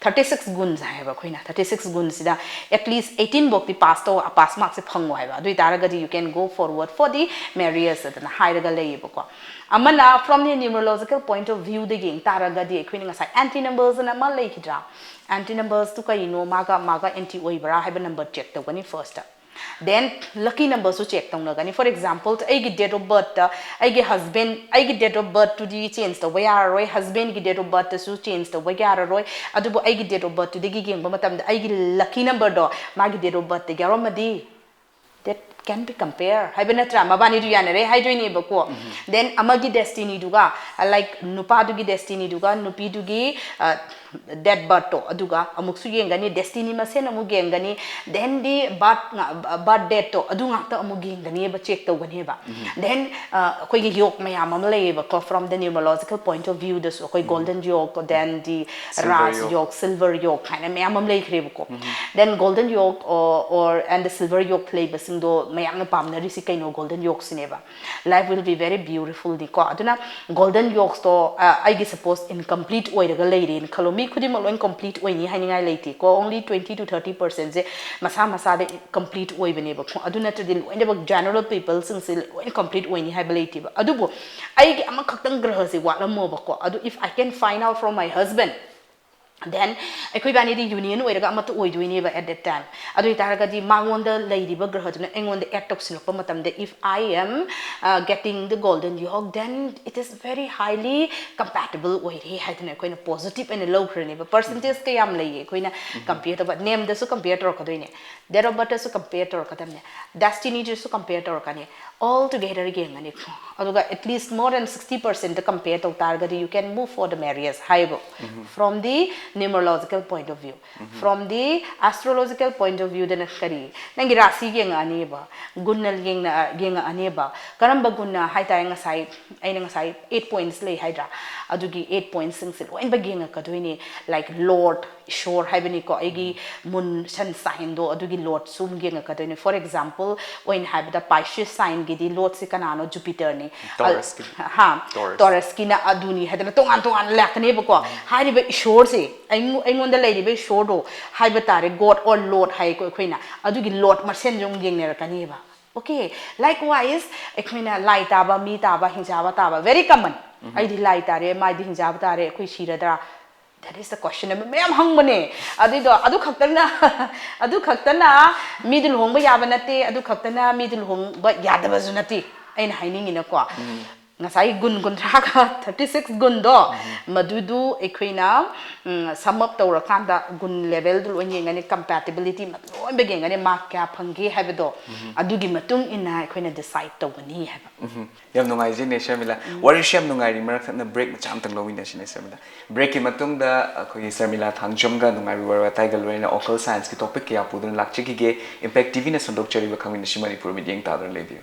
Thirty six ꯒꯨꯟꯁꯦ ꯍꯥꯏꯌꯦꯕ ꯑꯩꯈꯣꯏꯅ꯫ Thirty six ꯒꯨꯟꯁꯤꯗ at least eighteen ꯐꯥꯎꯗꯤ pass ꯇꯧ, pass markꯁꯦ ꯐꯪꯉꯣ ꯍꯥꯏꯕ꯫ ꯑꯗꯨ ꯑꯣꯏꯇꯥꯔꯒꯗꯤ you can go forward for the marriage ꯑꯗꯨꯅ ꯍꯥꯏꯔꯒ ꯂꯩꯌꯦꯕꯀꯣ꯫ ꯑꯃꯅ from the numerological point of viewꯗ ꯌꯦꯡ ꯇꯥꯔꯒꯗꯤ, ꯑꯩꯈꯣꯏꯅ ꯉꯁꯥꯏ anti numbersꯅ ꯑꯃ ꯂꯩꯈꯤꯗ꯭ꯔꯥ? Anti numbersꯇꯨ ꯀꯔꯤꯅꯣ, ꯃꯥꯒ ꯃꯥꯒ anti ꯑꯣꯏꯕ꯭ꯔꯥ ꯍꯥꯏꯕ number check ꯇꯧꯒꯅꯤ first꯫ Then lucky numberꯁꯨ check ꯇꯧꯅꯒꯅꯤ꯫ For example, ꯑꯩꯒꯤ date of birthꯇ ꯑꯩꯒꯤ husband, ꯑꯩꯒꯤ date of birthꯇꯨꯗꯤ change ꯇꯧꯕ ꯌꯥꯔꯔꯣꯏ, husbandꯒꯤ date of birthꯇꯁꯨ change ꯇꯧꯕ ꯌꯥꯔꯔꯣꯏ꯫ ꯑꯗꯨꯕꯨ ꯑꯩꯒꯤ date of birthꯇꯨꯗꯒꯤ ꯌꯦꯡꯕ ꯃꯇꯝꯗ ꯑꯩꯒꯤ lucky numberꯗꯣ ꯃꯥꯒꯤ date of birthꯇ ꯌꯥꯎꯔꯝꯃꯗꯤ, that can be compare ꯍꯥꯏꯕ ꯅꯠꯇ꯭ꯔꯥ? ꯃꯕꯥꯅꯤꯗꯨ ꯌꯥꯅꯔꯦ ꯍꯥꯏꯗꯣꯏꯅꯦꯕꯀꯣ꯫ Then ꯑꯃꯒꯤ destinyꯗꯨꯒ, like, ꯅꯨꯄꯥꯗꯨꯒꯤ destinyꯗꯨꯒ ꯅꯨꯄꯤꯗꯨꯒꯤ, ꯑ, date birthꯇꯣ, ꯑꯗꯨꯒ ꯑꯃꯨꯛꯁꯨ ꯌꯦꯡꯒꯅꯤ, destiny ꯃꯁꯦꯟ ꯑꯃꯨꯛ ꯌꯦꯡꯒꯅꯤ, then the birth, birth dateꯇꯣ, ꯑꯗꯨ ꯉꯥꯛꯇ ꯑꯃꯨꯛ ꯌꯦꯡꯒꯅꯤꯕ, check ꯇꯧꯒꯅꯤꯕ꯫ Then, ꯑ, ꯑꯩꯈꯣꯏꯒꯤ ꯌꯣꯛ ꯃꯌꯥꯝ ꯑꯃ ꯂꯩꯌꯦꯕꯀꯣ, from the numerological point of viewꯗꯁꯨ ꯑꯩꯈꯣꯏ golden yog, then the raj yog, silver yog ꯍꯥꯏꯅ ꯃꯌꯥꯝ ꯑꯃ ꯂꯩꯈ꯭ꯔꯦꯕꯀꯣ꯫ Then golden yog or, or and the silver yog ꯂꯩꯕꯁꯤꯡꯗꯣ ꯃꯌꯥꯝꯅ ꯄꯥꯝꯅꯔꯤꯁꯤ ꯀꯩꯅꯣ? Golden ꯌꯣꯛꯁꯤꯅꯦꯕ꯫ Life will be very beautifulness ꯀꯣ꯫ ꯑꯗꯨꯅ golden ꯌꯣꯛꯁꯇꯣ, ꯑ, ꯑꯩꯒꯤ suppose incomplete ꯑꯣꯏꯔꯒ ꯂꯩꯔꯦꯅ ꯈꯜꯂꯣ꯫ ꯃꯤ ꯈꯨꯗꯤꯡꯃꯛ ꯂꯣꯏ complete ꯑꯣꯏꯅꯤ ꯍꯥꯏꯅꯤꯡꯉꯥꯏ ꯂꯩꯇꯦꯀꯣ꯫ Only twenty to thirty percentꯁꯦ ꯃꯁꯥ ꯃꯁꯥꯗ complete ꯑꯣꯏꯕꯅꯦꯕ꯫ ꯑꯗꯨ ꯅꯠꯇ꯭ꯔꯗꯤ ꯂꯣꯏꯅꯃꯛ general peopleꯁꯤꯡꯁꯦ ꯂꯣꯏꯅ complete ꯑꯣꯏꯅꯤ ꯍꯥꯏꯕ ꯂꯩꯇꯦꯕ꯫ ꯑꯗꯨꯕꯨ ꯑꯩꯒꯤ ꯑꯃꯈꯛꯇꯪ ꯒ꯭ꯔꯍꯁꯦ ꯋꯥꯠꯂꯝꯃꯣꯕꯀꯣ꯫ ꯑꯗꯨ if I can find out from my husband, then ꯑꯩꯈꯣꯏ ꯏꯕꯥꯅꯤꯗꯤ union ꯑꯣꯏꯔꯒ ꯑꯃꯠꯇ ꯑꯣꯏꯗꯣꯏꯅꯦꯕ at that time꯫ ꯑꯗꯨ ꯑꯣꯏꯇꯥꯔꯒꯗꯤ ꯃꯉꯣꯟꯗ ꯂꯩꯔꯤꯕ ꯒ꯭ꯔꯍꯗꯨꯅ ꯑꯩꯉꯣꯟꯗ act ꯇꯧꯁꯤꯜꯂꯛꯄ ꯃꯇꯝꯗ, if I am, uh, getting the golden yolk, then it is very highly compatible ꯑꯣꯏꯔꯦ ꯍꯥꯏꯗꯅ ꯑꯩꯈꯣꯏꯅ positive ꯑꯣꯏꯅ ꯂꯧꯈ꯭ꯔꯅꯦꯕ꯫ Percentage ꯀꯌꯥꯝ ꯂꯩꯌꯦ ꯑꯩꯈꯣꯏꯅ compare ꯇꯧꯕ, nameꯗꯁꯨ compare ꯇꯧꯔꯛꯀꯗꯣꯏꯅꯦ, date of birthꯇꯁꯨ compare ꯇꯧꯔꯛꯀꯗꯕꯅꯦ, destinyꯗꯁꯨ compare ꯇꯧꯔꯛꯀꯅꯤ, all together ꯌꯦꯡꯒꯅꯤ꯫ ꯑꯗꯨꯒ at least more than sixty percentꯇ compare ꯇꯧ ꯇꯥꯔꯒꯗꯤ you can move for the marriage ꯍꯥꯏꯌꯦꯕ꯫ From the Numerological point of view. From the astrological point of view ꯗꯅ ꯀꯔꯤ? ꯅꯪꯒꯤ ꯔꯥꯁꯤ ꯌꯦꯡꯉꯛꯑꯅꯦꯕ, ꯒꯨꯟꯅ ꯌꯦꯡꯅ ꯌꯦꯡꯉꯛꯑꯅꯦꯕ꯫ ꯀꯔꯝꯕ ꯒꯨꯟꯅ ꯍꯥꯏꯇꯥꯔꯦ? ꯉꯁꯥꯏ ꯑꯩꯅ ꯉꯁꯥꯏ eight points ꯂꯩ ꯍꯥꯏꯗ꯭ꯔꯥ? ꯑꯗꯨꯒꯤ eight points ꯁꯤꯡꯁꯦ ꯂꯣꯏꯅꯃꯛ ꯌꯦꯡꯉꯛꯀꯗꯣꯏꯅꯦ꯫ Like Lord, ꯏꯁꯣꯔ ꯍꯥꯏꯕꯅꯤꯀꯣ, ꯑꯩꯒꯤ moon, sun sign ꯗꯣ, ꯑꯗꯨꯒꯤ Lord ꯁꯨ ꯌꯦꯡꯉꯛꯀꯗꯣꯏꯅꯦ꯫ For example ꯑꯣꯏꯅ ꯍꯥꯏꯕꯗ, Pisces sign ꯒꯤꯗꯤ Lord ꯁꯤ ꯀꯅꯥꯅꯣ? Jupiter ꯅꯤ꯫ Taurus ꯀꯤ꯫ ꯍꯥ, Taurus꯫ Taurus ꯀꯤꯅ ꯑꯗꯨꯅꯤ ꯍꯥꯏꯗꯅ ꯇꯣꯉꯥꯟ ꯇꯣꯉꯥꯟꯅ ꯂꯥꯛꯀꯅꯦꯕꯀꯣ꯫ ꯍꯥꯏꯔꯤꯕ ꯏꯁꯣꯔꯁꯦ, ꯑꯩꯉꯣ-, ꯑꯩꯉꯣꯟꯗ ꯂꯩꯔꯤꯕ ꯏꯁꯣꯔꯗꯣ ꯍꯥꯏꯕ ꯇꯥꯔꯦ, God or Lord ꯍꯥꯏꯀꯣ ꯑꯩꯈꯣꯏꯅ, ꯑꯗꯨꯒꯤ Lord ꯃꯁꯦꯟꯁꯨ ꯑꯃꯨꯛ ꯌꯦꯡꯅꯔꯛꯀꯅꯦꯕ꯫ Okay, likewise ꯑꯩꯈꯣꯏꯅ ꯂꯥꯏ ꯇꯥꯕ, ꯃꯤ ꯇꯥꯕ, ꯍꯤꯡꯆꯥꯕ ꯇꯥꯕ, very common꯫ ꯑꯩꯗꯤ ꯂꯥꯏ ꯇꯥꯔꯦ, ꯃꯥꯏꯗꯤ ꯍꯤꯡꯆꯥꯕ ꯇꯥꯔꯦ, ꯑꯩꯈꯣꯏ ꯁꯤꯔꯗ꯭ꯔꯥ? That is the question ꯑꯃ ꯃꯌꯥꯝ ꯍꯪꯕꯅꯦ꯫ ꯑꯗꯨꯏꯗꯣ, ꯑꯗꯨ ꯈꯛꯇꯅ, ꯑꯗꯨ ꯈꯛꯇꯅ ꯃꯤꯗꯨ ꯂꯨꯍꯣꯡꯕ ꯌꯥꯕ ꯅꯠꯇꯦ, ꯑꯗꯨ ꯈꯛꯇꯅ ꯃꯤꯗꯨ ꯂꯨꯍꯣꯡꯕ ꯌꯥꯗꯕꯁꯨ ꯅꯠꯇꯦ꯫ ꯑꯩꯅ ꯍꯥꯏꯅꯤꯡꯉꯤꯅꯀꯣ, ꯉꯁꯥꯏꯒꯤ ꯒꯨꯟ ꯀꯨꯟꯊ꯭ꯔꯥꯒ thirty six ꯒꯨꯟꯗꯣ, ꯃꯗꯨꯗꯨ ꯑꯩꯈꯣꯏꯅ, ꯎꯝ, sum up ꯇꯧꯔꯀꯥꯟꯗ ꯒꯨꯟ level ꯗꯨ ꯂꯣꯏ ꯌꯦꯡꯒꯅꯤ, compatibility ꯂꯣꯏꯅꯃꯛ ꯌꯦꯡꯒꯅꯤ, mark ꯀꯌꯥ ꯐꯪꯒꯦ ꯍꯥꯏꯕꯗꯣ, ꯑꯗꯨꯒꯤ ꯃꯇꯨꯡ ꯏꯟꯅ ꯑꯩꯈꯣꯏꯅ decide ꯇꯧꯒꯅꯤ ꯍꯥꯏꯕ꯫ ꯎꯝ, ꯌꯥꯝ ꯅꯨꯡꯉꯥꯏꯖꯩ ꯅꯦ ꯁꯔꯃꯤꯂꯥ꯫ ꯋꯥꯔꯤꯁꯨ ꯌꯥꯝ ꯅꯨꯡꯉꯥꯏꯔꯤ, ꯃꯔꯛ ꯊꯠꯅ break ꯃꯆꯥ ꯑꯃꯇꯪ ꯂꯧꯃꯤꯟꯅꯁꯤ ꯅꯦ ꯁꯔꯃꯤꯂꯥ꯫ Break ꯀꯤ ꯃꯇꯨꯡꯗ ꯑꯩꯈꯣꯏꯒꯤ ꯁꯔꯃꯤꯂꯥ ꯊꯥꯡꯖꯝꯒ ꯅꯨꯡꯉꯥꯏꯕ ꯋꯥꯔꯤ ꯋꯥꯇꯥꯏꯒ ꯂꯣꯏꯅꯅ occult science ꯀꯤ topic ꯀꯌꯥ ꯄꯨꯗꯨꯅ ꯂꯥꯛꯆꯈꯤꯒꯦ꯫ Impact T V ꯅ ꯁꯟꯗꯣꯛꯆꯔꯤꯕ ꯈꯪꯃꯤꯟꯅꯁꯤ ꯃꯅꯤꯄꯨꯔ, ꯃꯤꯠꯌꯦꯡ ꯇꯥꯗꯨꯅ ꯂꯩꯕꯤꯌꯨ꯫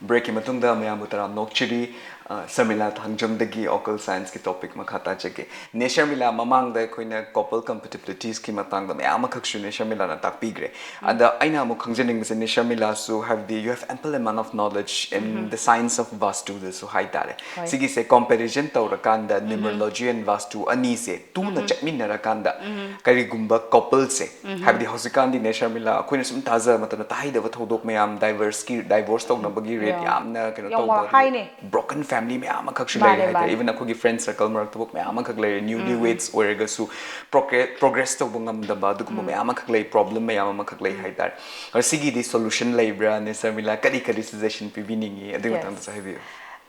Break ꯀꯤ ꯃꯇꯨꯡꯗ ꯃꯌꯥꯝꯕꯨ ꯇꯔꯥꯝꯅ ꯑꯣꯛꯆꯔꯤ꯫ ꯑ, ꯁꯔꯃꯤꯂꯥ ꯊꯥꯡꯖꯝꯗꯒꯤ occult science ꯀꯤ topic ꯃꯈꯥ ꯇꯥꯖꯒꯦ꯫ ꯅꯦ ꯁꯔꯃꯤꯂꯥ, ꯃꯃꯥꯡꯗ ꯑꯩꯈꯣꯏꯅ couple compatibilities ꯀꯤ ꯃꯇꯥꯡꯗ ꯃꯌꯥꯝ ꯑꯃꯈꯛꯁꯨ ꯅꯦ ꯁꯔꯃꯤꯂꯥꯅ ꯇꯥꯛꯄꯤꯈ꯭ꯔꯦ꯫ ꯑꯗ ꯑꯩꯅ ꯑꯃꯨꯛ ꯈꯪꯖꯅꯤꯡꯕꯁꯦ, ꯅꯦ ꯁꯔꯃꯤꯂꯥꯁꯨ, ꯍꯥꯏꯕꯗꯤ, you have ample amount of knowledge in the science of Vastu ꯗꯁꯨ ꯍꯥꯏꯇꯥꯔꯦ꯫ ꯍꯣꯏ꯫ ꯁꯤꯒꯤꯁꯦ comparison ꯇꯧꯔꯀꯥꯟꯗ numerology and Vastu ꯑꯅꯤꯁꯦ ꯇꯨꯅ ꯆꯠꯃꯤꯟꯅꯔꯀꯥꯟꯗ ꯀꯔꯤꯒꯨꯝꯕ couple ꯁꯦ, ꯍꯥꯏꯕꯗꯤ ꯍꯧꯖꯤꯛꯀꯥꯟꯗꯤ ꯅꯦ ꯁꯔꯃꯤꯂꯥ, ꯑꯩꯈꯣꯏꯅ ꯁꯨꯝ ꯇꯥꯖꯕ ꯃꯇꯝꯗ ꯇꯥꯍꯩꯗꯕ ꯊꯧꯗꯣꯛ ꯃꯌꯥꯝ, divorce ꯀꯤ, divorce ꯇꯧꯅꯕꯒꯤ rate ꯌꯥꯝ ꯌꯥꯝ ꯅ ꯀꯩꯅꯣ ꯌꯥꯝ ꯇꯧꯕ ꯋꯥ-, ꯍꯥꯏꯅꯦ꯫ Broken family ꯃꯌꯥꯝ ꯑꯃꯈꯛꯁꯨ ꯃꯥꯅꯦ, ꯂꯩꯔꯦ ꯍꯥꯏꯇꯥꯔꯦ꯫ ꯃꯥꯅꯦ꯫ Even ꯑꯩꯈꯣꯏꯒꯤ friend circle ꯃꯔꯛꯇꯐꯥꯎ ꯃꯌꯥꯝ ꯑꯃꯈꯛ ꯂꯩꯔꯦ, newly weds ꯑꯣꯏꯔꯒꯁꯨ progress progress ꯇꯧꯕ ꯉꯝꯗꯕ ꯑꯗꯨꯒꯨꯝꯕ ꯃꯌꯥꯝ ꯑꯃꯈꯛ ꯂꯩ, problem ꯃꯌꯥꯝ ꯑꯃꯈꯛ ꯂꯩ ꯍꯥꯏꯇꯥꯔꯦ꯫ ꯑꯗꯣ ꯁꯤꯒꯤꯗꯤ solution ꯂꯩꯕ꯭ꯔꯥ, ꯅꯦ ꯁꯔꯃꯤꯂꯥ? ꯀꯔꯤ ꯀꯔꯤ suggestion ꯄꯤꯕꯤꯅꯤꯡꯉꯤ? ꯑꯗꯨꯒꯤ Yes. ꯃꯇꯥꯡꯗꯁꯨ ꯍꯥꯏꯕꯤꯌꯨ꯫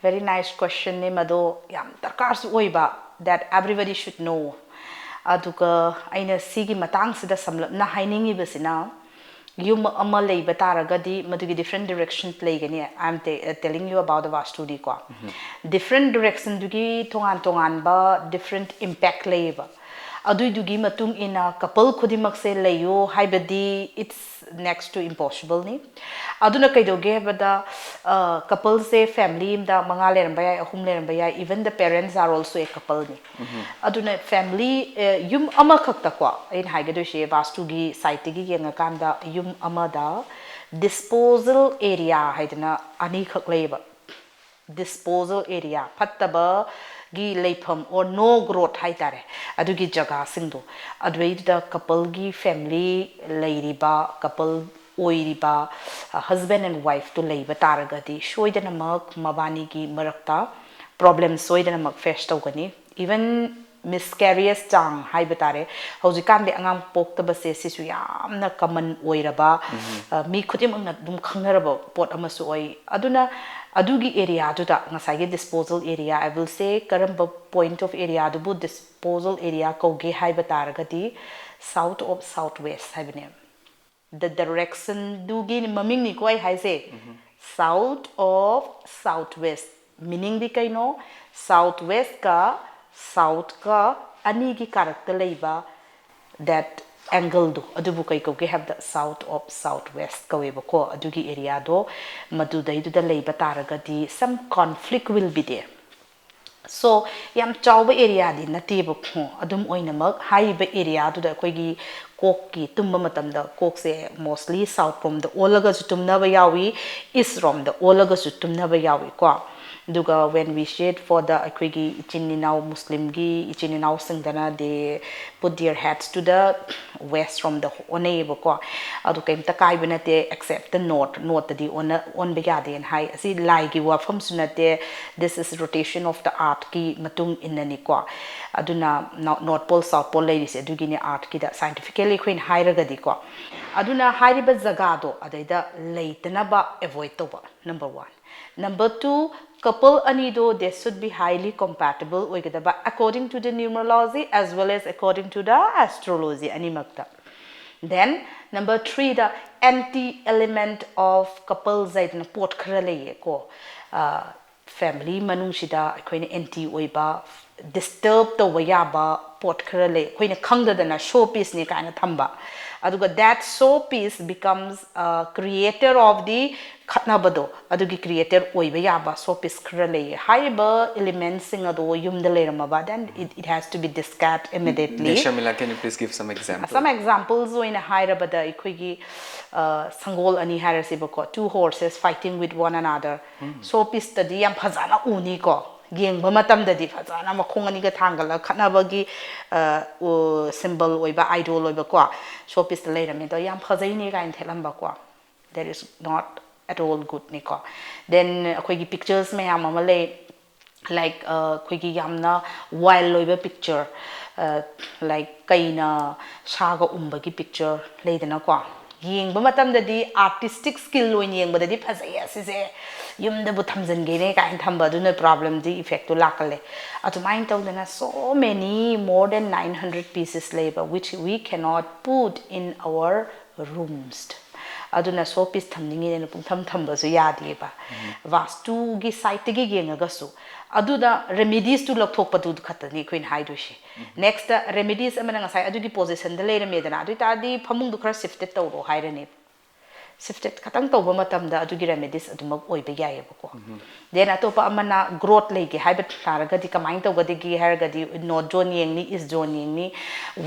Very nice question ꯅꯦ ꯃꯗꯣ, ꯌꯥꯝ ꯗꯔꯀꯥꯔꯁꯨ ꯑꯣꯏꯕ, that everybody should know꯫ ꯑꯗꯨꯒ ꯑꯩꯅ ꯁꯤꯒꯤ ꯃꯇꯥꯡꯁꯤꯗ ꯁꯝꯂꯞꯅ ꯍꯥꯏꯅꯤꯡꯉꯤꯕꯁꯤꯅ, ꯌꯨꯝ ꯑꯃ ꯂꯩꯕ ꯇꯥꯔꯒꯗꯤ ꯃꯗꯨꯒꯤ different direction ꯂꯩꯒꯅꯤ꯫ I am te-, telling you about the ꯚꯥꯁꯇꯨꯅꯤꯀꯣ꯫ Different direction ꯗꯨꯒꯤ ꯇꯣꯉꯥꯟ ꯇꯣꯉꯥꯟꯕ different impact ꯂꯩꯌꯦꯕ꯫ ꯑꯗꯨꯏꯗꯨꯒꯤ ꯃꯇꯨꯡ ꯏꯟꯅ couple ꯈꯨꯗꯤꯡꯃꯛꯁꯦ ꯂꯩꯌꯣ ꯍꯥꯏꯕꯗꯤ it's next to impossible ꯅꯤ꯫ ꯑꯗꯨꯅ ꯀꯩꯗꯧꯒꯦ ꯍꯥꯏꯕꯗ, couple ꯁꯦ family ꯑꯃꯗ ꯃꯉꯥ ꯂꯩꯔꯝꯕ ꯌꯥꯏ, ꯑꯍꯨꯝ ꯂꯩꯔꯝꯕ ꯌꯥꯏ, even the parents are also a couple ꯅꯤ꯫ ꯑꯗꯨꯅ family, ꯑ, ꯌꯨꯝ ꯑꯃꯈꯛꯇꯀꯣ, ꯑꯩꯅ ꯍꯥꯏꯒꯗꯣꯏꯁꯦ, ꯚꯥꯁꯇꯨꯒꯤ side ꯇꯒꯤ ꯌꯦꯡꯉꯀꯥꯟꯗ ꯌꯨꯝ ꯑꯃꯗ disposal area ꯍꯥꯏꯗꯅ ꯑꯅꯤꯈꯛ ꯂꯩꯌꯦꯕ꯫ Disposal area, ꯐꯠꯇꯕꯒꯤ ꯂꯩꯐꯝ or no growth ꯍꯥꯏꯇꯥꯔꯦ, ꯑꯗꯨꯒꯤ ꯖꯒꯥꯁꯤꯡꯗꯣ, ꯑꯗꯨꯗꯩꯗꯨꯗ couple ꯒꯤ family ꯂꯩꯔꯤꯕ, couple ꯑꯣꯏꯔꯤꯕ, ꯑ, husband and wife ꯇꯨ ꯂꯩꯕ ꯇꯥꯔꯒꯗꯤ ꯁꯣꯏꯗꯅꯃꯛ ꯃꯕꯥꯅꯤꯒꯤ ꯃꯔꯛꯇ problem ꯁꯣꯏꯗꯅꯃꯛ face ꯇꯧꯒꯅꯤ꯫ Even miscarriage ꯆꯥꯡ ꯍꯥꯏꯕ ꯇꯥꯔꯦ, ꯍꯧꯖꯤꯛꯀꯥꯟꯗꯤ ꯑꯉꯥꯡ ꯄꯣꯛꯇꯕꯁꯦ ꯁꯤꯁꯨ ꯌꯥꯝꯅ common ꯑꯣꯏꯔꯕ, ꯑ, ꯃꯤ ꯈꯨꯗꯤꯡꯃꯛꯅ ꯑꯗꯨꯝ ꯈꯪꯅꯔꯕ ꯄꯣꯠ ꯑꯃꯁꯨ ꯑꯣꯏ꯫ ꯑꯗꯨꯅ ꯑꯗꯨꯒꯤ area ꯗꯨꯗ, ꯉꯁꯥꯏꯒꯤ disposal area, I will say, ꯀꯔꯝꯕ point of area ꯗꯨꯕꯨ disposal area ꯀꯧꯒꯦ ꯍꯥꯏꯕ ꯇꯥꯔꯒꯗꯤ south of south west ꯍꯥꯏꯕꯅꯦ꯫ The direction ꯗꯨꯒꯤ ꯃꯃꯤꯡꯅꯤꯀꯣ ꯑꯩ ꯍꯥꯏꯁꯦ꯫ South of south west꯫ Meaning ꯗꯤ ꯀꯩꯅꯣ? South west ꯀ south ꯀ ꯑꯅꯤꯒꯤ ꯀꯥꯔꯛꯇ ꯂꯩꯕ that angle ꯗꯨ, ꯑꯗꯨꯕꯨ ꯀꯩ ꯀꯧꯒꯦ ꯍꯥꯏꯕꯗ south of south west ꯀꯧꯋꯦꯕꯀꯣ꯫ ꯑꯗꯨꯒꯤ area ꯗꯣ, ꯃꯗꯨꯗꯩꯗꯨꯗ ꯂꯩꯕ ꯇꯥꯔꯒꯗꯤ some conflict will be there꯫ So, ꯌꯥꯝ ꯆꯥꯎꯕ area ꯗꯤ ꯅꯠꯇꯦꯕꯀꯣ꯫ ꯑꯗꯨꯝ ꯑꯣꯏꯅꯃꯛ ꯍꯥꯏꯔꯤꯕ area ꯗꯨꯗ ꯑꯩꯈꯣꯏꯒꯤ ꯀꯣꯛꯀꯤ ꯇꯨꯝꯕ ꯃꯇꯝꯗ ꯀꯣꯛꯁꯦ mostly south ꯔꯣꯝꯗ ꯑꯣꯜꯂꯒꯁꯨ ꯇꯨꯝꯅꯕ ꯌꯥꯎꯏ, east ꯔꯣꯝꯗ ꯑꯣꯜꯂꯒꯁꯨ ꯇꯨꯝꯅꯕ ꯌꯥꯎꯏꯀꯣ꯫ ꯑꯗꯨꯒ when we shade for the ꯑꯩꯈꯣꯏꯒꯤ ꯏꯆꯤꯟ ꯏꯅꯥꯎ ꯃꯨꯁꯂꯤꯝꯒꯤ ꯏꯆꯤꯟ ꯏꯅꯥꯎꯁꯤꯡꯗꯅ they put their heads to the west ꯔꯣꯝꯗ ꯑꯣꯟꯅꯩꯌꯦꯕꯀꯣ꯫ ꯑꯗꯨ ꯀꯩꯝꯇ ꯀꯥꯏꯕ ꯅꯠꯇꯦ, except the north, north ꯇꯗꯤ ꯑꯣꯟꯅ ꯑꯣꯟꯕ ꯌꯥꯗꯦꯅ ꯍꯥꯏ꯫ ꯑꯁꯤ ꯂꯥꯏꯒꯤ ꯋꯥꯐꯝꯁꯨ ꯅꯠꯇꯦ, this is rotation of the earth ꯀꯤ ꯃꯇꯨꯡ ꯏꯟꯅꯅꯤꯀꯣ꯫ ꯑꯗꯨꯅ north pole south pole ꯂꯩꯔꯤꯁꯦ ꯑꯗꯨꯒꯤꯅꯦ earth ꯀꯤꯗ scientifically ꯑꯩꯈꯣꯏꯅ ꯍꯥꯏꯔꯒꯗꯤꯀꯣ꯫ ꯑꯗꯨꯅ ꯍꯥꯏꯔꯤꯕ ꯖꯒꯥꯗꯣ ꯑꯗꯩꯗ ꯂꯩꯇꯅꯕ avoid ꯇꯧꯕ, number one꯫ Number two, couple ꯑꯅꯤꯗꯣ they should be highly compatible ꯑꯣꯏꯒꯗꯕ, according to the numerology as well as according to the astrology ꯑꯅꯤꯃꯛꯇ꯫ Then number three the anti element of couples ꯍꯥꯏꯗꯅ ꯄꯣꯠ ꯈꯔ ꯂꯩꯌꯦꯀꯣ꯫ ꯐꯦꯃꯤꯂꯤ ꯃꯅꯨꯡꯁꯤꯗ ꯑꯩꯈꯣꯏꯅ ꯑꯦꯟꯇꯤ ꯑꯣꯏꯕ, ꯗꯤꯁꯇꯔꯕ ꯇꯧꯕ ꯌꯥꯕ ꯄꯣꯠ ꯈꯔ ꯂꯩ, ꯑꯩꯈꯣꯏꯅ ꯈꯪꯗꯗꯅ ꯁꯣ ꯄꯤꯁꯅꯤ ꯀꯥꯏꯅ ꯊꯝꯕ꯫ ꯑꯗꯨꯒ that show piece becomes creator of the ꯈꯠꯅꯕꯗꯣ, ꯑꯗꯨꯒꯤ ꯀ꯭ꯔꯤꯌꯦꯇꯔ ꯑꯣꯏꯕ ꯌꯥꯕ ꯁꯣ ꯄꯤꯁ ꯈꯔ ꯂꯩꯌꯦ꯫ ꯍꯥꯏꯔꯤꯕ ꯏꯂꯤꯃꯦꯟꯁꯤꯡ ꯑꯗꯣ ꯌꯨꯝꯗ ꯂꯩꯔꯝꯃꯕ, then it, it has to be discard immediately. Nishamila, can you please give some example? Some examples ꯑꯣꯏꯅ ꯍꯥꯏꯔꯕꯗ ꯑꯩꯈꯣꯏꯒꯤ ꯁꯪꯒꯣꯜ ꯑꯅꯤ ꯍꯥꯏꯔꯁꯤꯕꯀꯣ, two horses fighting with one another, ꯁꯣ ꯄꯤꯁꯇꯗꯤ ꯌꯥꯝ ꯐꯖꯅ ꯎꯅꯤꯀꯣ꯫ ꯌꯦꯡꯕ ꯃꯇꯝꯗꯗꯤ ꯐꯖꯅ ꯃꯈꯣꯡ ꯑꯅꯤꯒ ꯊꯥꯡꯒꯠꯂꯒ ꯈꯠꯅꯕꯒꯤ ꯁꯤꯝꯕꯜ ꯑꯣꯏꯕ, ꯑꯥꯏꯗꯣꯜ ꯑꯣꯏꯕꯀꯣ ꯁꯣ ꯄꯤꯁꯇ ꯂꯩꯔꯝꯃꯦ ꯑꯗꯣ ꯌꯥꯝ ꯐꯖꯩꯅꯦ ꯀꯥꯏꯅ ꯊꯦꯠꯂꯝꯕꯀꯣ꯫ That is not at all good ꯅꯤꯀꯣ꯫ Then ꯑꯩꯈꯣꯏꯒꯤ ꯄꯤꯛꯆꯔꯁ ꯃꯌꯥꯝ ꯑꯃ ꯂꯩ, ꯂꯥꯏꯛ ꯑꯩꯈꯣꯏꯒꯤ ꯌꯥꯝꯅ ꯋꯥꯏꯜ ꯑꯣꯏꯕ ꯄꯤꯛꯆꯔ, ꯂꯥꯏꯛ ꯀꯩꯅ ꯁꯥꯒ ꯎꯝꯕꯒꯤ ꯄꯤꯛꯆꯔ ꯂꯩꯗꯅꯀꯣ꯫ ꯌꯦꯡꯕ ꯃꯇꯝꯗꯗꯤ ꯑꯥꯔꯇꯤꯁꯇꯤꯛ ꯁ꯭ꯀꯤꯜ ꯑꯣꯏꯅ ꯌꯦꯡꯕꯗꯗꯤ ꯐꯖꯩꯌꯦ ꯑꯁꯤꯁꯦ, ꯌꯨꯝꯗꯕꯨ ꯊꯝꯖꯤꯟꯒꯦꯅꯦ ꯀꯥꯏꯅ ꯊꯝꯕ ꯑꯗꯨꯅ ꯄ꯭ꯔꯣꯕ꯭ꯂꯦꯝꯗꯤ ꯏꯐꯦꯛꯇꯣ ꯂꯥꯛꯀꯜꯂꯦ꯫ ꯑꯗꯨꯃꯥꯏꯅ ꯇꯧꯗꯅ so many, more than nine hundred pieces ꯂꯩꯕ which we cannot put in our rooms. ꯑꯗꯨꯅ ꯁꯣ ꯄꯤꯁ ꯊꯝꯅꯤꯡꯉꯤꯅꯦꯅ ꯄꯨꯡꯊꯝ ꯊꯝꯕꯁꯨ ꯌꯥꯗꯦꯕ꯫ ꯚꯥꯁꯇꯨꯒꯤ ꯁꯥꯏꯠꯇꯒꯤ ꯌꯦꯡꯉꯒꯁꯨ꯫ ꯑꯗꯨꯗ ꯔꯦꯃꯤꯗꯤꯁꯇꯨ ꯂꯧꯊꯣꯛꯄꯗꯨ ꯈꯛꯇꯅꯤ ꯑꯩꯈꯣꯏꯅ ꯍꯥꯏꯗꯣꯏꯁꯦ꯫ ꯅꯦꯛꯁꯇ ꯔꯦꯃꯤꯗꯤꯁ ꯑꯃꯅ ꯉꯁꯥꯏ ꯑꯗꯨꯒꯤ ꯄꯣꯖꯤꯁꯟꯗ ꯂꯩꯔꯝꯃꯦꯗꯅ, ꯑꯗꯨ ꯑꯣꯏꯇꯥꯔꯗꯤ ꯐꯃꯨꯡꯗꯨ ꯈꯔ ꯁꯤꯐꯇꯦꯠ ꯇꯧꯔꯣ ꯍꯥꯏꯔꯅꯦꯕ꯫ shifted ꯈꯇꯪ ꯇꯧꯕ ꯃꯇꯝꯗ ꯑꯗꯨꯒꯤ remedies ꯑꯗꯨꯃꯛ ꯑꯣꯏꯕ ꯌꯥꯏꯑꯕꯀꯣ. Then ꯑꯇꯣꯞꯄ ꯑꯃꯅ growth ꯂꯩꯒꯦ ꯍꯥꯏꯕ ꯇꯥꯔꯒꯗꯤ ꯀꯃꯥꯏꯅ ꯇꯧꯒꯗꯒꯦ ꯍꯥꯏꯔꯒꯗꯤ, north zone ꯌꯦꯡꯅꯤ, east zone ꯌꯦꯡꯅꯤ.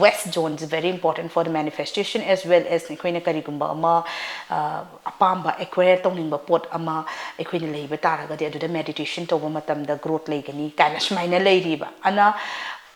West zone is very important for the manifestation as well as ꯑꯩꯈꯣꯏꯅ ꯀꯔꯤꯒꯨꯝꯕ ꯑꯃ, ꯑ, ꯑꯄꯥꯝꯕ acquire ꯇꯧꯅꯤꯡꯕ ꯄꯣꯠ ꯑꯃ ꯑꯩꯈꯣꯏꯅ ꯂꯩꯕ ꯇꯥꯔꯒꯗꯤ ꯑꯗꯨꯗ meditation ꯇꯧꯕ ꯃꯇꯝꯗ growth ꯂꯩꯒꯅꯤ ꯀꯥꯏꯅ ꯁꯨꯃꯥꯏꯅ ꯂꯩꯔꯤꯕ. ꯑꯅ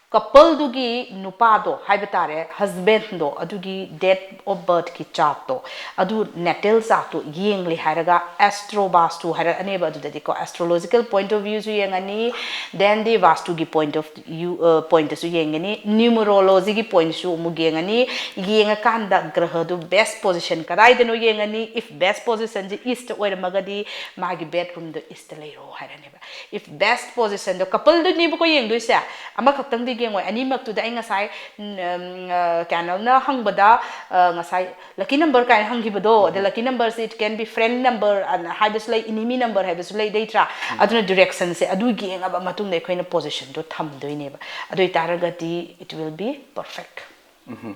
coupleꯗꯨꯒꯤ ꯅꯨꯄꯥꯗꯣ ꯍꯥꯏꯕ ꯇꯥꯔꯦ, husbandꯗꯣ, ꯑꯗꯨꯒꯤ date of birthꯀꯤ chartꯇꯣ, ꯑꯗꯨ natal chartꯇꯣ ꯌꯦꯡꯂꯦ ꯍꯥꯏꯔꯒ, astro vastu ꯍꯥꯏꯔꯛꯑꯅꯦꯕ ꯑꯗꯨꯗꯗꯤꯀꯣ. Astrological point of viewꯁꯨ ꯌꯦꯡꯉꯅꯤ, then the vastuꯒꯤ point of view, ꯑ, pointꯇꯁꯨ ꯌꯦꯡꯒꯅꯤ, numerologyꯒꯤ pointꯁꯨ ꯑꯃꯨꯛ ꯌꯦꯡꯉꯅꯤ. ꯌꯦꯡꯉꯀꯥꯟꯗ ꯒ꯭ꯔꯍꯗꯨ best position ꯀꯗꯥꯏꯗꯅꯣ ꯌꯦꯡꯉꯅꯤ. If best positionꯁꯦ east ꯑꯣꯏꯔꯝꯃꯒꯗꯤ ꯃꯥꯒꯤ bedroomꯗꯣ east ꯂꯩꯔꯣ ꯍꯥꯏꯔꯅꯦꯕ. If best positionꯗꯣ, coupleꯗꯨꯅꯦꯕꯀꯣ ꯌꯦꯡꯗꯣꯏꯁꯦ, ꯑꯃꯈꯛꯇꯪꯗꯤ ꯌꯦꯡꯉꯣꯏ, ꯑꯅꯤꯃꯛꯇꯨꯗ. ꯑꯩ ꯉꯁꯥꯏ, ꯎꯝ, ꯑ, ꯀꯩꯅꯣꯅ ꯍꯪꯕꯗ, ꯑ, ꯉꯁꯥꯏ lucky number ꯀꯥꯏꯅ ꯍꯪꯈꯤꯕꯗꯣ, ꯑꯗ lucky numberꯁꯦ it can be friend number ꯑꯅ ꯍꯥꯏꯕꯁꯨ ꯂꯩ, enemy number ꯍꯥꯏꯕꯁꯨ ꯂꯩ, ꯂꯩꯇ꯭ꯔꯥ? ꯑꯗꯨꯅ directionꯁꯦ ꯑꯗꯨ ꯌꯦꯡꯉꯕ ꯃꯇꯨꯡꯗ ꯑꯩꯈꯣꯏꯅ positionꯗꯣ ꯊꯝꯗꯣꯏꯅꯦꯕ. ꯑꯗꯨ ꯑꯣꯏꯇꯥꯔꯒꯗꯤ it will be perfect. ꯎꯝ꯫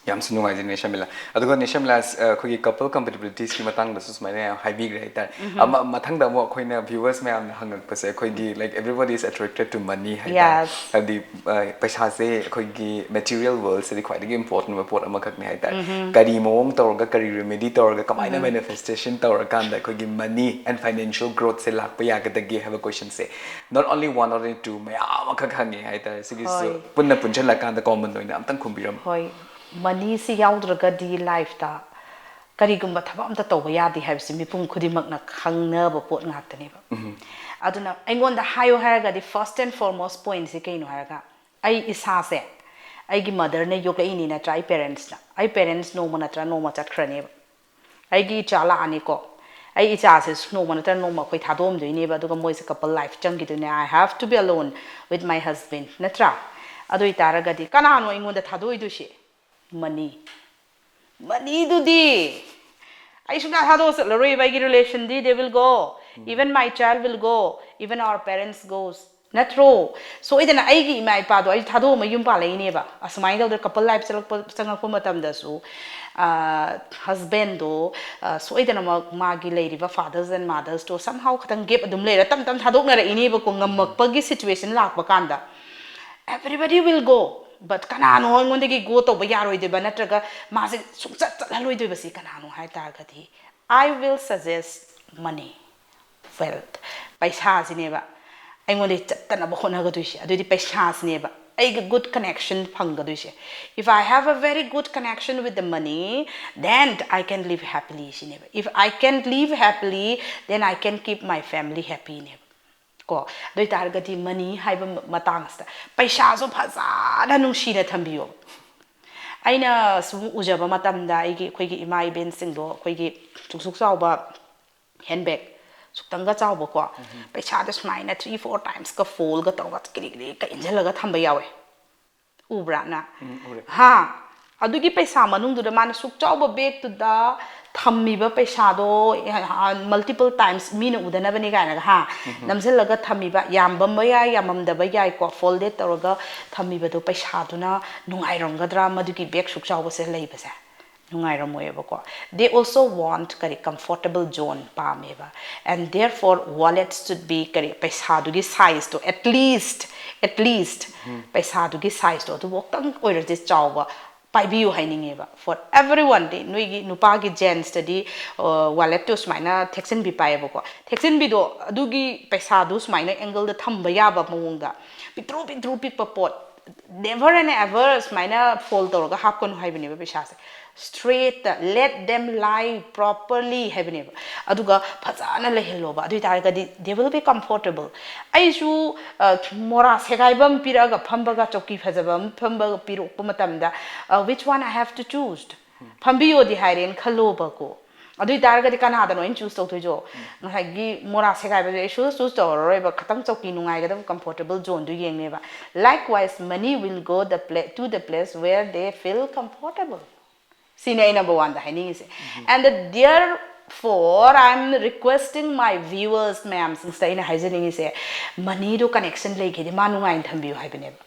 ꯌꯥꯝꯁꯨ ꯅꯨꯡꯉꯥꯏꯖꯩ ꯅꯦ ꯁꯔꯃꯤꯂꯥ꯫ ꯑꯗꯨꯒ ꯅꯦ ꯁꯔꯃꯤꯂꯥ, ꯑ, ꯑꯩꯈꯣꯏꯒꯤ couple compatibilities ꯀꯤ ꯃꯇꯥꯡꯗꯁꯨ ꯁꯨꯃꯥꯏꯅ ꯌꯥꯝ ꯍꯥꯏꯕꯤꯈ꯭ꯔꯦ ꯍꯥꯏꯇꯥꯔꯦ꯫ ꯑꯃ, ꯃꯊꯪꯗ ꯑꯃꯨꯛ ꯑꯩꯈꯣꯏꯅ viewers ꯃꯌꯥꯝꯅ ꯍꯪꯉꯛꯄꯁꯦ, ꯑꯩꯈꯣꯏꯒꯤ, like, everybody is attracted to money ꯍꯥꯏꯇꯥꯔꯦ꯫ Yes. ꯍꯥꯏꯕꯗꯤ, ꯑ, ꯄꯩꯁꯥꯁꯦ ꯑꯩꯈꯣꯏꯒꯤ material worldꯁꯤꯗꯤ ꯈ꯭ꯋꯥꯏꯗꯒꯤ important ꯑꯣꯏꯕ ꯄꯣꯠ ꯑꯃꯈꯛꯅꯤ ꯍꯥꯏꯇꯥꯔꯦ꯫ ꯀꯔꯤ ꯃꯑꯣꯡ ꯇꯧꯔꯒ, ꯀꯔꯤ remedy ꯇꯧꯔꯒ, ꯀꯃꯥꯏꯅ manifestation ꯇꯧꯔꯀꯥꯟꯗ ꯑꯩꯈꯣꯏꯒꯤ money and financial growthꯁꯦ ꯂꯥꯛꯄ ꯌꯥꯒꯗꯒꯦ ꯍꯥꯏꯕ questionꯁꯦ not only one or two, ꯃꯌꯥꯝ ꯑꯃꯈꯛ ꯍꯪꯉꯦ ꯍꯥꯏꯇꯥꯔꯦ꯫ ꯁꯤꯒꯤꯁꯨ ꯍꯣꯏ꯫ ꯄꯨꯟꯅ ꯄꯨꯟꯁꯤꯜꯂꯀꯥꯟꯗ common ꯑꯣꯏꯅ ꯑꯝꯇꯪ ꯈꯨꯝꯕꯤꯔꯝꯃꯣ꯫ ꯍꯣꯏ, moneyꯁꯤ ꯌꯥꯎꯗ꯭ꯔꯒꯗꯤ lifeꯇ ꯀꯔꯤꯒꯨꯝꯕ ꯊꯕꯛ ꯑꯝꯇ ꯇꯧꯕ ꯌꯥꯗꯦ ꯍꯥꯏꯕꯁꯤ ꯃꯤꯄꯨꯝ ꯈꯨꯗꯤꯡꯃꯛꯅ ꯈꯪꯅꯕ ꯄꯣꯠ ꯉꯥꯛꯇꯅꯦꯕ꯫ ꯑꯗꯨꯅ ꯑꯩꯉꯣꯟꯗ ꯍꯥꯏꯌꯣ ꯍꯥꯏꯔꯒꯗꯤ first and foremost pointꯁꯤ ꯀꯩꯅꯣ ꯍꯥꯏꯔꯒ, ꯑꯩ ꯏꯁꯥꯁꯦ, ꯑꯩꯒꯤ motherꯅ ꯌꯣꯛꯂꯛꯏꯅꯤ ꯅꯠꯇ꯭ꯔꯥ, ꯑꯩ parentsꯅ꯫ ꯑꯩ parents ꯅꯣꯡꯃ ꯅꯠꯇ꯭ꯔ ꯅꯣꯡꯃ ꯆꯠꯈ꯭ꯔꯅꯦꯕ꯫ ꯑꯩꯒꯤ ꯏꯆꯥ ꯂꯥꯛꯑꯅꯤꯀꯣ, ꯑꯩ ꯏꯆꯥꯁꯦ ꯅꯣꯡꯃ ꯅꯠꯇ꯭ꯔ ꯅꯣꯡꯃ ꯑꯩꯈꯣꯏ ꯊꯥꯗꯣꯛꯑꯝꯗꯣꯏꯅꯦꯕ, ꯑꯗꯨꯒ ꯃꯣꯏꯁꯦ couple life ꯆꯪꯈꯤꯗꯣꯏꯅꯦ. I have to be alone with my husband, ꯅꯠꯇ꯭ꯔꯥ? ꯑꯗꯨ ꯑꯣꯏꯇꯥꯔꯒꯗꯤ ꯀꯅꯥꯅꯣ ꯑꯩꯉꯣꯟꯗ ꯊꯥꯗꯣꯛꯏꯗꯣꯏꯁꯦ? Money꯫ Moneyꯗꯨꯗꯤ ꯑꯩ ꯁꯨꯡꯊꯥ ꯊꯥꯗꯣꯛꯑ ꯆꯠꯂꯔꯣꯏꯕ꯫ ꯑꯩꯒꯤ relationꯗꯤ, they will go, even my child will go, even our parents goes. ꯅꯠꯇ꯭ꯔꯣ? ꯁꯣꯏꯗꯅ ꯑꯩꯒꯤ ꯏꯃꯥ ꯏꯄꯥꯗꯣ ꯑꯩ ꯊꯥꯗꯣꯛꯑ ꯃꯌꯨꯝ ꯄꯥꯜꯂꯛꯏꯅꯦꯕ꯫ ꯑꯁꯨꯃꯥꯏꯅ ꯇꯧꯗꯅ couple life ꯆꯪꯉꯛꯄ ꯆꯪꯉꯛꯄ ꯃꯇꯝꯗꯁꯨ, ꯍꯁꯕꯦꯟꯗꯣ ꯁꯣꯏꯗꯅꯃꯛ ꯃꯥꯒꯤ ꯂꯩꯔꯤꯕ fathers and mothersꯇꯣ somehow ꯈꯇꯪ gap ꯑꯗꯨꯝ ꯂꯩꯔ ꯇꯞ ꯇꯞ ꯊꯥꯗꯣꯛꯅꯔꯛꯏꯅꯦꯕꯀꯣ꯫ ꯉꯝꯃꯛꯄꯒꯤ situation ꯂꯥꯛꯄ ꯀꯥꯟꯗ everybody will go, but ꯀꯅꯥꯅꯣ ꯑꯩꯉꯣꯟꯗꯒꯤ go ꯇꯧꯕ ꯌꯥꯔꯣꯏꯗꯣꯏꯕ, ꯅꯠꯇ꯭ꯔꯒ ꯃꯥꯁꯦ ꯁꯨꯡꯆꯠ ꯆꯠꯍꯜꯂꯣꯏꯗꯣꯏꯕꯁꯤ ꯀꯅꯥꯅꯣ ꯍꯥꯏ ꯇꯥꯔꯒꯗꯤ, I will suggest money, wealth, ꯄꯩꯁꯥꯁꯤꯅꯦꯕ ꯑꯩꯉꯣꯟꯗꯒꯤ ꯆꯠꯇꯅꯕ ꯍꯣꯠꯅꯒꯗꯣꯏꯁꯦ꯫ ꯑꯗꯨꯗꯤ ꯄꯩꯁꯥꯁꯤꯅꯦꯕ ꯑꯩꯒꯤ good connection ꯐꯪꯒꯗꯣꯏꯁꯦ꯫ If I have a very good connection with the money, then I can live happily ꯁꯤꯅꯦꯕ꯫ If I can live happily, then I can keep my family happyꯅꯦꯕ꯫ ꯀꯣ, ꯑꯗꯨ ꯑꯣꯏꯇꯥꯔꯒꯗꯤ money ꯍꯥꯏꯕ ꯃꯇꯥꯡꯁꯤꯗ ꯄꯩꯁꯥꯁꯨ ꯐꯖꯅ ꯅꯨꯡꯁꯤꯅ ꯊꯝꯕꯤꯌꯣ꯫ ꯑꯩꯅ ꯁꯨꯝ ꯎꯖꯕ ꯃꯇꯝꯗ ꯑꯩꯒꯤ, ꯑꯩꯈꯣꯏꯒꯤ ꯏꯃꯥ ꯏꯕꯦꯟꯁꯤꯡꯗꯣ ꯑꯩꯈꯣꯏꯒꯤ ꯁꯨꯛ ꯁꯨꯛ ꯆꯥꯎꯕ handbag, ꯁꯨꯛꯇꯪꯒ ꯆꯥꯎꯕꯀꯣ, ꯄꯩꯁꯥꯗꯣ ꯁꯨꯃꯥꯏꯅ three four timesꯀ foldꯀ ꯇꯧꯔꯒ ꯀꯤꯔꯤ ꯀꯤꯔꯤꯒ ꯏꯟꯁꯤꯜꯂꯒ ꯊꯝꯕ ꯌꯥꯎꯋꯦ꯫ ꯎꯕ꯭ꯔꯥ ꯅꯪ? ꯎꯝ, ꯎꯔꯦ꯫ ꯍꯥ, ꯑꯗꯨꯒꯤ ꯄꯩꯁꯥ ꯃꯅꯨꯡꯗꯨꯗ ꯃꯥꯅ ꯁꯨꯛ ꯆꯥꯎꯕ bagꯇꯨꯗ ꯊꯝꯃꯤꯕ ꯄꯩꯁꯥꯗꯣ, multiple times ꯃꯤꯅ ꯎꯗꯅꯕꯅꯤ ꯀꯥꯏꯅꯒ, ꯍꯥ, ꯅꯝꯁꯤꯜꯂꯒ ꯊꯝꯃꯤꯕ, ꯌꯥꯝꯕꯝꯕ ꯌꯥꯏ, ꯌꯥꯝꯃꯝꯗꯕ ꯌꯥꯏꯀꯣ, folded ꯇꯧꯔꯒ ꯊꯝꯃꯤꯕꯗꯣ, ꯄꯩꯁꯥꯗꯨꯅ ꯅꯨꯡꯉꯥꯏꯔꯝꯒꯗ꯭ꯔꯥ? ꯃꯗꯨꯒꯤ bag ꯁꯨꯛ ꯆꯥꯎꯕꯁꯦ ꯂꯩꯕꯁꯦ ꯅꯨꯡꯉꯥꯏꯔꯝꯃꯣꯏꯕꯀꯣ꯫ They also want ꯀꯔꯤ, comfortable zone ꯄꯥꯝꯃꯦꯕ꯫ And therefore wallet should be ꯀꯔꯤ, ꯄꯩꯁꯥꯗꯨꯒꯤ sizeꯇꯣ, at least, at least ꯄꯩꯁꯥꯗꯨꯒꯤ sizeꯇꯣ ꯑꯗꯨꯐꯥꯎꯇꯪ ꯑꯣꯏꯔꯗꯤ ꯆꯥꯎꯕ ꯄꯥꯏꯕꯤꯌꯨ ꯍꯥꯏꯅꯤꯡꯉꯦꯕ꯫ For everyone ꯗꯤ, ꯅꯣꯏꯒꯤ ꯅꯨꯄꯥꯒꯤ gentsꯇꯗꯤ walletꯇꯣ ꯁꯨꯃꯥꯏꯅ ꯊꯦꯛꯆꯤꯟꯕꯤ ꯄꯥꯏꯌꯦꯕꯀꯣ꯫ ꯊꯦꯛꯆꯤꯟꯕꯤꯗꯣ ꯑꯗꯨꯒꯤ ꯄꯩꯁꯥꯗꯨ ꯁꯨꯃꯥꯏꯅ angleꯗ ꯊꯝꯕ ꯌꯥꯕ ꯃꯑꯣꯡꯗ, ꯄꯤꯛꯇ꯭ꯔꯨ ꯄꯤꯛꯇ꯭ꯔꯨ ꯄꯤꯛꯄ ꯄꯣꯠ, never and ever ꯁꯨꯃꯥꯏꯅ fold ꯇꯧꯔꯒ ꯍꯥꯞꯀꯅꯨ ꯍꯥꯏꯕꯅꯦꯕ ꯄꯩꯁꯥꯁꯦ꯫ Straightꯇ let them lie properly ꯍꯥꯏꯕꯅꯦꯕ꯫ ꯑꯗꯨꯒ ꯐꯖꯅ ꯂꯩꯍꯜꯂꯣꯕ꯫ ꯑꯗꯨ ꯑꯣꯏꯇꯥꯔꯒꯗꯤ they will be comfortable꯫ ꯑꯩꯁꯨ ꯃꯣꯔꯥ ꯁꯦꯒꯥꯏꯕ ꯑꯃ ꯄꯤꯔꯛꯑꯒ ꯐꯝꯕꯒ, ꯆꯧꯀꯤ ꯐꯖꯕ ꯑꯃ ꯐꯝꯕꯒ ꯄꯤꯔꯛꯄ ꯃꯇꯝꯗ, which one I have to choose? ꯐꯝꯕꯤꯌꯣꯗꯤ ꯍꯥꯏꯔꯦꯅ ꯈꯜꯂꯣꯕꯀꯣ꯫ ꯑꯗꯨ ꯑꯣꯏꯇꯥꯔꯒꯗꯤ ꯀꯅꯥꯗꯅꯣ ꯑꯩꯅ choose ꯇꯧꯗꯣꯏꯁꯦ? ꯉꯁꯥꯏꯒꯤ ꯃꯣꯔꯥ ꯁꯦꯒꯥꯏꯕꯁꯦ ꯑꯩ ꯁꯨ choose ꯇꯧꯔꯔꯣꯏꯕ꯫ ꯈꯇꯪ ꯆꯧꯀꯤ ꯅꯨꯡꯉꯥꯏꯒꯗꯕ, comfortable zoneꯗꯨ ꯌꯦꯡꯅꯦꯕ꯫ Likewise, money will go the pla- to the place where they feel comfortable꯫ ꯁꯤꯅꯦ ꯑꯩ number oneꯗ ꯍꯥꯏꯅꯤꯡꯉꯤꯁꯦ꯫ And the, their Therefore, I'm requesting my viewers ꯃꯌꯥꯝꯁꯤꯡꯁꯤꯗ ꯑꯩꯅ ꯍꯥꯏꯖꯅꯤꯡꯉꯤꯁꯦ, ꯃꯅꯤꯗꯣ ꯀꯅꯦꯛꯁꯟ ꯂꯩꯈꯤꯗꯤ ꯃꯥ ꯅꯨꯡꯉꯥꯏꯅ ꯊꯝꯕꯤꯌꯨ ꯍꯥꯏꯕꯅꯦꯕ.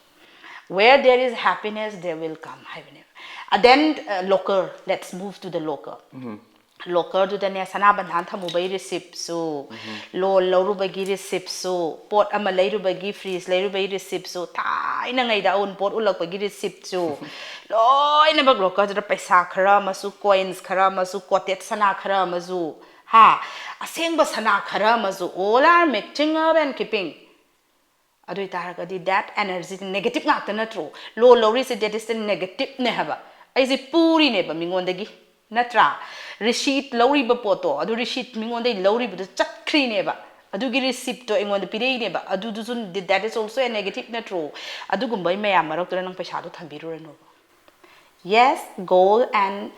Where there is happiness, there will come ꯍꯥꯏꯕꯅꯦꯕ. And then, uh, locker, let's move to the locker. ꯂꯣꯀꯔꯗꯨꯗꯅꯦ ꯁꯅꯥ ꯕꯟꯙꯥꯟ ꯊꯝꯃꯨꯕꯒꯤ ꯔꯤꯁꯤꯞꯁꯨ, ꯂꯣꯟ ꯂꯧꯔꯨꯕꯒꯤ ꯔꯤꯁꯤꯞꯁꯨ, ꯄꯣꯠ ꯑꯃ ꯂꯩꯔꯨꯕꯒꯤ, ꯐ꯭ꯔꯤꯖ ꯂꯩꯔꯨꯕꯒꯤ ꯔꯤꯁꯤꯞꯁꯨ, ꯊꯥꯏꯅꯉꯩꯗ ꯑꯎꯟꯄꯣꯠ ꯎꯠꯂꯛꯄꯒꯤ ꯔꯤꯁꯤꯞꯁꯨ, ꯂꯣꯏꯅꯃꯛ ꯂꯣꯀꯔꯗꯨꯗ ꯄꯩꯁꯥ ꯈꯔ ꯑꯃꯁꯨ, ꯀꯣꯏꯟꯁ ꯈꯔ ꯑꯃꯁꯨ, ꯀꯣꯇꯦꯠ ꯁꯅꯥ ꯈꯔ ꯑꯃꯁꯨ, ꯍꯥ, ꯑꯁꯦꯡꯕ ꯁꯅꯥ ꯈꯔ ꯑꯃꯁꯨ, all are mixing up and keeping. ꯑꯗꯨ ꯑꯣꯏꯇꯥꯔꯒꯗꯤ that energy negative ꯉꯥꯛꯇ ꯅꯠꯇ꯭ꯔꯣ? ꯂꯣꯟ ꯂꯧꯔꯤꯁꯦ, that is the negative ꯅꯦ ꯍꯥꯏꯕ. ꯑꯩꯁꯦ ꯄꯨꯔꯤꯅꯦꯕ ꯃꯤꯉꯣꯟꯗꯒꯤ, ꯅꯠꯇ꯭ꯔꯥ? ꯔꯤꯁꯤꯠ ꯂꯧꯔꯤꯕ ꯄꯣꯠꯇꯣ, ꯑꯗꯨ ꯔꯤꯁꯤꯠ ꯃꯤꯉꯣꯟꯗꯒꯤ ꯂꯧꯔꯤꯕꯗꯣ ꯆꯠꯈ꯭ꯔꯤꯅꯦꯕ, ꯑꯗꯨꯒꯤ ꯔꯤꯁꯤꯞꯇꯣ ꯑꯩꯉꯣꯟꯗ ꯄꯤꯔꯛꯏꯅꯦꯕ, ꯑꯗꯨꯗꯨꯁꯨ that is also a negative ꯅꯠꯇ꯭ꯔꯣ? ꯑꯗꯨꯒꯨꯝꯕ ꯃꯌꯥꯝ ꯃꯔꯛꯇꯨꯗ ꯅꯪ ꯄꯩꯁꯥꯗꯣ ꯊꯝꯕꯤꯔꯨꯔꯅꯣꯕ. Yes, gold and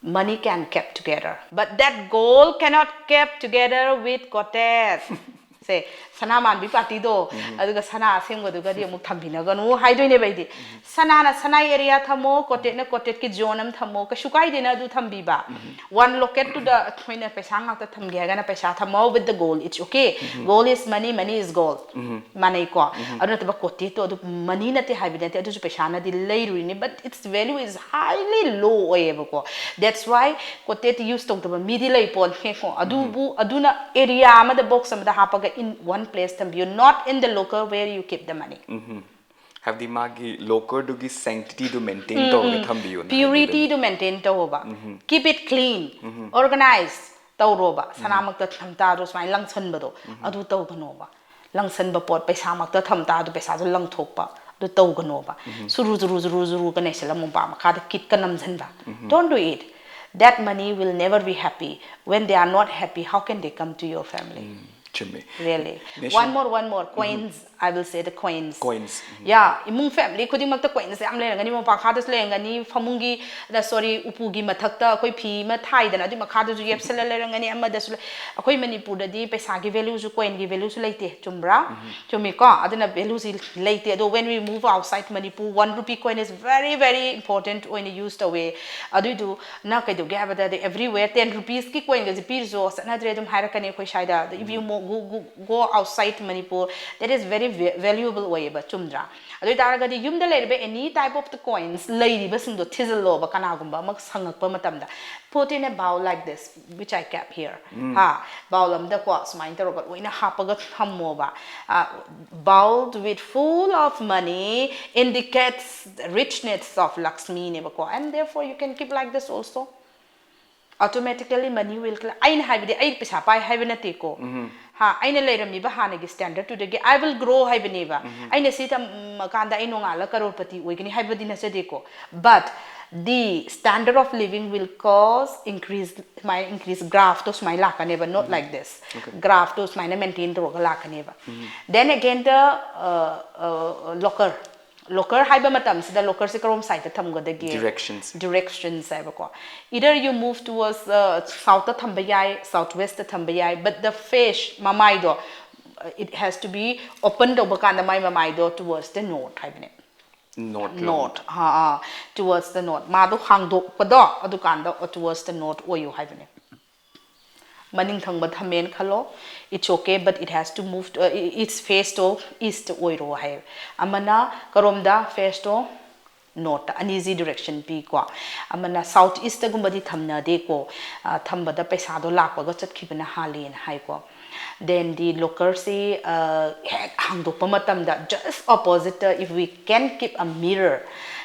money can kept together, but that gold cannot kept together with ꯀꯣꯇꯦꯠ. ꯁꯦ, ꯁꯅꯥ ꯃꯥꯟꯕꯤ ꯄꯥꯔꯇꯤꯗꯣ, ꯑꯗꯨꯒ ꯁꯅꯥ ꯑꯁꯦꯡꯕꯗꯨꯒꯗꯤ ꯑꯃꯨꯛ ꯊꯝꯕꯤꯅꯒꯅꯨ ꯍꯥꯏꯗꯣꯏꯅꯦꯕ ꯑꯩꯗꯤ. ꯁꯅꯥꯅ ꯁꯅꯥꯏ ꯑꯦꯔꯤꯌꯥ ꯊꯝꯃꯣ, ꯀꯣꯇꯦꯠꯅ ꯀꯣꯇꯦꯠꯀꯤ ꯖꯣꯟ ꯑꯃ ꯊꯝꯃꯣ, ꯀꯩꯁꯨ ꯀꯥꯏꯗꯦꯅ ꯑꯗꯨ ꯊꯝꯕꯤꯕ. ꯋꯥꯟ ꯂꯣꯀꯦꯠꯇꯨꯗ ꯑꯩꯈꯣꯏꯅ ꯄꯩꯁꯥ ꯉꯥꯛꯇ ꯊꯝꯒꯦ ꯍꯥꯏꯔꯒꯅ ꯄꯩꯁꯥ ꯊꯝꯃꯣ with the gold, it's okay. Gold is money, money is gold. ꯃꯥꯟꯅꯩꯀꯣ? ꯑꯗꯨ ꯅꯠꯇꯕ ꯀꯣꯇꯦꯠꯇꯣ ꯑꯗꯨ ꯃꯅꯤ ꯅꯠꯇꯦ ꯍꯥꯏꯕꯗꯤ ꯅꯠꯇꯦ, ꯑꯗꯨꯁꯨ ꯄꯩꯁꯥꯅꯗꯤ ꯂꯩꯔꯨꯔꯤꯅꯤ, but its value is highly low ꯑꯣꯏꯌꯦꯕꯀꯣ. That's why ꯀꯣꯇꯦꯠ use ꯇꯧꯗꯕ ꯃꯤꯗꯤ ꯂꯩ ꯄꯣꯠꯅꯦꯀꯣ. ꯑꯗꯨꯕꯨ ꯑꯗꯨꯅ ꯑꯦꯔꯤꯌꯥ ꯑꯃꯗ, ꯕꯣꯛꯁ ꯑꯃꯗ ꯍꯥꯞꯄꯒ in one place ꯊꯝꯕꯤꯌꯨ, not in the locker where you keep the money. ꯍꯥꯏꯕꯗꯤ ꯃꯥꯒꯤ ꯂꯣꯀꯔꯗꯨꯒꯤ ꯁꯦꯡꯇꯤꯇꯤꯗꯨ ꯃꯦꯟꯇꯦꯟ ꯇꯧꯔꯒ ꯊꯝꯕꯤꯌꯨꯅ ꯍꯥꯏꯕꯤꯕꯅꯤ. ꯄ꯭ꯌꯨꯔꯤꯇꯤꯗꯨ ꯃꯦꯟꯇꯦꯟ ꯇꯧꯑꯣꯕ. Keep it clean, organize ꯇꯧꯔꯣꯕ. ꯁꯅꯥꯃꯛꯇ ꯊꯝ ꯇꯥꯔꯁꯨ ꯁꯨꯃꯥꯏꯅ ꯂꯪꯁꯟꯕꯗꯣ ꯑꯗꯨ ꯇꯧꯒꯅꯣꯕ. ꯂꯪꯁꯟꯕ ꯄꯣꯠ ꯄꯩꯁꯥꯃꯛꯇ ꯊꯝ ꯇꯥꯔꯁꯨ ꯄꯩꯁꯥꯗꯣ ꯂꯪꯊꯣꯛꯄ ꯑꯗꯨ ꯇꯧꯒꯅꯣꯕ. ꯁꯨꯔꯨ ꯖꯨꯔꯨ ꯖꯨꯔꯨ ꯖꯨꯔꯨꯒ ꯅꯩꯁꯜꯂ ꯃꯣꯝꯄꯥꯛ ꯃꯈꯥꯗ ꯀꯤꯠꯀ ꯅꯝꯁꯤꯟꯕ. Don't do it. That money will never be happy. When they are not happy, how can they come to your family? ꯆꯨꯝꯃꯤ. Really. Nation- One more, one more. Coins. I will say the coins. Coins. Yeah, ꯏꯃꯨꯡ family ꯈꯨꯗꯤꯡꯃꯛꯇ coins ꯌꯥꯝ ꯂꯩꯔꯝꯒꯅꯤ, ꯃꯄꯥ ꯈꯥꯗꯁꯨ ꯂꯩꯔꯝꯒꯅꯤ, ꯐꯃꯨꯡꯒꯤ, sorry, ꯎꯄꯨꯒꯤ ꯃꯊꯛꯇ ꯑꯩꯈꯣꯏ ꯐꯤ ꯑꯃ ꯊꯥꯏꯗꯅ, ꯑꯗꯨꯒꯤ ꯃꯈꯥꯗꯁꯨ ꯌꯦꯞꯁꯜꯂ ꯂꯩꯔꯝꯒꯅꯤ, ꯑꯃꯗꯁꯨ ꯂꯩ꯫ ꯑꯩꯈꯣꯏ ꯃꯅꯤꯄꯨꯔꯗꯗꯤ ꯄꯩꯁꯥꯒꯤ valueꯁꯨ, coinꯒꯤ valueꯁꯨ ꯂꯩꯇꯦ, ꯆꯨꯝꯕ꯭ꯔꯥ? ꯆꯨꯝꯃꯤꯀꯣ? ꯑꯗꯨꯅ valueꯁꯤ ꯂꯩꯇꯦ꯫ ꯑꯗꯣ when we move outside Manipur, one rupee coin is very, very important ꯑꯣꯏꯅ use ꯇꯧꯋꯦ꯫ ꯑꯗꯨꯏꯗꯨꯅ ꯀꯩꯗꯧꯒꯦ ꯍꯥꯏꯕꯗ, everywhere ten rupeesꯀꯤ coinꯒꯁꯦ ꯄꯤꯔꯁꯨ ꯆꯠꯅꯗ꯭ꯔꯦ ꯑꯗꯨꯝ ꯍꯥꯏꯔꯛꯀꯅꯤ ꯑꯩꯈꯣꯏ ꯁ꯭ꯋꯥꯏꯗ꯫ If you mo- go, go, go outside Manipur, that is very va- valuable ꯑꯣꯏꯌꯦꯕ, ꯆꯨꯝꯗ꯭ꯔꯥ? ꯑꯗꯨ ꯑꯣꯏꯇꯥꯔꯒꯗꯤ ꯌꯨꯝꯗ ꯂꯩꯔꯤꯕ any type of the coins ꯂꯩꯔꯤꯕꯁꯤꯡꯗꯣ ꯊꯤꯖꯤꯜꯂꯣꯕ, ꯀꯅꯥꯒꯨꯝꯕ ꯑꯃ ꯁꯪꯉꯛꯄ ꯃꯇꯝꯗ꯫ Put in a bowl like this, which I kept here. ꯍꯥ, bowl ꯑꯃꯗꯀꯣ ꯁꯨꯃꯥꯏꯅ ꯇꯧꯔꯒ ꯂꯣꯏꯅ ꯍꯥꯞꯄꯒ ꯊꯝꯃꯣꯕ꯫ Bowls with full of money indicates richness of Lakshmiꯅꯦꯕꯀꯣ, and therefore you can keep like this also. Automatically money will cl- ꯑꯩꯅ ꯍꯥꯏꯕꯗꯤ ꯑꯩ ꯄꯩꯁꯥ ꯄꯥꯏ ꯍꯥꯏꯕ ꯅꯠꯇꯦꯀꯣ꯫ ꯍꯥ, ꯑꯩꯅ ꯂꯩꯔꯝꯃꯤꯕ ꯍꯥꯟꯅꯒꯤ standardꯇꯨꯗꯒꯤ I will grow ꯍꯥꯏꯕꯅꯦꯕ꯫ ꯑꯩꯅ ꯁꯤ ꯇꯝꯃꯀꯥꯟꯗ ꯑꯩ ꯅꯣꯡꯉꯥꯜꯂ crorepati ꯑꯣꯏꯒꯅꯤ ꯍꯥꯏꯕꯗꯤ ꯅꯠꯆꯗꯦꯀꯣ꯫ But the standard of living will cause increase, ꯁꯨꯃꯥꯏꯅ increase, graphꯇꯣ ꯁꯨꯃꯥꯏꯅ ꯂꯥꯛꯀꯅꯦꯕ, not like this. Graphꯇꯣ ꯁꯨꯃꯥꯏꯅ maintain ꯇꯧꯔꯒ ꯂꯥꯛꯀꯅꯦꯕ꯫ Then again the uh, uh, locker. Locker ꯍꯥꯏꯕ ꯃꯇꯝꯁꯤꯗ lockerꯁꯦ ꯀꯔꯣꯝ sideꯇ ꯊꯝꯒꯗꯒꯦ? Directions. Directions ꯍꯥꯏꯕꯀꯣ꯫ Either you move towards uh, southꯇ ꯊꯝꯕ ꯌꯥꯏ, southwestꯇ ꯊꯝꯕ ꯌꯥꯏ, but the face, ꯃꯃꯥꯏꯗꯣ, uh, it has to be open ꯇꯧꯕ ꯀꯥꯟꯗ ꯃꯥꯏ ꯃꯃꯥꯏꯗꯣ towards the north ꯍꯥꯏꯕꯅꯦ꯫ North. North, ah, ah, towards the north, ꯃꯥꯗꯣ ꯍꯥꯡꯗꯣꯛꯄꯗꯣ ꯑꯗꯨꯀꯥꯟꯗ towards the north ꯑꯣꯏꯌꯨ ꯍꯥꯏꯕꯅꯦ꯫ ꯃꯅꯤꯡ ꯊꯪꯕ ꯊꯝꯃꯦꯅ ꯈꯜꯂꯣ, it's okay, but it has to move to, uh, its face to east ꯑꯣꯏꯔꯣ ꯍꯥꯏ꯫ ꯑꯃꯅ ꯀꯔꯣꯝꯗ? Face ꯇꯣ north, ꯑꯅꯤꯁꯤ direction ꯄꯤꯀꯣ꯫ ꯑꯃꯅ south eastꯇꯒꯨꯝꯕꯗꯤ ꯊꯝꯅꯗꯦꯀꯣ, ꯑ, ꯊꯝꯕꯗ ꯄꯩꯁꯥꯗꯣ ꯂꯥꯛꯄꯒ ꯆꯠꯈꯤꯕꯅ ꯍꯥꯜꯂꯦꯅ ꯍꯥꯏꯀꯣ꯫ Then the lockerꯁꯤ, ꯑ, ꯍꯦꯛ ꯍꯥꯡꯗꯣꯛꯄ ꯃꯇꯝꯗ just oppositeꯇ if we can keep a mirror,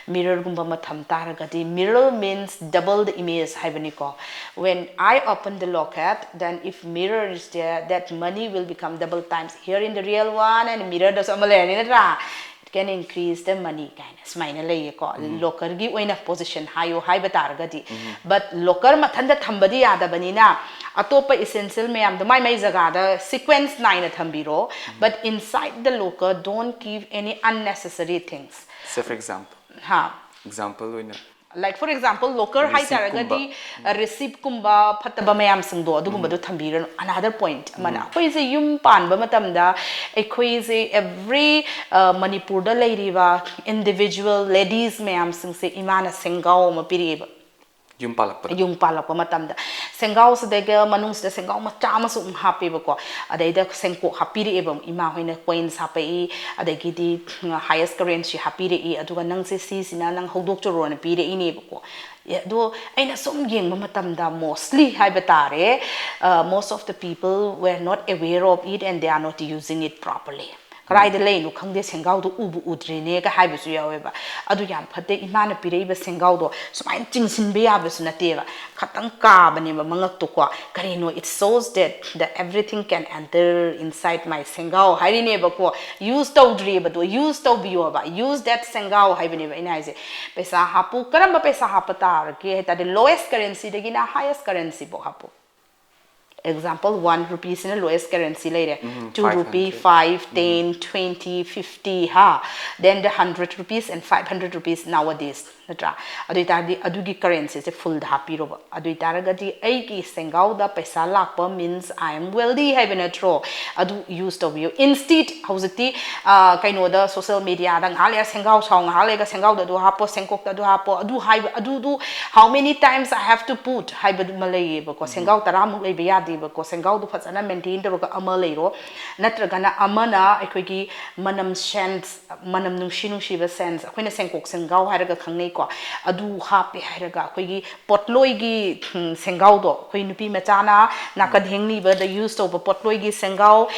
mirrorꯒꯨꯝꯕ ꯑꯃ ꯊꯝ ꯇꯥꯔꯒꯗꯤ, mirror means double the image ꯍꯥꯏꯕꯅꯤꯀꯣ꯫ When I open the locket, then if mirror is there, that money will become double times. Here in the real one and mirrorꯗꯁꯨ ꯑꯃ ꯂꯩꯔꯅꯤ ꯅꯠꯇ꯭ꯔꯥ? can increase the money ꯀꯥꯏꯅ ꯁꯨꯃꯥꯏꯅ ꯂꯩꯌꯦꯀꯣ, ꯂꯣꯀꯔꯒꯤ ꯑꯣꯏꯅ position ꯍꯥꯏꯌꯣ ꯍꯥꯏꯕ ꯇꯥꯔꯒꯗꯤ꯫ ꯕꯠ ꯂꯣꯀꯔ ꯃꯊꯟꯇ ꯊꯝꯕꯗꯤ ꯌꯥꯗꯕꯅꯤꯅ ꯑꯇꯣꯞꯄ ꯏꯁꯦꯟꯁꯤꯌꯦꯜ ꯃꯌꯥꯝꯗꯣ ꯃꯥꯏ ꯃꯥꯏ ꯖꯒꯥꯗ ꯁꯤꯀ꯭ꯋꯦꯟꯁ ꯅꯥꯏꯅ ꯊꯝꯕꯤꯔꯣ, but inside the locker don't keep any unnecessary things. Say for example, ꯍꯥ, example ꯑꯣꯏꯅ like for example locker Receipt ꯀꯨꯝꯕ꯫ ꯍꯥꯏꯇꯥꯔꯒꯗꯤ ꯔꯤꯁꯤꯞꯀꯨꯝꯕ ꯐꯠꯇꯕ ꯃꯌꯥꯝꯁꯤꯡꯗꯣ ꯑꯗꯨꯒꯨꯝꯕꯗꯣ ꯊꯝꯕꯤꯔꯅꯨ꯫ Another point ꯑꯃꯅ ꯑꯩꯈꯣꯏꯁꯦ ꯌꯨꯝ ꯄꯥꯟꯕ ꯃꯇꯝꯗ ꯑꯩꯈꯣꯏꯁꯦ every ꯃꯅꯤꯄꯨꯔꯗ ꯂꯩꯔꯤꯕ individual ladies ꯃꯌꯥꯝꯁꯤꯡꯁꯦ ꯏꯃꯥꯅ ꯁꯦꯡꯒꯥꯎ ꯑꯃ ꯄꯤꯔꯛꯑꯦꯕ꯫ ꯌꯨꯝ ꯄꯥꯜꯂꯛꯄꯗ ꯌꯨꯝ ꯄꯥꯜꯂꯛꯄ ꯃꯇꯝꯗ ꯁꯦꯡꯒꯥꯎꯁꯤꯗꯒ ꯃꯅꯨꯡꯁꯤꯗ ꯁꯦꯡꯒꯥꯎ ꯃꯆꯥ ꯑꯃꯁꯨ ꯑꯃꯨꯛ ꯍꯥꯞꯄꯦꯕꯀꯣ꯫ ꯑꯗꯩꯗ ꯁꯦꯡꯀꯣꯛ ꯍꯥꯞꯄꯤꯔꯛꯑꯦꯕ, ꯏꯃꯥ ꯍꯣꯏꯅ ꯀꯣꯏꯟꯁ ꯍꯥꯞꯄꯛꯏ, ꯑꯗꯒꯤꯗꯤ ꯍꯥꯏꯌꯦꯁ ꯀꯔꯦꯟꯁꯤ ꯍꯥꯞꯄꯤꯔꯛꯏ, ꯑꯗꯨꯒ ꯅꯪꯁꯦ ꯁꯤꯁꯤꯅ ꯅꯪ ꯍꯧꯗꯣꯛꯆꯔꯣꯅ ꯄꯤꯔꯛꯏꯅꯦꯕꯀꯣ꯫ ꯑꯦ, ꯑꯗꯣ ꯑꯩꯅ ꯁꯨꯝ ꯌꯦꯡꯕ ꯃꯇꯝꯗ mostly ꯍꯥꯏꯕ ꯇꯥꯔꯦ, most of the people were not aware of it and they are not using it properly. ꯀꯗꯥꯏꯗ ꯂꯩꯅꯣ ꯈꯪꯗꯦ, ꯁꯦꯡꯒꯥꯎꯗꯣ ꯎꯕꯨ ꯎꯗ꯭ꯔꯦꯅꯦꯒ ꯍꯥꯏꯕꯁꯨ ꯌꯥꯎꯋꯦꯕ꯫ ꯑꯗꯨ ꯌꯥꯝ ꯐꯠꯇꯦ, ꯏꯃꯥꯅ ꯄꯤꯔꯛꯏꯕ ꯁꯦꯡꯒꯥꯎꯗꯣ ꯁꯨꯃꯥꯏꯅ ꯆꯤꯡꯁꯤꯟꯕ ꯌꯥꯕꯁꯨ ꯅꯠꯇꯦꯕ, ꯈꯇꯪ ꯀꯥꯕꯅꯦꯕ ꯃꯉꯛꯇꯣꯀꯣ꯫ ꯀꯔꯤꯅꯣ, it shows that the everything can enter inside my ꯁꯦꯡꯒꯥꯎ ꯍꯥꯏꯔꯤꯅꯦꯕꯀꯣ꯫ ꯌꯨꯁ ꯇꯧꯗ꯭ꯔꯤꯕꯗꯣ ꯌꯨꯁ ꯇꯧꯕꯤꯌꯣꯕ, use that ꯁꯦꯡꯒꯥꯎ ꯍꯥꯏꯕꯅꯦꯕ ꯑꯩꯅ ꯍꯥꯏꯁꯦ꯫ ꯄꯩꯁꯥ ꯍꯥꯞꯄꯨ, ꯀꯔꯝꯕ ꯄꯩꯁꯥ ꯍꯥꯞꯄ ꯇꯥꯔꯒꯦ ꯍꯥꯏ ꯇꯥꯔꯗꯤ lowest currencyꯗꯒꯤꯅ highest currencyꯐꯥꯎ ꯍꯥꯞꯄꯨ꯫ Example, one rupeeꯁꯤꯅ lowest currency ꯂꯩꯔꯦ, two rupee, five, ten, twenty, fifty, ꯍꯥ, then the hundred rupees and five hundred rupees nowadays, ꯅꯠꯇ꯭ꯔꯥ? ꯑꯗꯨ ꯑꯣꯏꯇꯥꯔꯗꯤ ꯑꯗꯨꯒꯤ ꯀꯔꯦꯟꯁꯤꯁꯦ ꯐꯨꯜꯗ ꯍꯥꯞꯄꯤꯔꯣꯕ꯫ ꯑꯗꯨ ꯑꯣꯏꯇꯥꯔꯒꯗꯤ ꯑꯩꯒꯤ ꯁꯦꯡꯒꯥꯎꯗ ꯄꯩꯁꯥ ꯂꯥꯛꯄ means I am wealthy ꯍꯥꯏꯕ ꯅꯠꯇ꯭ꯔꯣ? ꯑꯗꯨ ꯌꯨꯁ ꯇꯧꯕꯤꯌꯨ꯫ Instead ꯍꯧꯖꯤꯛꯇꯤ ꯀꯩꯅꯣꯗ social mediaꯗ ꯉꯥꯏꯍꯥꯛ ꯂꯩꯔ ꯁꯦꯡꯒꯥꯎ ꯁꯥꯎ, ꯉꯥꯏꯍꯥꯛ ꯂꯩꯔꯒ ꯁꯦꯡꯒꯥꯎꯗ ꯑꯗꯨ ꯍꯥꯞꯄꯣ, ꯁꯦꯡꯀꯣꯛꯇ ꯑꯗꯨ ꯍꯥꯞꯄꯣ, ꯑꯗꯨ ꯍꯥꯏꯕ ꯑꯗꯨꯗꯨ how many times I have to put ꯍꯥꯏꯕꯗꯨꯃ ꯂꯩꯌꯦꯕꯀꯣ꯫ ꯁꯦꯡꯒꯥꯎ ꯇꯔꯥꯃꯨꯛ ꯂꯩꯕ ꯌꯥꯗꯦꯕꯀꯣ꯫ ꯁꯦꯡꯒꯥꯎꯗꯣ ꯐꯖꯅ ꯃꯦꯟꯇꯦꯟ ꯇꯧꯔꯒ ꯑꯃ ꯂꯩꯔꯣ, ꯅꯠꯇ꯭ꯔꯒꯅ ꯑꯃꯅ ꯑꯩꯈꯣꯏꯒꯤ ꯃꯅꯝ ꯁꯦꯟꯁ, ꯃꯅꯝ ꯅꯨꯡꯁꯤ ꯅꯨꯡꯁꯤꯕ ꯁꯦꯟꯁ, ꯑꯩꯈꯣꯏꯅ ꯁꯦꯡꯀꯣꯛ ꯁꯦꯡꯒꯥꯎ ꯍꯥꯏꯔꯒ ꯈꯪꯅꯩꯀꯣ꯫ ꯑꯗꯨ ꯍꯥꯞꯄꯦ ꯍꯥꯏꯔꯒ ꯑꯩꯈꯣꯏꯒꯤ ꯄꯣꯠꯂꯣꯏꯒꯤ ꯁꯦꯡꯒꯥꯎꯗꯣ, ꯑꯩꯈꯣꯏ ꯅꯨꯄꯤ ꯃꯆꯥꯅ ꯅꯥꯀꯟ ꯍꯦꯡꯂꯤꯕꯗ ꯌꯨꯁ ꯇꯧꯕ ꯄꯣꯠꯂꯣꯏꯒꯤ ꯁꯦꯡꯒꯥꯎ,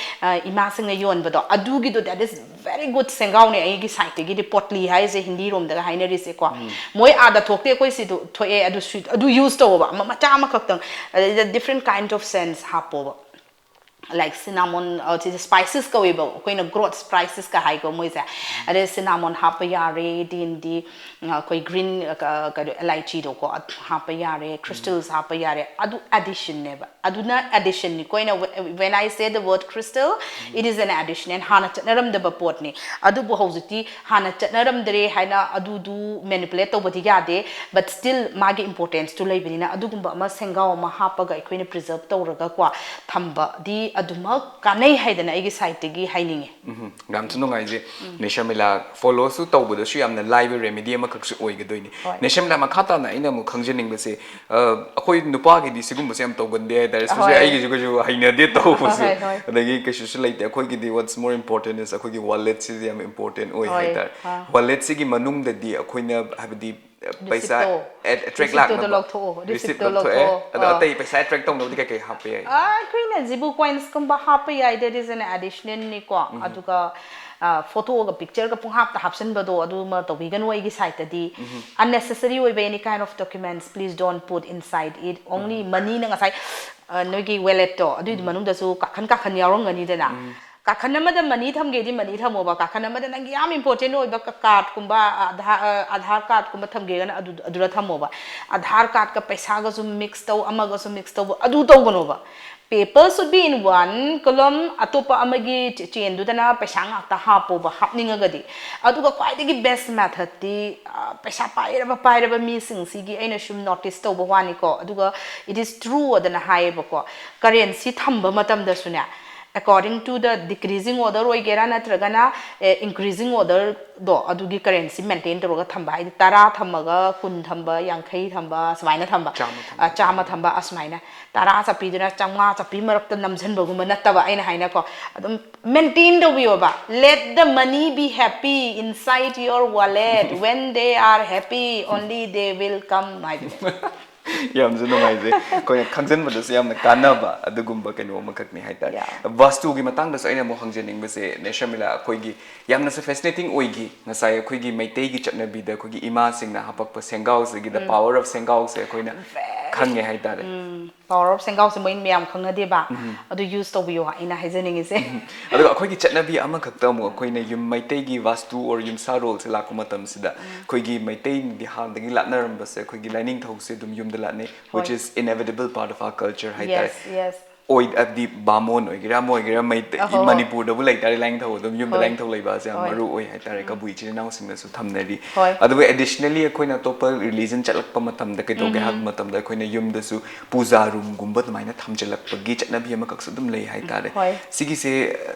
ꯏꯃꯥꯁꯤꯡꯅ ꯌꯣꯟꯕꯗꯣ, ꯑꯗꯨꯒꯤꯗꯣ that is very good ꯁꯦꯡꯒꯥꯎꯅꯦ꯫ ꯑꯩꯒꯤ ꯁꯥꯏꯠꯇꯒꯤꯗꯤ ꯄꯣꯠꯂꯤ ꯍꯥꯏꯁꯦ ꯍꯤꯟꯗꯤꯔꯣꯝꯗꯒ ꯍꯥꯏꯅꯔꯤꯁꯦꯀꯣ꯫ ꯃꯣꯏ ꯑꯥꯗ ꯊꯣꯛꯇꯦ, ꯑꯩꯈꯣꯏ ꯁꯤꯗ ꯊꯣꯛꯑꯦ꯫ ꯑꯗꯨ ꯁ꯭ꯋꯤꯠ ꯑꯗꯨ ꯌꯨꯁ ꯇꯧꯕ ꯑꯃ ꯃꯆꯥ ꯑꯃꯈꯛꯇꯪ, ꯑꯗꯩꯗ different kind of scents ꯍꯥꯞꯄꯣꯕ꯫ like cinnamon, ꯁꯤꯁꯦ spices ꯀꯧꯋꯦꯕ, ꯑꯩꯈꯣꯏꯅ growth spices ꯀ ꯍꯥꯏꯀꯣ ꯃꯣꯏꯁꯦ꯫ ꯑꯗꯩ cinnamon ꯍꯥꯞꯄ ꯌꯥꯔꯦ, ꯗꯦꯟꯗꯤ ꯑꯩꯈꯣꯏ green ꯀꯩꯅꯣ ꯑꯦꯂꯥꯏꯆꯤꯗꯣꯀꯣ, ꯑꯗꯨ ꯍꯥꯞꯄ ꯌꯥꯔꯦ, crystals ꯍꯥꯞꯄ ꯌꯥꯔꯦ꯫ ꯑꯗꯨ addition ꯅꯦꯕ, ꯑꯗꯨꯅ addition ꯅꯤꯀꯣ꯫ ꯑꯩꯅ when I say the word crystal, it is an addition, and ꯍꯥꯟꯅ ꯆꯠꯅꯔꯝꯗꯕ ꯄꯣꯠꯅꯤ꯫ ꯑꯗꯨꯕꯨ ꯍꯧꯖꯤꯛꯇꯤ ꯍꯥꯟꯅ ꯆꯠꯅꯔꯝꯗ꯭ꯔꯦ ꯍꯥꯏꯅ ꯑꯗꯨꯗꯨ manipulate ꯇꯧꯕꯗꯤ ꯌꯥꯗꯦ, but still ꯃꯥꯒꯤ importance ꯇꯨ ꯂꯩꯕꯅꯤꯅ ꯑꯗꯨꯒꯨꯝꯕ ꯑꯃ ꯁꯦꯡꯒꯥꯎ ꯑꯃ ꯍꯥꯞꯄꯒ ꯑꯩꯈꯣꯏꯅ preserve ꯇꯧꯔꯒꯀꯣ ꯊꯝꯕꯗꯤ ꯑꯗꯨꯃꯛ ꯀꯥꯟꯅꯩ ꯍꯥꯏꯗꯅ ꯑꯩꯒꯤ side ꯇꯒꯤ ꯍꯥꯏꯅꯤꯡꯉꯤ꯫ ꯎꯝ, ꯌꯥꯝꯁꯨ ꯅꯨꯡꯉꯥꯏꯖꯩ꯫ ꯅꯦꯁꯃꯤꯂꯥ follow ꯁꯨ ꯇꯧꯕꯗꯁꯨ ꯌꯥꯝꯅ ꯂꯥꯏꯕ remedy ꯑꯃꯈꯛꯁꯨ ꯑꯣꯏꯒꯗꯣꯏꯅꯤ꯫ ꯍꯣꯏ꯫ ꯅꯦꯁꯃꯤꯂꯥ, ꯃꯈꯥ ꯇꯥꯅ ꯑꯩꯅ ꯑꯃꯨꯛ ꯈꯪꯖꯅꯤꯡꯕꯁꯦ, ꯑ, ꯑꯩꯈꯣꯏ ꯅꯨꯄꯥꯒꯤꯗꯤ ꯁꯤꯒꯨꯝꯕꯁꯦ ꯌꯥꯝ ꯇꯧꯒꯟꯗꯦ ꯍꯥꯏꯇꯥꯔꯦ, especially ꯍꯣꯏ꯫ ꯑꯩꯒꯤꯁꯨ ꯀꯩꯁꯨ ꯍꯩꯅꯗꯦ ꯇꯧꯕꯁꯨ꯫ ꯍꯣꯏ, ꯍꯣꯏ꯫ ꯑꯗꯒꯤ ꯀꯩꯁꯨꯁꯨ ꯂꯩꯇꯦ꯫ ꯑꯩꯈꯣꯏꯒꯤꯗꯤ what's more important is ꯑꯩꯈꯣꯏꯒꯤ wallet ꯁꯤꯗꯤ ꯌꯥꯝ important ꯑꯣꯏ ꯍꯣꯏ꯫ ꯍꯥꯏꯇꯥꯔꯦ꯫ ꯑꯥ꯫ Wallet ꯁꯤꯒꯤ ꯃꯅꯨꯡꯗꯗꯤ ꯑꯩꯈꯣꯏꯅ, ꯍꯥꯏꯕꯗꯤ, ꯄꯩꯁꯥ Receipt to. at-, attract Receipt ꯇꯣ ꯂꯥꯛꯅꯕ ꯂꯧꯊꯣꯛꯑꯣ, receipt receipt ꯇꯣ ꯂꯧꯊꯣꯛꯑꯦ꯫ ꯂꯧꯊꯣꯛꯑꯣ꯫ ꯑꯗꯣ ꯑꯥ꯫ ꯑꯇꯩ ꯄꯩꯁꯥ attract ꯇꯧꯅꯕꯗꯤ ꯀꯩ ꯀꯩ ꯍꯥꯞꯄ ꯌꯥꯏ? ꯑꯩꯈꯣꯏꯅ ꯖꯤꯕꯨ coins ꯀꯨꯝꯕ ꯍꯥꯞꯄ ꯌꯥꯏ, that is an additional ꯅꯤꯀꯣ꯫ ꯑꯗꯨꯒ ꯐꯣꯇꯣꯒ ꯄꯤꯛꯆꯔꯒ ꯄꯨꯡꯍꯥꯞꯇ ꯍꯥꯞꯆꯤꯟꯕꯗꯣ ꯑꯗꯨꯃ ꯇꯧꯕꯤꯒꯅꯨ ꯑꯩꯒꯤ side ꯇꯗꯤ꯫ Unnecessary ꯑꯣꯏꯕ any kind of documents, please don't put inside it. Only money ꯅ ꯉꯁꯥꯏ ꯑ, ꯅꯣꯏꯒꯤ wallet ꯇꯣ ꯑꯗꯨꯏ ꯃꯅꯨꯡꯗꯁꯨ ꯀꯥꯈꯟ ꯀꯥꯈꯟ ꯌꯥꯎꯔꯝꯒꯅꯤꯗꯅ꯫ ꯀꯥꯈꯟ ꯑꯃꯗ money ꯊꯝꯒꯦꯗꯤ money ꯊꯝꯃꯣꯕ, ꯀꯥꯈꯟ ꯑꯃꯗ ꯅꯪꯒꯤ ꯌꯥꯝ important ꯑꯣꯏꯕ card ꯀꯨꯝꯕ, ꯑꯙꯥꯔ card ꯀꯨꯝꯕ ꯊꯝꯒꯦꯒꯅ ꯑꯗꯨ, ꯑꯗꯨꯗ ꯊꯝꯃꯣꯕ꯫ ꯑꯙꯥꯔ card ꯀ ꯄꯩꯁꯥꯒꯁꯨ mix ꯇꯧ, ꯑꯃꯒꯁꯨ mix ꯇꯧꯕ, ꯑꯗꯨ ꯇꯧꯒꯅꯣꯕ꯫ Paper should be in one column, ꯑꯇꯣꯞꯄ ꯑꯃꯒꯤ ꯆꯦ-, ꯆꯦꯟꯗꯨꯗꯅ ꯄꯩꯁꯥ ꯉꯥꯛꯇ ꯍꯥꯞꯄꯣꯕ, ꯍꯥꯞꯅꯤꯡꯉꯒꯗꯤ꯫ ꯑꯗꯨꯒ ꯈ꯭ꯋꯥꯏꯗꯒꯤ best method ꯇꯤ, ꯑ, ꯄꯩꯁꯥ ꯄꯥꯏꯔꯕ, ꯄꯥꯏꯔꯕ ꯃꯤꯁꯤꯡꯁꯤꯒꯤ ꯑꯩꯅ ꯁꯨꯝ notice ꯇꯧꯕ ꯋꯥꯅꯤꯀꯣ, ꯑꯗꯨꯒ it is true ꯑꯗꯅ ꯍꯥꯏꯌꯦꯕꯀꯣ, currency ꯊꯝꯕ ꯃꯇꯝꯗꯁꯨꯅꯦ, according to the decreasing order ꯑꯣꯏꯒꯦꯔꯥ ꯅꯠꯇ꯭ꯔꯒꯅ, ꯑꯦ, increasing order ꯗꯣ, ꯑꯗꯨꯒꯤ currency maintain ꯇꯧꯔꯒ ꯊꯝꯕ ꯍꯥꯏꯗꯤ, ꯇꯔꯥ ꯊꯝꯃꯒ ꯀꯨꯟ ꯊꯝꯕ, ꯌꯥꯡꯈꯩ ꯊꯝꯕ, ꯁꯨꯃꯥꯏꯅ ꯊꯝꯕ, ꯆꯥꯝꯃ ꯊꯝꯕ꯫ ꯑ, ꯆꯥꯝꯃ ꯊꯝꯕ, ꯑꯁꯨꯃꯥꯏꯅ꯫ ꯇꯔꯥ ꯆꯠꯄꯤꯗꯨꯅ ꯆꯥꯝꯃꯉꯥ ꯆꯠꯄꯤ ꯃꯔꯛꯇ ꯅꯝꯁꯤꯟꯕꯒꯨꯝꯕ ꯅꯠꯇꯕ ꯑꯩꯅ ꯍꯥꯏꯅꯀꯣ, ꯑꯗꯨꯝ maintain ꯇꯧꯕꯤꯌꯣꯕ꯫ Let the money be happy inside your wallet. When they are happy, only they will come ꯍꯥꯏꯗꯨꯅꯤ꯫ ꯌꯥꯝꯁꯨ ꯅꯨꯡꯉꯥꯏꯖꯩ꯫ ꯑꯩꯈꯣꯏꯅ ꯈꯪꯖꯤꯟꯕꯗꯁꯨ ꯌꯥꯝꯅ ꯀꯥꯟꯅꯕ ꯑꯗꯨꯒꯨꯝꯕ ꯀꯩꯅꯣ ꯑꯃꯈꯛꯅꯤ ꯍꯥꯏꯇꯥꯔꯦ꯫ Yeah. ꯚꯥꯁꯇꯨꯒꯤ ꯃꯇꯥꯡꯗꯁꯨ ꯑꯩꯅ ꯑꯃꯨꯛ ꯍꯪꯖꯅꯤꯡꯕꯁꯦ, ꯅꯦ ꯁꯔꯃꯤꯂꯥ, ꯑꯩꯈꯣꯏꯒꯤ ꯌꯥꯝꯅꯁꯨ fascinating ꯑꯣꯏꯈꯤ꯫ ꯉꯁꯥꯏ ꯑꯩꯈꯣꯏꯒꯤ ꯃꯩꯇꯩꯒꯤ ꯆꯠꯅꯕꯤꯗ ꯑꯩꯈꯣꯏꯒꯤ ꯏꯃꯥꯁꯤꯡꯅ ꯍꯥꯄꯛꯄ ꯁꯦꯡꯒꯥꯎꯁꯤꯒꯤ, the power of ꯁꯦꯡꯒꯥꯎꯁꯦ ꯑꯩꯈꯣꯏꯅ ꯈꯪꯉꯦ ꯍꯥꯏꯇꯥꯔꯦ꯫ Power of ꯁꯦꯡꯒꯥꯎꯁꯦ ꯃꯣꯏ ꯃꯌꯥꯝ ꯈꯪꯅꯗꯦꯕ꯫ ꯑꯗꯨ use ꯇꯧꯕꯤꯌꯣ ꯑꯩꯅ ꯍꯥꯏꯖꯅꯤꯡꯉꯤꯁꯦ꯫ ꯑꯗꯨꯒ ꯑꯩꯈꯣꯏꯒꯤ ꯆꯠꯅꯕꯤ ꯑꯃꯈꯛꯇ ꯑꯃꯨꯛ ꯑꯩꯈꯣꯏꯅ ꯌꯨꯝ ꯃꯩꯇꯩꯒꯤ ꯋꯥꯁꯇꯨ or ꯌꯨꯝꯁꯥꯔꯣꯜꯁꯦ ꯂꯥꯛꯄ ꯃꯇꯝꯁꯤꯗ ꯑꯩꯈꯣꯏꯒꯤ ꯃꯩꯇꯩꯅꯗꯤ ꯍꯥꯟꯅꯗꯒꯤ ꯂꯥꯠꯅꯔꯝꯕꯁꯦ ꯑꯩꯈꯣꯏꯒꯤ ꯂꯥꯏꯅꯤꯡꯊꯧꯁꯦ ꯑꯗꯨꯝ ꯌꯨꯝꯗ ꯂꯥꯠꯅꯩ, which ꯍꯣꯏ꯫ Is inevitable part of our culture ꯍꯥꯏꯇꯥꯔꯦ꯫ Yes, yes. ꯑꯣꯏ ꯍꯥꯏꯕꯗꯤ ꯕꯥꯃꯣꯟ ꯑꯣꯏꯒꯦꯔꯥ ꯑꯃ ꯑꯣꯏꯒꯦꯔꯥ ꯃꯩꯇꯩ ꯑꯍꯣ꯫ ꯃꯅꯤꯄꯨꯔꯗꯕꯨ ꯂꯩꯇꯥꯔꯦ ꯂꯥꯏꯅꯤꯡꯊꯧ ꯑꯗꯨꯝ ꯌꯨꯝꯗ ꯍꯣꯏ꯫ ꯂꯥꯏꯅꯤꯡꯊꯧ ꯂꯩꯕ ꯑꯁꯦ ꯌꯥꯝ ꯍꯣꯏ꯫ ꯃꯔꯨ ꯑꯣꯏ ꯍꯥꯏꯇꯥꯔꯦ꯫ ꯀꯕꯨꯏ ꯏꯆꯤꯜ ꯏꯅꯥꯎꯁꯤꯡꯅꯁꯨ ꯊꯝꯅꯔꯤ꯫ ꯍꯣꯏ꯫ ꯑꯗꯨꯒ additionally ꯑꯩꯈꯣꯏꯅ ꯑꯇꯣꯞꯄ religion ꯆꯠꯂꯛꯄ ꯃꯇꯝꯗ ꯀꯩꯗꯧꯒꯦ ꯍꯥꯏꯕ ꯃꯇꯝꯗ ꯑꯩꯈꯣꯏꯅ ꯌꯨꯝꯗꯁꯨ ꯄꯨꯖꯥ ꯔꯨꯝꯒꯨꯝꯕ ꯑꯗꯨꯃꯥꯏꯅ ꯊꯝꯖꯤꯜꯂꯛꯄꯒꯤ ꯆꯠꯅꯕꯤ ꯑꯃꯈꯛꯁꯨ ꯑꯗꯨꯝ ꯂꯩ ꯍꯥꯏꯇꯥꯔꯦ꯫ ꯍꯣꯏ꯫ ꯁꯤꯒꯤꯁꯦ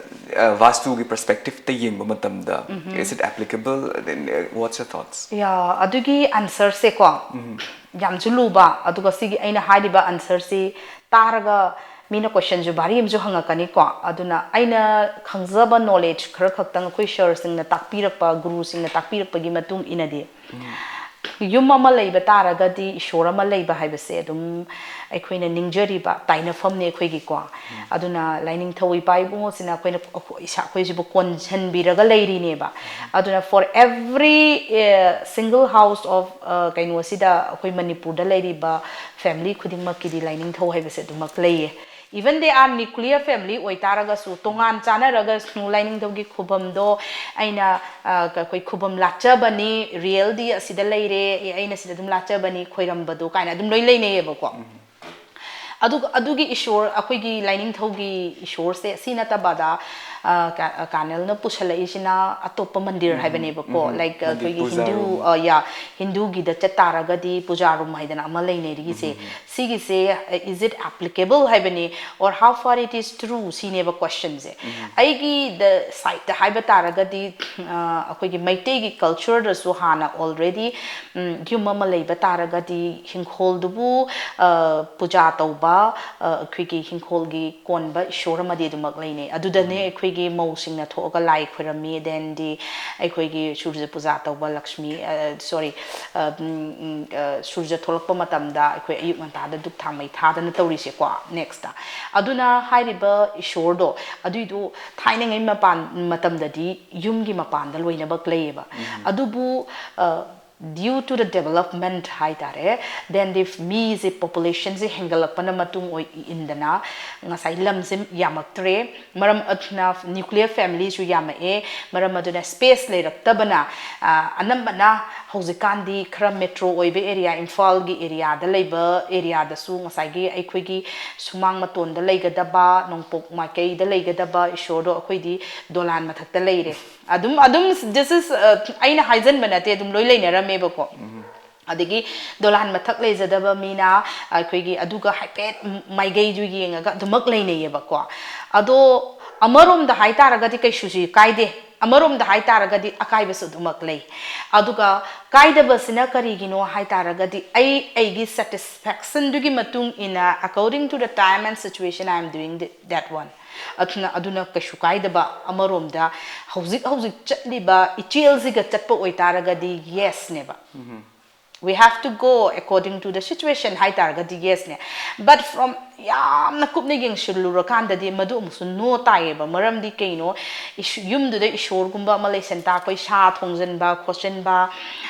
ꯑ, ꯋꯥꯁꯇꯨꯒꯤ perspectiveꯇ ꯌꯦꯡꯕ ꯃꯇꯝꯗ is it applicable? Then, uh, what's your thoughts? ꯌꯥ, ꯑꯗꯨꯒꯤ answerꯁꯦꯀꯣ ꯌꯥꯝꯁꯨ ꯂꯨꯕ, ꯑꯗꯨꯒ ꯁꯤꯒꯤ ꯑꯩꯅ ꯍꯥꯏꯔꯤꯕ answerꯁꯤ ꯇꯥꯔꯒ ꯃꯤꯅ questionꯁꯨ ꯚꯥꯔꯤ ꯑꯃꯁꯨ ꯍꯪꯉꯛꯀꯅꯤꯀꯣ꯫ ꯑꯗꯨꯅ ꯑꯩꯅ ꯈꯪꯖꯕ knowledge ꯈꯔ ꯈꯛꯇꯪ ꯑꯩꯈꯣꯏ ꯁꯔꯁꯤꯡꯅ ꯇꯥꯛꯄꯤꯔꯛꯄ, ꯒꯨꯔꯨꯁꯤꯡꯅ ꯇꯥꯛꯄꯤꯔꯛꯄꯒꯤ ꯃꯇꯨꯡ ꯏꯟꯅꯗꯤ, ꯌꯨꯝ ꯑꯃ ꯂꯩꯕ ꯇꯥꯔꯒꯗꯤ ꯏꯁꯣꯔ ꯑꯃ ꯂꯩꯕ ꯍꯥꯏꯕꯁꯦ ꯑꯗꯨꯝ ꯑꯩꯈꯣꯏꯅ ꯅꯤꯡꯖꯔꯤꯕ ꯇꯥꯏꯅꯐꯝꯅꯦ ꯑꯩꯈꯣꯏꯒꯤꯀꯣ꯫ ꯑꯗꯨꯅ ꯂꯥꯏꯅꯤꯡꯊꯧ ꯏꯄꯥ ꯏꯕꯨꯡꯉꯣꯁꯤꯅ ꯑꯩꯈꯣꯏꯅ ꯑꯩꯈꯣꯏ- ꯏꯁꯥ ꯑꯩꯈꯣꯏꯁꯤꯕꯨ ꯀꯣꯟꯁꯤꯟꯕꯤꯔꯒ ꯂꯩꯔꯤꯅꯦꯕ꯫ ꯑꯗꯨꯅ for every single house of ꯀꯩꯅꯣꯁꯤꯗ ꯑꯩꯈꯣꯏ ꯃꯅꯤꯄꯨꯔꯗ ꯂꯩꯔꯤꯕ family ꯈꯨꯗꯤꯡꯃꯛꯀꯤꯗꯤ ꯂꯥꯏꯅꯤꯡꯊꯧ ꯍꯥꯏꯕꯁꯦ ꯑꯗꯨꯃꯛ ꯂꯩꯌꯦ꯫ Even they are nuclear family ꯑꯣꯏꯇꯥꯔꯒꯁꯨ ꯇꯣꯉꯥꯟ ꯆꯥꯅꯔꯒꯁꯨ ꯂꯥꯏꯅꯤꯡꯊꯧꯒꯤ ꯈꯨꯕꯝꯗꯣ ꯑꯩꯅ ꯑ, ꯑꯩꯈꯣꯏ ꯈꯨꯕꯝ ꯂꯥꯠꯆꯕꯅꯤ, realꯗꯤ ꯑꯁꯤꯗ ꯂꯩꯔꯦ, ꯑꯦ, ꯑꯩꯅ ꯁꯤꯗ ꯑꯗꯨꯝ ꯂꯥꯠꯆꯕꯅꯤ, ꯈꯣꯏꯔꯝꯕꯗꯣ ꯀꯥꯏꯅ ꯑꯗꯨꯝ ꯂꯣꯏ ꯂꯩꯅꯩꯌꯦꯕꯀꯣ꯫ ꯑꯗꯨꯒ ꯑꯗꯨꯒꯤ ꯏꯁꯣꯔ ꯑꯩꯈꯣꯏꯒꯤ ꯂꯥꯏꯅꯤꯡꯊꯧꯒꯤ ꯏꯁꯣꯔꯁꯦ ꯁꯤ ꯅꯠꯇꯕꯗ ꯑ, ꯀ- ꯀꯥꯅꯦꯜꯅ ꯄꯨꯁꯜꯂꯛꯏꯁꯤꯅ ꯑꯇꯣꯞꯄ ꯃꯟꯗꯤꯔ ꯍꯥꯏꯕꯅꯦꯕꯀꯣ꯫ Like ꯃꯟꯗꯤꯔ ꯑꯩꯈꯣꯏꯒꯤ ꯄꯨꯖꯥ ꯍꯤꯟꯗꯨ ꯔꯨꯝ꯫ ꯑ, ꯌꯥ, ꯍꯤꯟꯗꯨꯒꯤꯗ ꯆꯠ ꯇꯥꯔꯒꯗꯤ ꯄꯨꯖꯥ ꯔꯨꯝ ꯍꯥꯏꯗꯅ ꯑꯃ ꯂꯩꯅꯔꯤꯁꯦ꯫ ꯁꯤꯒꯤꯁꯦ is it applicable ꯍꯥꯏꯕꯅꯤ, or how far it is true ꯁꯤꯅꯦꯕ questionꯁꯦ꯫ ꯑꯩꯒꯤ the sideꯇ ꯍꯥꯏꯕ ꯇꯥꯔꯒꯗꯤ ꯑ, ꯑꯩꯈꯣꯏꯒꯤ ꯃꯩꯇꯩꯒꯤ cultureꯗꯁꯨ ꯍꯥꯟꯅ already ꯎꯝ, ꯌꯨꯝ ꯑꯃ ꯂꯩꯕ ꯇꯥꯔꯒꯗꯤ ꯍꯤꯡꯈꯣꯜꯗꯨꯕꯨ ꯑ, ꯄꯨꯖꯥ ꯇꯧꯕ ꯑ, ꯑꯩꯈꯣꯏꯒꯤ ꯍꯤꯡꯈꯣꯜꯒꯤ ꯀꯣꯟꯕ ꯏꯁꯣꯔ ꯑꯃꯗꯤ ꯑꯗꯨꯃꯛ ꯂꯩꯅꯩ꯫ ꯑꯗꯨꯗꯅꯦ ꯑꯩꯈꯣꯏꯒꯤ ꯃꯧꯁꯤꯡꯅ ꯊꯣꯛꯑꯒ ꯂꯥꯏ ꯈꯣꯏꯔꯝꯃꯤ, thenꯗꯤ ꯑꯩꯈꯣꯏꯒꯤ ꯁꯨꯔꯖ ꯄꯨꯖꯥ ꯇꯧꯕ ꯂꯛꯁꯃꯤ ꯑ, sorry ꯑ, ꯎꯝ, ꯎꯝ, ꯑ, ꯁꯨꯔꯖ ꯊꯣꯛꯂꯛꯄ ꯃꯇꯝꯗ ꯑꯩꯈꯣꯏ ꯑꯌꯨꯛ ꯉꯟꯇꯥꯗ ꯙꯨꯞ ꯊꯥꯎꯃꯩ ꯊꯥꯗꯅ ꯇꯧꯔꯤꯁꯦꯀꯣ꯫ Nextꯇ ꯑꯗꯨꯅ ꯍꯥꯏꯔꯤꯕ ꯏꯁꯣꯔꯗꯣ ꯑꯗꯨꯏꯗꯣ ꯊꯥꯏꯅꯉꯩ ꯃꯄꯥꯟ ꯃꯇꯝꯗꯗꯤ ꯌꯨꯝꯒꯤ ꯃꯄꯥꯟꯗ ꯂꯣꯏꯅꯃꯛ ꯂꯩꯌꯦꯕ꯫ ꯑꯗꯨꯕꯨ ꯑ, Due to the development ꯍꯥꯏ ꯇꯥꯔꯦ, then the ꯃꯤꯁꯦ, populationꯁꯦ ꯍꯦꯟꯒꯠꯂꯛꯄꯅ ꯃꯇꯨꯡ ꯑꯣꯏ ꯏꯟꯗꯅ ꯉꯁꯥꯏ ꯂꯝꯁꯦ ꯌꯥꯝꯃꯛꯇ꯭ꯔꯦ꯫ ꯃꯔꯝ ꯑꯗꯨꯅ nuclear familyꯁꯨ ꯌꯥꯝꯃꯛꯑꯦ꯫ ꯃꯔꯝ ꯑꯗꯨꯅ space ꯂꯩꯔꯛꯇꯕꯅ, ꯑ, ꯑꯅꯝꯕꯅ ꯍꯧꯖꯤꯛꯀꯥꯟꯗꯤ ꯈꯔ metro ꯑꯣꯏꯕ area, ꯏꯝꯐꯥꯜꯒꯤ areaꯗ ꯂꯩꯕ areaꯗꯁꯨ ꯉꯁꯥꯏꯒꯤ ꯑꯩꯈꯣꯏꯒꯤ ꯁꯨꯃꯥꯡ ꯃꯇꯣꯟꯗ ꯂꯩꯒꯗꯕ, ꯅꯣꯡꯄꯣꯛ ꯃꯥꯏꯀꯩꯗ ꯂꯩꯒꯗꯕ ꯏꯁꯣꯔꯗꯣ ꯑꯩꯈꯣꯏꯗꯤ ꯗꯣꯂꯥꯟ ꯃꯊꯛꯇ ꯂꯩꯔꯦ꯫ ꯑꯗꯨꯝ, ꯑꯗꯨꯝ, this is, ꯑ, ꯑꯩꯅ ꯍꯥꯏꯖꯟꯕ ꯅꯠꯇꯦ, ꯑꯗꯨꯝ ꯂꯣꯏ ꯂꯩꯅꯔꯝꯃꯦꯕꯀꯣ꯫ ꯑꯗꯒꯤ ꯗꯣꯂꯥꯟ ꯃꯊꯛ ꯂꯩꯖꯗꯕ ꯃꯤꯅ ꯑꯩꯈꯣꯏꯒꯤ ꯑꯗꯨꯒ ꯍꯥꯏꯐꯦꯠ ꯃꯥꯏꯒꯩꯗꯨ ꯌꯦꯡꯉꯒ ꯑꯗꯨꯃꯛ ꯂꯩꯅꯩꯌꯦꯕꯀꯣ꯫ ꯑꯗꯣ ꯑꯃꯔꯣꯝꯗ ꯍꯥꯏꯇꯥꯔꯒꯗꯤ ꯀꯩꯁꯨꯁꯨ ꯀꯥꯏꯗꯦ, ꯑꯃꯔꯣꯝꯗ ꯍꯥꯏꯇꯥꯔꯒꯗꯤ ꯑꯀꯥꯏꯕꯁꯨ ꯑꯗꯨꯃꯛ ꯂꯩ꯫ ꯑꯗꯨꯒ ꯀꯥꯏꯗꯕꯁꯤꯅ ꯀꯔꯤꯒꯤꯅꯣ ꯍꯥꯏꯇꯥꯔꯒꯗꯤ, ꯑꯩ ꯑꯩꯒꯤ satisfactionꯗꯨꯒꯤ ꯃꯇꯨꯡ ꯏꯟꯅ, according to the time and situation, I am doing the, that one. ꯑꯗꯨꯅ, ꯑꯗꯨꯅ ꯀꯩꯁꯨ ꯀꯥꯏꯗꯕ꯫ ꯑꯃꯔꯣꯝꯗ ꯍꯧꯖꯤꯛ ꯍꯧꯖꯤꯛ ꯆꯠꯂꯤꯕ ꯏꯆꯦꯜꯁꯤꯒ ꯆꯠꯄ ꯑꯣꯏꯇꯥꯔꯒꯗꯤ yesꯅꯦꯕ꯫ We have to go according to the situation ꯍꯥꯏ ꯇꯥꯔꯒꯗꯤ yesꯅꯦ꯫ But from ꯌꯥꯝꯅ ꯀꯨꯞꯅ ꯌꯦꯡꯁꯤꯜꯂꯨꯔꯀꯥꯟꯗꯗꯤ ꯃꯗꯨ ꯑꯃꯨꯛꯁꯨ no ꯇꯥꯏꯌꯦꯕ꯫ ꯃꯔꯝꯗꯤ ꯀꯩꯅꯣ? ꯏꯁ-, ꯌꯨꯝꯗꯨꯗ ꯏꯁꯣꯔꯒꯨꯝꯕ ꯑꯃ ꯂꯩꯁꯟ ꯇꯥ, ꯑꯩꯈꯣꯏ ꯁꯥ ꯊꯣꯡꯖꯟꯕ ꯈꯣꯠꯆꯟꯕ,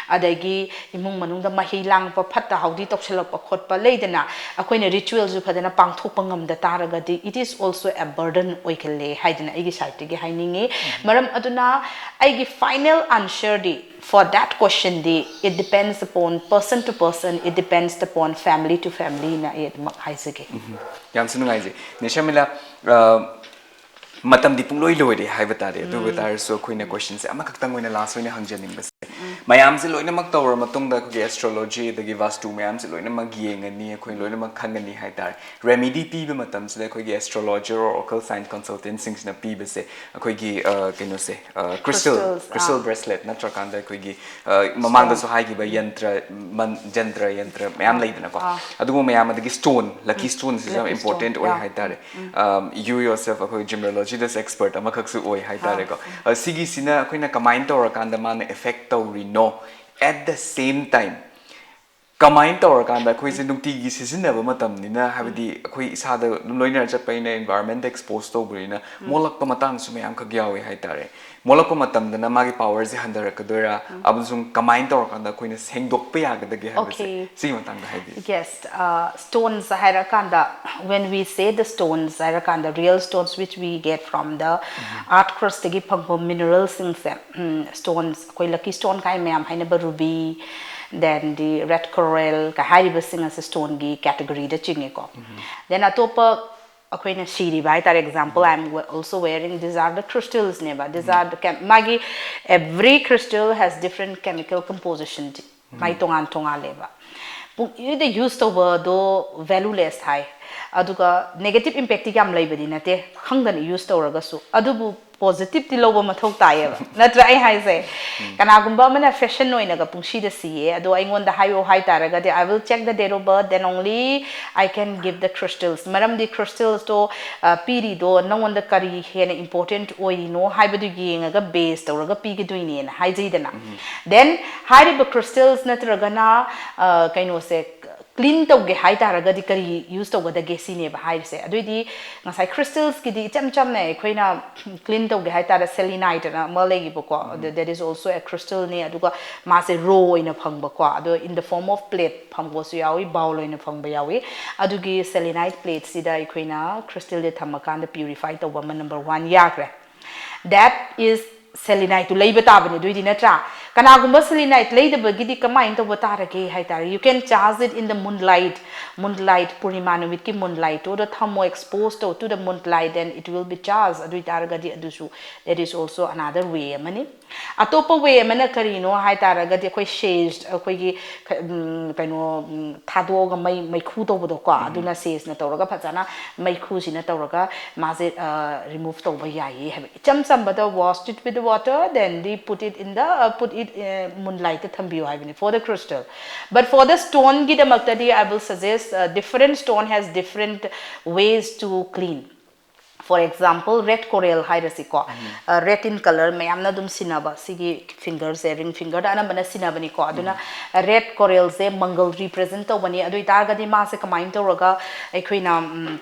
ꯑꯗꯒꯤ ꯏꯃꯨꯡ ꯃꯅꯨꯡꯗ ꯃꯍꯤ ꯂꯥꯡꯕ, ꯐꯠꯇ ꯍꯥꯎꯗꯤ ꯇꯧꯁꯜꯂꯛꯄ ꯈꯣꯠꯄ ꯂꯩꯗꯅ, ꯑꯩꯈꯣꯏꯅ ritualꯁꯨ ꯐꯖꯅ ꯄꯥꯡꯊꯣꯛꯄ ꯉꯝꯗ ꯇꯥꯔꯒꯗꯤ, it is also a burden ꯑꯣꯏꯒꯜꯂꯦ ꯍꯥꯏꯗꯅ ꯑꯩꯒꯤ sideꯇꯒꯤ ꯍꯥꯏꯅꯤꯡꯉꯤ꯫ ꯃꯔꯝ ꯑꯗꯨꯅ ꯑꯩꯒꯤ final answerꯗꯤ for that questionꯗꯤ, it depends upon person to person, it depends upon family to familyꯅ ꯑꯩ ꯑꯗꯨꯃꯛ ꯍꯥꯏꯖꯒꯦ꯫ ꯌꯥꯝꯁꯨ ꯅꯨꯡꯉꯥꯏꯖꯩ꯫ ꯅꯦ ꯁꯔꯃꯤꯂꯥ, ꯑ, ꯃꯇꯝꯗꯤ ꯄꯨꯡꯂꯣꯏ ꯂꯣꯏꯔꯦ ꯍꯥꯏꯕ ꯇꯥꯔꯦ꯫ ꯑꯗꯨ ꯑꯣꯏ ꯇꯥꯔꯁꯨ ꯑꯩꯈꯣꯏꯅ questionꯁꯦ ꯑꯃꯈꯛꯇꯪ ꯑꯣꯏꯅ last ꯑꯣꯏꯅ ꯍꯪꯖꯅꯤꯡꯕꯁꯦ, ꯃꯌꯥꯝꯁꯦ ꯂꯣꯏꯅꯃꯛ ꯇꯧꯔ ꯃꯇꯨꯡꯗ ꯑꯩꯈꯣꯏꯒꯤ astrology ꯑꯗꯒꯤ ꯚꯥꯁꯇꯨ ꯃꯌꯥꯝꯁꯦ ꯂꯣꯏꯅꯃꯛ ꯌꯦꯡꯉꯅꯤ, ꯑꯩꯈꯣꯏ ꯂꯣꯏꯅꯃꯛ ꯈꯪꯉꯅꯤ ꯍꯥꯏ ꯇꯥꯔꯦ꯫ Remedy ꯄꯤꯕ ꯃꯇꯝꯁꯤꯗ ꯑꯩꯈꯣꯏꯒꯤ astrologer or oracle sign consultantꯁꯤꯡꯁꯤꯅ ꯄꯤꯕꯁꯦ ꯑꯩꯈꯣꯏꯒꯤ, ꯑ, ꯀꯩꯅꯣꯁꯦ, ꯑ, crystal, Crystals, crystal ꯑꯥ꯫ bracelet ꯅꯠꯇ꯭ꯔꯀꯥꯟꯗ ꯑꯩꯈꯣꯏꯒꯤ, ꯑ, ꯃꯃꯥꯡꯗꯁꯨ ꯍꯥꯏꯈꯤꯕ ꯌꯟꯇ꯭ꯔ, ꯃꯟ-, ꯖꯟꯇ꯭ꯔ ꯌꯟꯇ꯭ꯔ ꯃꯌꯥꯝ ꯂꯩꯗꯅꯀꯣ꯫ ꯑꯥ꯫ ꯑꯗꯨꯒꯨꯝꯕ ꯃꯌꯥꯝ, ꯑꯗꯒꯤ stone, lucky stoneꯁꯤꯁꯨ ꯌꯥꯝ Lucky stone, important ꯑꯣꯏ yeah. ꯍꯥꯏ ꯇꯥꯔꯦ꯫ Um, you yourself ꯑꯩꯈꯣꯏ Numerologydꯗꯁꯨ expert ꯑꯃꯈꯛꯁꯨ ꯑꯣꯏ ꯍꯥꯏ ꯇꯥꯔꯦꯀꯣ꯫ ꯑ, ꯁꯤꯒꯤꯁꯤꯅ ꯑꯩꯈꯣꯏꯅ ꯀꯃꯥꯏꯅ ꯇꯧꯔꯀꯥꯟꯗ ꯃꯥꯅ effect ꯇꯧꯔꯤꯅꯣ? At the same time, ꯀꯃꯥꯏꯅ ꯇꯧꯔꯀꯥꯟꯗ ꯑꯩꯈꯣꯏꯁꯦ ꯅꯨꯡꯇꯤꯒꯤ ꯁꯤꯖꯤꯟꯅꯕ ꯃꯇꯝꯅꯤꯅ, ꯍꯥꯏꯕꯗꯤ ꯑꯩꯈꯣꯏ ꯏꯁꯥꯗ ꯑꯗꯨꯝ ꯂꯣꯏꯅꯔ ꯆꯠꯄꯅꯤꯅ, environment expose ꯇꯧꯕꯅꯤꯅ, ꯃꯣꯠꯂꯛꯄ ꯃꯇꯥꯡꯁꯨ ꯃꯌꯥꯝꯈꯛ ꯌꯥꯎꯋꯦ ꯍꯥꯏꯇꯥꯔꯦ꯫ ꯃꯣꯠꯂꯛꯄ ꯃꯇꯝꯗꯅ ꯃꯥꯒꯤ powerꯁꯦ ꯍꯟꯊꯔꯛꯀꯗꯣꯏꯔꯥ, ꯑꯃꯁꯨꯡ ꯀꯃꯥꯏꯅ ꯇꯧꯔꯀꯥꯟꯗ ꯑꯩꯈꯣꯏꯅ ꯁꯦꯡꯗꯣꯛꯄ ꯌꯥꯒꯗꯒꯦ ꯍꯥꯏꯕꯁꯦ, Okay. ꯁꯤꯒꯤ ꯃꯇꯥꯡꯗ ꯍꯥꯏꯕꯤꯌꯨ꯫ Yes, uh, stones ꯍꯥꯏꯔꯀꯥꯟꯗ, when we say the stones ꯍꯥꯏꯔꯀꯥꯟꯗ, real stones which we get from the earth crustꯇꯒꯤ ꯐꯪꯕ mineralꯁꯤꯡꯁꯦ, stones, ꯑꯩꯈꯣꯏ lucky stone ꯀꯥꯏ ꯃꯌꯥꯝ ꯍꯥꯏꯅꯕ ruby, then the red coral ꯀ ꯍꯥꯏꯔꯤꯕꯁꯤꯡ ꯑꯁꯦ stoneꯒꯤ categoryꯗ ꯆꯤꯡꯉꯦꯀꯣ꯫ Then ꯑꯇꯣꯞꯄ ꯑꯩꯈꯣꯏꯅ ꯁꯤꯔꯤꯕ ꯍꯥꯏꯇꯥꯔꯦ, example, I am also wearing, these are the crystals ꯅꯦꯕ, these are the chem-, ꯃꯥꯒꯤ every crystal has different chemical composition, ꯃꯥꯏ ꯇꯣꯉꯥꯟ ꯇꯣꯉꯥꯜꯂꯦꯕ꯫ ꯄꯨꯡꯏꯗ use ꯇꯧꯕꯗꯣ valueless ꯍꯥꯏ, ꯑꯗꯨꯒ negative impactꯇꯤ ꯌꯥꯝ ꯂꯩꯕꯗꯤ ꯅꯠꯇꯦ, ꯈꯪꯗꯅ use ꯇꯧꯔꯒꯁꯨ꯫ ꯑꯗꯨꯕꯨ positiveꯇꯤ ꯂꯧꯕ ꯃꯊꯧ ꯇꯥꯏꯌꯦꯕ, ꯅꯠꯇ꯭ꯔꯥ ꯑꯩ ꯍꯥꯏꯁꯦ? ꯀꯅꯥꯒꯨꯝꯕ ꯑꯃꯅ fashion ꯑꯣꯏꯅꯒ ꯄꯨꯡꯁꯤꯗ ꯁꯤꯌꯦ, ꯑꯗꯣ ꯑꯩꯉꯣꯟꯗ ꯍꯥꯏꯌꯣ ꯍꯥꯏꯇꯥꯔꯒꯗꯤ, I will check the date of birth, then only I can give the crystals. ꯃꯔꯝꯗꯤ crystalsꯇꯣ, ꯑ, ꯄꯤꯔꯤꯗꯣ ꯅꯉꯣꯟꯗ ꯀꯔꯤ ꯍꯦꯟꯅ important ꯑꯣꯏꯔꯤꯅꯣ ꯍꯥꯏꯕꯗꯨ ꯌꯦꯡꯉꯒ base ꯇꯧꯔꯒ ꯄꯤꯒꯗꯣꯏꯅꯦꯅ ꯍꯥꯏꯖꯩꯗꯅ꯫ Then ꯍꯥꯏꯔꯤꯕ crystals ꯅꯠꯇ꯭ꯔꯒꯅ, ꯑ, ꯀꯩꯅꯣꯁꯦ, clean ꯇꯧꯒꯦ ꯍꯥꯏꯇꯥꯔꯒꯗꯤ ꯀꯔꯤ use ꯇꯧꯒꯗꯒꯦ ꯁꯤꯅꯦꯕ ꯍꯥꯏꯔꯤꯁꯦ꯫ ꯑꯗꯨꯏꯗꯤ ꯉꯁꯥꯏ crystalsꯀꯤꯗꯤ ꯏꯆꯝ ꯆꯝꯅ ꯑꯩꯈꯣꯏꯅ clean ꯇꯧꯒꯦ ꯍꯥꯏꯇꯥꯔꯦ, selenite ꯑꯅ ꯑꯃ ꯂꯩꯌꯦꯕꯀꯣ, ꯑꯗꯨ that is also a crystalꯅꯦ, ꯑꯗꯨꯒ ꯃꯥꯁꯦ raw ꯑꯣꯏꯅ ꯐꯪꯕꯀꯣ, ꯑꯗꯣ in the form of plate ꯐꯪꯕꯁꯨ ꯌꯥꯎꯏ, bowl ꯑꯣꯏꯅ ꯐꯪꯕ ꯌꯥꯎꯏ꯫ ꯑꯗꯨꯒꯤ selenite plateꯁꯤꯗ ꯑꯩꯈꯣꯏꯅ crystalꯁꯦ ꯊꯝꯃꯀꯥꯟꯗ purify ꯇꯧꯕ ꯑꯃ number one ꯌꯥꯈ꯭ꯔꯦ꯫ That is seleniteꯇꯨ ꯂꯩꯕ ꯇꯥꯕꯅꯤ, ꯑꯗꯨꯏꯗꯤ, ꯅꯠꯇ꯭ꯔꯥ? ꯀꯅꯥꯒꯨꯝꯕ selenite ꯂꯩꯗꯕꯒꯤꯗꯤ ꯀꯃꯥꯏꯅ ꯇꯧꯕ ꯇꯥꯔꯒꯦ ꯍꯥꯏ ꯇꯥꯔꯦ, you can charge it in the moonlight, moonlight, ꯄꯨꯔꯅꯤꯃꯥ ꯅꯨꯃꯤꯠꯀꯤ moonlightꯇꯨꯗ ꯊꯝꯃꯣ, expose ꯇꯧ to the moonlight, then it will be charged. ꯑꯗꯨ ꯑꯣꯏ ꯇꯥꯔꯒꯗꯤ ꯑꯗꯨꯁꯨ, that is also another way ꯑꯃꯅꯤ꯫ ꯑꯇꯣꯞꯄ way ꯑꯃꯅ ꯀꯔꯤꯅꯣ ꯍꯥꯏ ꯇꯥꯔꯒꯗꯤ, ꯑꯩꯈꯣꯏ sage, ꯑꯩꯈꯣꯏꯒꯤ ꯈ-, ꯎꯝ, ꯀꯩꯅꯣ, ꯎꯝ, ꯊꯥꯗꯣꯛꯑꯒ ꯃꯩ, ꯃꯩꯈꯨ ꯇꯧꯕꯗꯣꯀꯣ, ꯑꯗꯨꯅ sageꯅ ꯇꯧꯔꯒ ꯐꯖꯅ ꯃꯩꯈꯨꯁꯤꯅ ꯇꯧꯔꯒ ꯃꯥꯁꯦ, ꯑ, remove ꯇꯧꯕ ꯌꯥꯏꯌꯦ ꯍꯥꯏꯕ꯫ ꯏꯆꯝ ꯆꯝꯕꯗ, wash it with water, then the put it in the, uh, put it, uh, moonlightꯇ ꯊꯝꯕꯤꯌꯨ ꯍꯥꯏꯕꯅꯤ for the crystal. But for the stoneꯒꯤꯗꯃꯛꯇꯗꯤ, I will suggest, uh, different stone has different ways to clean. For example, red coral ꯍꯥꯏꯔꯁꯤꯀꯣ, red in color, ꯃꯌꯥꯝꯅ ꯑꯗꯨꯝ ꯁꯤꯟꯅꯕ ꯁꯤꯒꯤ ꯐꯤꯡꯒꯔꯁꯦ, ring ꯐꯤꯡꯒꯔꯗ ꯑꯅꯝꯕꯅ ꯁꯤꯟꯅꯕꯅꯤꯀꯣ꯫ ꯑꯗꯨꯅ red coralꯁꯦ ꯃꯪꯒꯜ represent ꯇꯧꯕꯅꯤ꯫ ꯑꯗꯨ ꯑꯣꯏꯇꯥꯔꯒꯗꯤ ꯃꯥꯁꯦ ꯀꯃꯥꯏꯅ ꯇꯧꯔꯒ ꯑꯩꯈꯣꯏꯅ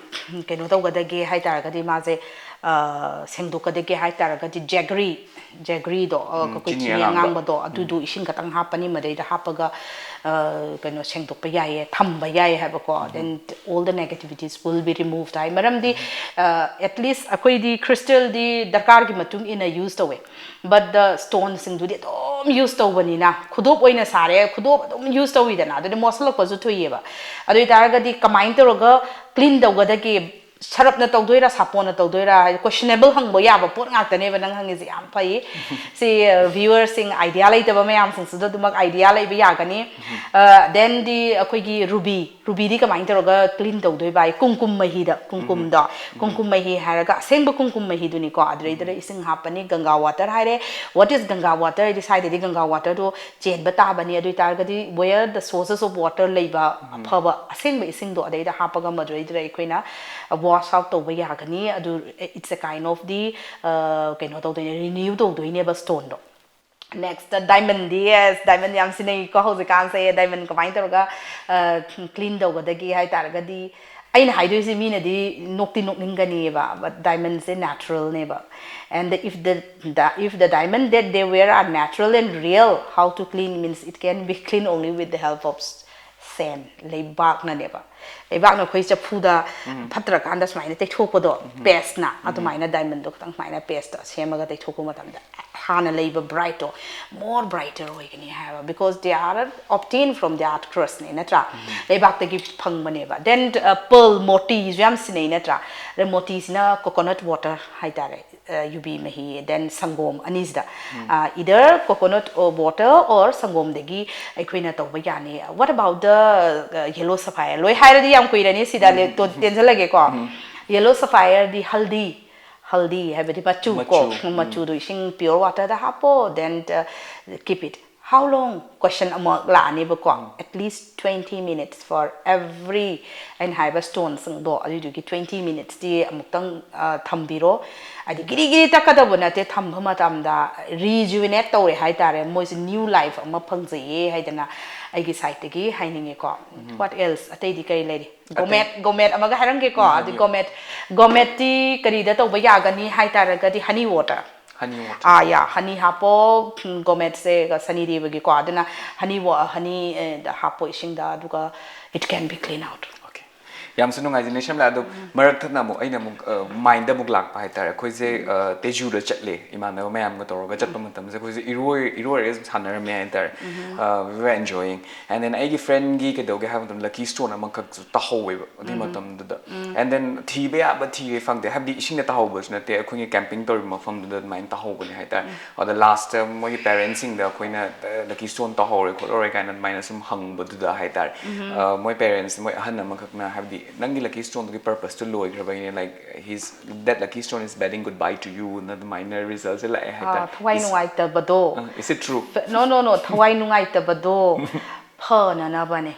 ꯀꯩꯅꯣ ꯇꯧꯒꯗꯒꯦ ꯍꯥꯏ ꯇꯥꯔꯒꯗꯤ, ꯃꯥꯁꯦ ꯁꯦꯡꯗꯣꯛꯀꯗꯒꯦ ꯍꯥꯏ ꯇꯥꯔꯒꯗꯤ, jaggery, jaggeryꯗꯣ, ꯑꯩꯈꯣꯏ ꯆꯤꯅꯤ ꯑꯉꯥꯡꯕꯗꯣ, ꯑꯗꯨꯗꯣ ꯏꯁꯤꯡ ꯈꯛꯇꯪ ꯍꯥꯞꯄꯅꯤ, ꯃꯗꯩꯗ ꯍꯥꯞꯄꯒ ꯀꯩꯅꯣ ꯁꯦꯡꯗꯣꯛꯄ ꯌꯥꯏꯌꯦ, ꯊꯝꯕ ꯌꯥꯏꯌꯦ ꯍꯥꯏꯕꯀꯣ꯫ Then all the negativities will be removed ꯍꯥꯏ꯫ ꯃꯔꯝꯗꯤ at least ꯑꯩꯈꯣꯏꯗꯤ crystalꯗꯤ ꯗꯔꯀꯥꯔꯒꯤ ꯃꯇꯨꯡ ꯏꯟꯅ use ꯇꯧꯋꯦ, but the stoneꯁꯤꯡꯗꯨꯗꯤ ꯑꯗꯨꯝ use ꯇꯧꯕꯅꯤꯅ, ꯈꯨꯗꯣꯞ ꯑꯣꯏꯅ ꯁꯥꯔꯦ, ꯈꯨꯗꯣꯞ ꯑꯗꯨꯝ use ꯇꯧꯋꯤꯗꯅ, ꯑꯗꯨꯗꯤ ꯃꯣꯠꯁꯜꯂꯛꯄꯁꯨ ꯊꯨꯏꯌꯦꯕ꯫ ꯑꯗꯨ ꯑꯣꯏꯇꯥꯔꯒꯗꯤ ꯀꯃꯥꯏꯅ ꯇꯧꯔꯒ clean ꯇꯧꯒꯗꯒꯦ? ꯁꯔꯞꯅ ꯇꯧꯗꯣꯏꯔꯥ, ꯁꯥꯄꯣꯟꯅ ꯇꯧꯗꯣꯏꯔꯥ ꯍꯥꯏꯗꯤ questionable ꯍꯪꯕ ꯌꯥꯕ ꯄꯣꯠ ꯉꯥꯛꯇꯅꯦꯕ ꯅꯪ ꯍꯪꯉꯤꯁꯦ, ꯌꯥꯝ ꯐꯩ꯫ ꯁꯤ viewerꯁꯤꯡ, idea ꯂꯩꯇꯕ ꯃꯌꯥꯝꯁꯤꯡꯁꯤꯗ ꯑꯗꯨꯃꯛ idea ꯂꯩꯕ ꯌꯥꯒꯅꯤ꯫ Thenꯗꯤ ꯑꯩꯈꯣꯏꯒꯤ ruby, rubyꯗꯤ ꯀꯃꯥꯏꯅ ꯇꯧꯔꯒ clean ꯇꯧꯗꯣꯏꯕ ꯍꯥꯏ, ꯀꯨꯝꯀꯨꯝ ꯃꯍꯤꯗ, ꯀꯨꯝꯀꯨꯝꯗꯣ, ꯀꯨꯝꯀꯨꯝ ꯃꯍꯤ ꯍꯥꯏꯔꯒ ꯑꯁꯦꯡꯕ ꯀꯨꯝꯀꯨꯝ ꯃꯍꯤꯗꯨꯅꯤꯀꯣ꯫ ꯑꯗꯨꯗꯩꯗꯨꯗ ꯏꯁꯤꯡ ꯍꯥꯞꯄꯅꯤ, Ganga water ꯍꯥꯏꯔꯦ꯫ What is Ganga water ꯍꯥꯏꯗꯤ ꯁ꯭ꯋꯥꯏꯗꯗꯤ Ganga waterꯗꯣ ꯆꯦꯟꯕ ꯇꯥꯕꯅꯤ꯫ ꯑꯗꯨ ꯑꯣꯏꯇꯥꯔꯒꯗꯤ where the sources of water ꯂꯩꯕ ꯑꯐꯕ ꯑꯁꯦꯡꯕ ꯏꯁꯤꯡꯗꯣ ꯑꯗꯩꯗ ꯍꯥꯞꯄꯒ ꯃꯗꯨꯗꯩꯗꯨꯗ ꯑꯩꯈꯣꯏꯅ wash out ꯇꯧꯕ ꯌꯥꯒꯅꯤ꯫ ꯑꯗꯨ it's a kind of the ꯀꯩꯅꯣ ꯇꯧꯗꯣꯏꯅꯦ, renew ꯇꯧꯗꯣꯏꯅꯦꯕ stoneꯗꯣ꯫ Next diamondꯗꯤ, yes, diamond ꯌꯥꯝ ꯁꯤꯟꯅꯩꯀꯣ ꯍꯧꯖꯤꯛꯀꯥꯟꯁꯦ꯫ Diamond ꯀꯃꯥꯏꯅ ꯇꯧꯔꯒ clean ꯇꯧꯒꯗꯒꯦ ꯍꯥꯏ ꯇꯥꯔꯒꯗꯤ, ꯑꯩꯅ ꯍꯥꯏꯗꯣꯏꯁꯦ ꯃꯤꯅꯗꯤ ꯅꯣꯛꯇꯤ ꯅꯣꯛꯅꯤꯡꯒꯅꯤꯕ, but diamondꯁꯦ naturalꯅꯦꯕ꯫ And if the, the if the diamond that they wear are natural and real, how to clean means it can be clean only with the help of sand, ꯂꯩꯕꯥꯛꯅꯅꯦꯕ꯫ ꯂꯩꯕꯥꯛꯅ ꯑꯩꯈꯣꯏ ꯆꯐꯨꯗ ꯐꯠꯇ꯭ꯔꯀꯥꯟꯗ ꯁꯨꯃꯥꯏꯅ ꯇꯩꯊꯣꯛꯄꯗꯣ, pasteꯅ, ꯑꯗꯨꯃꯥꯏꯅ diamondꯗꯣ ꯈꯤꯇꯪ ꯁꯨꯃꯥꯏꯅ pasteꯇꯣ ꯁꯦꯝꯃꯒ ꯇꯩꯊꯣꯛꯄ ꯃꯇꯝꯗ ꯍꯥꯟꯅ ꯂꯩꯕ brightꯇꯣ more brighter ꯑꯣꯏꯒꯅꯤ ꯍꯥꯏꯕ, because they are obtained from the earth crustꯅꯦ, ꯅꯠꯇ꯭ꯔꯥ? ꯂꯩꯕꯥꯛꯇꯒꯤ ꯐꯪꯕꯅꯦꯕ꯫ Then pearl, ꯃꯣꯇꯤꯁꯨ ꯌꯥꯝ ꯁꯤꯟꯅꯩ, ꯅꯠꯇ꯭ꯔꯥ? ꯑꯗ ꯃꯣꯇꯤꯁꯤꯅ coconut water ꯍꯥꯏꯇꯥꯔꯦ, ꯌꯨꯕꯤ ꯃꯍꯤ, then ꯁꯪꯒꯣꯝ ꯑꯅꯤꯁꯤꯗ, either coconut water or ꯁꯪꯒꯣꯝꯗꯒꯤ ꯑꯩꯈꯣꯏꯅ ꯇꯧꯕ ꯌꯥꯅꯤ꯫ What about the yellow sapphire? ꯂꯣꯏ ꯍꯥꯏꯔꯗꯤ ꯌꯥꯝ ꯀꯨꯏꯔꯅꯤ, ꯁꯤꯗ ꯇꯦꯟꯁꯤꯜꯂꯒꯦꯀꯣ꯫ Yellow sapphireꯗꯤ ꯍꯜꯗꯤ, ꯍꯜꯗꯤ ꯍꯥꯏꯕꯗꯤ ꯃꯆꯨ ꯀꯣ, ꯃꯆꯨꯗꯣ ꯏꯁꯤꯡ pure waterꯗ ꯍꯥꯞꯄꯣ, then keep it꯫ How long? Question ꯑꯃꯨꯛ ꯂꯥꯛꯑꯅꯦꯕꯀꯣ. At least twenty minutes for every, ꯑꯩꯅ ꯍꯥꯏꯕ stoneꯁꯤꯡꯗꯣ, ꯑꯗꯨꯏꯗꯨꯒꯤ twenty minutesꯇꯤ ꯑꯃꯨꯛꯇꯪ ꯑ, ꯊꯝꯕꯤꯔꯣ. ꯍꯥꯏꯗꯤ ꯒꯤꯔꯤ ꯒꯤꯔꯤ ꯇꯛꯀꯗꯧꯕ ꯅꯠꯇꯦ, ꯊꯝꯕ ꯃꯇꯝꯗ rejuvenate ꯇꯧꯔꯦ ꯍꯥꯏꯇꯥꯔꯦ, ꯃꯣꯏꯁꯦ new life ꯑꯃ ꯐꯪꯖꯩꯌꯦ ꯍꯥꯏꯗꯅ ꯑꯩꯒꯤ sideꯇꯒꯤ ꯍꯥꯏꯅꯤꯡꯉꯦꯀꯣ. What else? ꯑꯇꯩꯗꯤ ꯀꯔꯤ ꯂꯩꯔꯤ? ꯑꯇꯩ- Gomet, gomet ꯑꯃꯒ ꯍꯥꯏꯔꯝꯒꯦꯀꯣ. ꯎꯝ, ꯑꯗꯨ ꯍꯥꯏꯕꯤꯌꯨ. Gomet, gometꯇꯤ ꯀꯔꯤꯗ ꯇꯧꯕ ꯌꯥꯒꯅꯤ ꯍꯥꯏ ꯇꯥꯔꯒꯗꯤ honey water. Honey water. ꯑꯥ, ꯌꯥ, honey ꯍꯥꯞꯄꯣ. ꯎꯝ, gometꯁꯦ ꯁꯅꯤ ꯗꯦꯕꯒꯤꯀꯣ, ꯑꯗꯨꯅ honey wa-, honey, ꯑꯦ, ꯗ ꯍꯥꯞꯄꯣ ꯏꯁꯤꯡꯗ, ꯑꯗꯨꯒ it can be clean out. Okay. ꯌꯥꯝꯁꯨ ꯅꯨꯡꯉꯥꯏꯖꯩ ꯅꯦꯁꯝꯂꯥ꯫ ꯑꯗꯣ ꯃꯔꯛ ꯊꯠꯅ ꯑꯃꯨꯛ ꯑꯩꯅ ꯑꯃꯨꯛ, ꯑ, mindꯗ ꯑꯃꯨꯛ ꯂꯥꯛꯄ ꯍꯥꯏꯇꯥꯔꯦ꯫ ꯑꯩꯈꯣꯏꯁꯦ, ꯑ, ꯇꯦꯖꯨꯗ ꯆꯠꯂꯦ, ꯏꯃꯥꯟꯅꯕ ꯃꯌꯥꯝꯒ ꯇꯧꯔꯒ ꯆꯠꯄ ꯃꯇꯝꯁꯤꯗ ꯑꯩꯈꯣꯏꯁꯦ ꯏꯔꯣꯏ-, ꯏꯔꯣꯏꯔꯒ ꯁꯨꯝ ꯁꯥꯟꯅꯔꯝꯃꯦ ꯍꯥꯏꯇꯥꯔꯦ꯫ ꯑ, we were enjoying. And then ꯑꯩꯒꯤ friendꯒꯤ ꯀꯩꯗꯧꯒꯦ ꯍꯥꯏꯕ ꯃꯇꯝꯗ lucky stone ꯑꯃꯈꯛꯁꯨ ꯇꯥꯍꯧꯋꯦꯕ ꯑꯗꯨꯒꯤ ꯃꯇꯝꯗꯨꯗ꯫ And then ꯊꯤꯕ ꯌꯥꯕ ꯊꯤꯔꯦ, ꯐꯪꯗꯦ, ꯍꯥꯏꯕꯗꯤ ꯏꯁꯤꯡꯗ ꯇꯥꯍꯧꯕꯁꯨ ꯅꯠꯇꯦ, ꯑꯩꯈꯣꯏꯒꯤ camping ꯇꯧꯔꯤꯕ ꯃꯐꯝꯗꯨꯗ ꯑꯗꯨꯃꯥꯏꯅ ꯇꯥꯍꯧꯕꯅꯦ ꯍꯥꯏꯇꯥꯔꯦ꯫ ꯑꯗ lastꯇ ꯃꯣꯏꯒꯤ parentsꯁꯤꯡꯗ ꯑꯩꯈꯣꯏꯅ, "ꯑ, lucky stone ꯇꯥꯍꯧꯔꯦ ꯈꯣꯠꯍꯧꯔꯦ" ꯀꯥꯏꯅ ꯑꯗꯨꯃꯥꯏꯅ ꯁꯨꯝ ꯍꯪꯕꯗꯨꯗ ꯍꯥꯏꯇꯥꯔꯦ꯫ ꯑ, ꯃꯣꯏ parents, ꯃꯣꯏ ꯑꯍꯟ ꯑꯃꯈꯛꯅ ꯍꯥꯏꯕꯗꯤ, "ꯅꯪꯒꯤ lucky stoneꯗꯨꯒꯤ purposeꯇꯨ ꯂꯣꯏꯈ꯭ꯔꯕꯩꯅꯦ, like, he's, that lucky stone is bidding goodbye to you" ꯅ ꯑꯗꯨꯃꯥꯏꯅ resultꯁꯦ ꯂꯥꯛꯑꯦ ꯍꯥꯏꯇꯥꯔꯦ꯫ ꯑꯥ, ꯊꯋꯥꯏ Is- ꯅꯨꯡꯉꯥꯏꯇꯕꯗꯣ. ꯑ, is it true? ꯐ-, no, no, no, ꯊꯋꯥꯏ ꯅꯨꯡꯉꯥꯏꯇꯕꯗꯣ ꯐꯅꯅꯕꯅꯦ꯫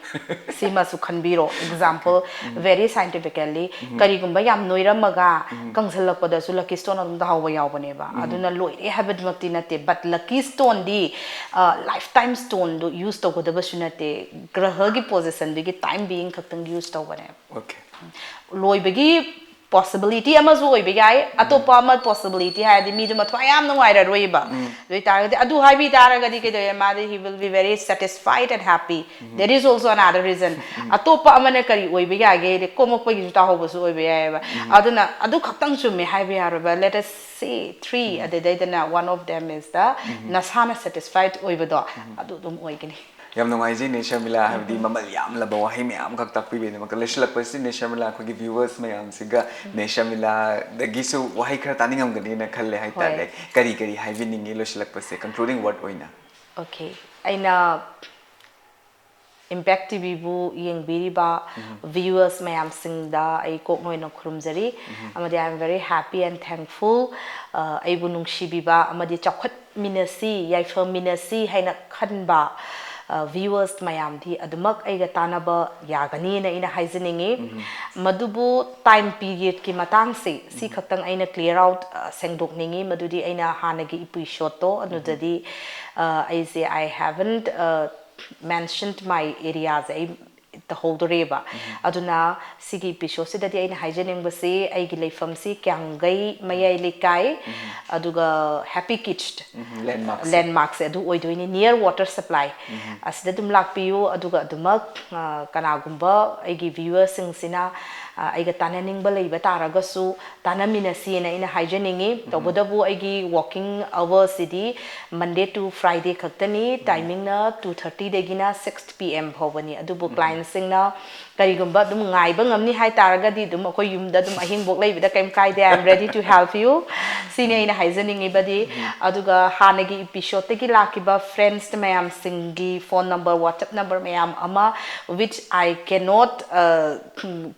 ꯁꯤꯃꯁꯨ ꯈꯟꯕꯤꯔꯣ꯫ Example, very scientifically, ꯀꯔꯤꯒꯨꯝꯕ ꯌꯥꯝ ꯅꯣꯏꯔꯝꯃꯒ ꯀꯪꯁꯜꯂꯛꯄꯗꯁꯨ lucky stone ꯑꯗꯨꯝ ꯇꯥꯍꯧꯕ ꯌꯥꯎꯕꯅꯦꯕ꯫ ꯑꯗꯨꯅ ꯂꯣꯏꯔꯦ ꯍꯥꯏꯕꯗꯨꯃꯛꯇꯤ ꯅꯠꯇꯦ, but lucky stoneꯗꯤ, ꯑ, lifetime stoneꯗꯨ use ꯇꯧꯒꯗꯕꯁꯨ ꯅꯠꯇꯦ, ꯒ꯭ꯔꯍꯒꯤ positionꯗꯨꯒꯤ time being ꯈꯛꯇꯪ use ꯇꯧꯕꯅꯦꯕ꯫ Okay. ꯂꯣꯏꯕꯒꯤ possibility ꯑꯃꯁꯨ ꯑꯣꯏꯕ ꯌꯥꯏ, ꯑꯇꯣꯞꯄ ꯑꯃ possibility ꯍꯥꯏꯔꯗꯤ ꯃꯤꯗꯨ ꯃꯊ꯭ꯋꯥꯏ ꯌꯥꯝ ꯅꯨꯡꯉꯥꯏꯔꯔꯣꯏꯕ꯫ ꯑꯗꯨ ꯑꯣꯏꯇꯥꯔꯒꯗꯤ ꯑꯗꯨ ꯍꯥꯏꯕꯤ ꯇꯥꯔꯒꯗꯤ ꯀꯩꯗꯧꯋꯦ, ꯃꯥꯗꯤ he will be very satisfied and happy. There is also another reason. ꯑꯇꯣꯞꯄ ꯑꯃꯅ ꯀꯔꯤ ꯑꯣꯏꯕ ꯌꯥꯒꯦ ꯍꯥꯏꯗꯤ ꯀꯣꯝꯃꯛꯄꯒꯤꯁꯨ ꯇꯥꯍꯧꯕꯁꯨ ꯑꯣꯏꯕ ꯌꯥꯏꯑꯕ꯫ ꯑꯗꯨꯅ ꯑꯗꯨ ꯈꯛꯇꯪ ꯆꯨꯝꯃꯦ ꯍꯥꯏꯕ ꯌꯥꯔꯣꯏꯕ꯫ Let us say three, ꯑꯗꯨꯗꯩꯗꯅ one of them is the ꯅꯁꯥꯅ satisfied ꯑꯣꯏꯕꯗꯣ, ꯑꯗꯨ ꯑꯗꯨꯝ ꯑꯣꯏꯒꯅꯤ꯫ ꯌꯥꯝ ꯅꯨꯡꯉꯥꯏꯖꯩ ꯅꯦ ꯁꯔꯃꯤꯂꯥ, ꯍꯥꯏꯕꯗꯤ ꯃꯃꯜ ꯌꯥꯝꯂꯕ ꯋꯥꯍꯩ ꯃꯌꯥꯝ ꯑꯃꯈꯛ ꯇꯥꯛꯄꯤꯕꯒꯤꯗꯃꯛꯇ꯫ ꯂꯣꯏꯁꯤꯜꯂꯛꯄꯁꯤ ꯅꯦ ꯁꯔꯃꯤꯂꯥ, ꯑꯩꯈꯣꯏꯒꯤ viewers ꯃꯌꯥꯝꯁꯤꯒ ꯅꯦ ꯁꯔꯃꯤꯂꯥꯗꯒꯤꯁꯨ ꯋꯥꯍꯩ ꯈꯔ ꯇꯥꯅꯤꯡꯉꯝꯒꯅꯤꯅ ꯈꯜꯂꯦ ꯍꯥꯏꯇꯥꯔꯦ꯫ ꯍꯣꯏ꯫ ꯀꯔꯤ ꯀꯔꯤ ꯍꯥꯏꯕꯤꯅꯤꯡꯉꯤ ꯂꯣꯏꯁꯤꯜꯂꯛꯄꯁꯦ, concluding word ꯑꯣꯏꯅ? Okay, ꯑꯩꯅ Impact ꯇꯤꯚꯤꯕꯨ ꯌꯦꯡꯕꯤꯔꯤꯕ viewers ꯃꯌꯥꯝꯁꯤꯡꯗ ꯑꯩ ꯀꯣꯛ ꯅꯣꯏꯅ ꯈꯨꯔꯨꯝꯖꯔꯤ꯫ ꯑꯃꯗꯤ I am very happy and thankful, ꯑ, ꯑꯩꯕꯨ ꯅꯨꯡꯁꯤꯕꯤꯕ ꯑꯃꯗꯤ ꯆꯥꯎꯈꯠ-, ꯃꯤꯟꯅꯁꯤ, ꯌꯥꯏꯐ ꯃꯤꯟꯅꯁꯤ ꯍꯥꯏꯅ ꯈꯟꯕ, ꯑ, viewers ꯃꯌꯥꯝꯗꯤ ꯑꯗꯨꯃꯛ ꯑꯩꯒ ꯇꯥꯟꯅꯕ ꯌꯥꯒꯅꯤꯅ ꯑꯩꯅ ꯍꯥꯏꯖꯅꯤꯡꯉꯤ꯫ ꯃꯗꯨꯕꯨ time periodꯀꯤ ꯃꯇꯥꯡꯁꯤ, ꯁꯤ ꯈꯛꯇꯪ ꯑꯩꯅ clear out, ꯑ, ꯁꯦꯡꯗꯣꯛꯅꯤꯡꯉꯤ꯫ ꯃꯗꯨꯗꯤ ꯑꯩꯅ ꯍꯥꯟꯅꯒꯤ episodeꯇꯣ ꯑꯗꯨꯗꯗꯤ, ꯑ, ꯑꯩꯁꯦ I haven't, ꯑ, mentioned my areaꯁꯦ ꯑꯩ ꯇꯧꯍꯧꯗꯣꯔꯦꯕ꯫ ꯑꯗꯨꯅ ꯁꯤꯒꯤ episodeꯁꯤꯗꯗꯤ ꯑꯩꯅ ꯍꯥꯏꯖꯅꯤꯡꯕꯁꯤ ꯑꯩꯒꯤ ꯂꯩꯐꯝꯁꯤ ꯀ꯭ꯌꯥꯝꯒꯩ ꯃꯌꯥꯏ ꯂꯩꯀꯥꯏ, ꯑꯗꯨꯒ Happy Kiched ꯎꯝ, landmarkꯁꯦ꯫ Landmarkꯁꯦ ꯑꯗꯨ ꯑꯣꯏꯗꯣꯏꯅꯤ, near water supply꯫ ꯑꯁꯤꯗ ꯑꯗꯨꯝ ꯂꯥꯛꯄꯤꯌꯨ꯫ ꯑꯗꯨꯒ ꯑꯗꯨꯃꯛ, ꯑ, ꯀꯅꯥꯒꯨꯝꯕ ꯑꯩꯒꯤ viewerꯁꯤꯡꯁꯤꯅ, ꯑ, ꯑꯩꯒ ꯇꯥꯟꯅꯅꯤꯡꯕ ꯂꯩꯕ ꯇꯥꯔꯒꯁꯨ ꯇꯥꯟꯅꯃꯤꯟꯅꯁꯤꯅ ꯑꯩꯅ ꯍꯥꯏꯖꯅꯤꯡꯉꯤ꯫ ꯇꯧꯕꯇꯕꯨ ꯑꯩꯒꯤ working hoursꯁꯤꯗꯤ Monday to Friday ꯈꯛꯇꯅꯤ꯫ Timingꯅ two thirtyꯗꯒꯤꯅ six P M ꯐꯥꯎꯕꯅꯤ꯫ ꯑꯗꯨꯕꯨ clientꯁꯤꯡꯅ ꯀꯔꯤꯒꯨꯝꯕ ꯑꯗꯨꯝ ꯉꯥꯏꯕ ꯉꯝꯅꯤ ꯍꯥꯏꯇꯥꯔꯒꯗꯤ ꯑꯗꯨꯝ ꯑꯩꯈꯣꯏ ꯌꯨꯝꯗ ꯑꯗꯨꯝ ꯑꯍꯤꯡꯕꯣꯛ ꯂꯩꯕꯗ ꯀꯩꯝ ꯀꯥꯏꯗꯦ, I am ready to help you꯫ ꯁꯤꯅꯤ ꯑꯩꯅ ꯍꯥꯏꯖꯅꯤꯡꯉꯤꯕꯗꯤ꯫ ꯑꯗꯨꯒ ꯍꯥꯟꯅꯒꯤ episodeꯇꯒꯤ ꯂꯥꯛꯈꯤꯕ friends ꯃꯌꯥꯝꯁꯤꯡꯒꯤ phone number, WhatsApp number ꯃꯌꯥꯝ ꯑꯃ, which I cannot, uh,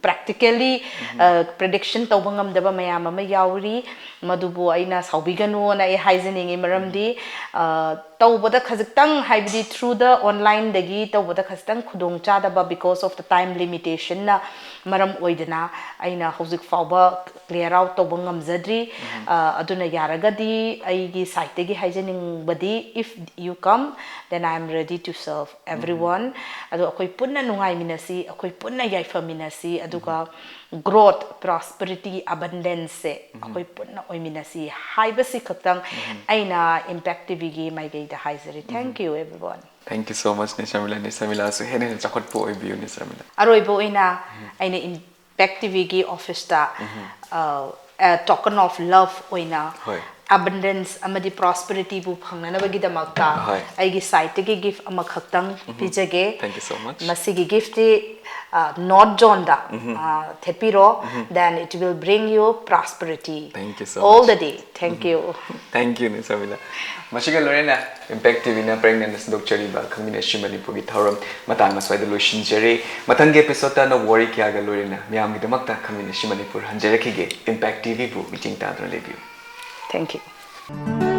practically, uh, prediction ꯇꯧꯕ ꯉꯝꯗꯕ ꯃꯌꯥꯝ ꯑꯃ ꯌꯥꯎꯔꯤ꯫ ꯃꯗꯨꯕꯨ ꯑꯩꯅ ꯁꯥꯎꯕꯤꯒꯅꯨꯅ ꯑꯩ ꯍꯥꯏꯖꯅꯤꯡꯉꯤ꯫ ꯃꯔꯝꯗꯤ, ꯑ, ꯇꯧꯕꯗ ꯈꯖꯤꯛꯇꯪ, ꯍꯥꯏꯕꯗꯤ through the onlineꯗꯒꯤ ꯇꯧꯕꯗ ꯈꯖꯤꯛꯇꯪ ꯈꯨꯗꯣꯡꯆꯥꯗꯕ, because of the time limitationꯅ ꯃꯔꯝ ꯑꯣꯏꯗꯅ ꯑꯩꯅ ꯍꯧꯖꯤꯛ ꯐꯥꯎꯕ clear out ꯇꯧꯕ ꯉꯝꯖꯗ꯭ꯔꯤ꯫ ꯑ, ꯑꯗꯨꯅ ꯌꯥꯔꯒꯗꯤ ꯑꯩꯒꯤ sideꯇꯒꯤ ꯍꯥꯏꯖꯅꯤꯡꯕꯗꯤ, if you come, then I am ready to serve everyone꯫ ꯑꯗꯣ ꯑꯩꯈꯣꯏ ꯄꯨꯟꯅ ꯅꯨꯡꯉꯥꯏꯃꯤꯟꯅꯁꯤ, ꯑꯩꯈꯣꯏ ꯄꯨꯟꯅ ꯌꯥꯏꯐꯃꯤꯟꯅꯁꯤ, ꯑꯗꯨꯒ growth, prosperity, abundanceꯁꯦ ꯑꯩꯈꯣꯏ ꯄꯨꯟꯅ ꯑꯣꯏꯃꯤꯟꯅꯁꯤ ꯍꯥꯏꯕꯁꯤ ꯈꯛꯇꯪ ꯑꯩꯅ Impact TVꯒꯤ ꯃꯥꯏꯀꯩꯗ ꯍꯥꯏꯖꯔꯤ꯫ Thank you, everyone꯫ Thank you so much, ꯅꯦ ꯁꯔꯃꯤꯂꯥ꯫ ꯅꯦ ꯁꯔꯃꯤꯂꯥꯁꯨ ꯍꯦꯟꯅ ꯍꯦꯟꯅ ꯆꯥꯎꯈꯠꯄ ꯑꯣꯏꯕꯤꯌꯨ, ꯅꯦ ꯁꯔꯃꯤꯂꯥ꯫ ꯑꯔꯣꯏꯕ ꯑꯣꯏꯅ ꯑꯩꯅ Impact TVꯒꯤ officeꯇ, ꯑ, ꯑ, token of love ꯑꯣꯏꯅ ꯍꯣꯏ꯫ Abundance ꯑꯃꯗꯤ prosperityꯕꯨ ꯐꯪꯅꯅꯕꯒꯤꯗꯃꯛꯇ ꯍꯣꯏ꯫ ꯑꯩꯒꯤ sideꯇꯒꯤ gift ꯑꯃꯈꯛꯇꯪ ꯄꯤꯖꯒꯦ꯫ Thank you so much. ꯃꯁꯤꯒꯤ giftꯇꯤ, ꯑ, North Zoneꯗ, ꯑ, ꯊꯦꯠꯄꯤꯔꯣ, then it will bring you prosperity Thank you so all much. The day. Thank you. Thank you, ꯅꯦ ꯁꯔꯃꯤꯂꯥ꯫ ꯃꯁꯤꯒ ꯂꯣꯏꯅꯅ Impact TVꯅ ꯄꯔꯦꯡꯅ ꯁꯟꯗꯣꯛꯆꯔꯤꯕ ꯈꯪꯃꯤꯟꯅꯁꯤ ꯃꯅꯤꯄꯨꯔꯒꯤ ꯊꯧꯔꯝ ꯃꯇꯥꯡ ꯑꯁ꯭ꯋꯥꯏꯗ ꯂꯣꯏꯁꯤꯟꯖꯔꯦ꯫ ꯃꯊꯪꯒꯤ episodeꯇ ꯑꯅꯧꯕ ꯋꯥꯔꯤ ꯀꯌꯥꯒ ꯂꯣꯏꯅꯅ ꯃꯌꯥꯝꯒꯤꯗꯃꯛꯇ ꯈꯪꯃꯤꯟꯅꯁꯤ ꯃꯅꯤꯄꯨꯔ ꯍꯟꯖꯔꯛꯈꯤꯒꯦ꯫ Impact TVꯕꯨ ꯃꯤꯠꯌꯦꯡ ꯇꯥꯗꯨꯅ ꯂꯩꯕꯤꯌꯨ꯫ Thank you.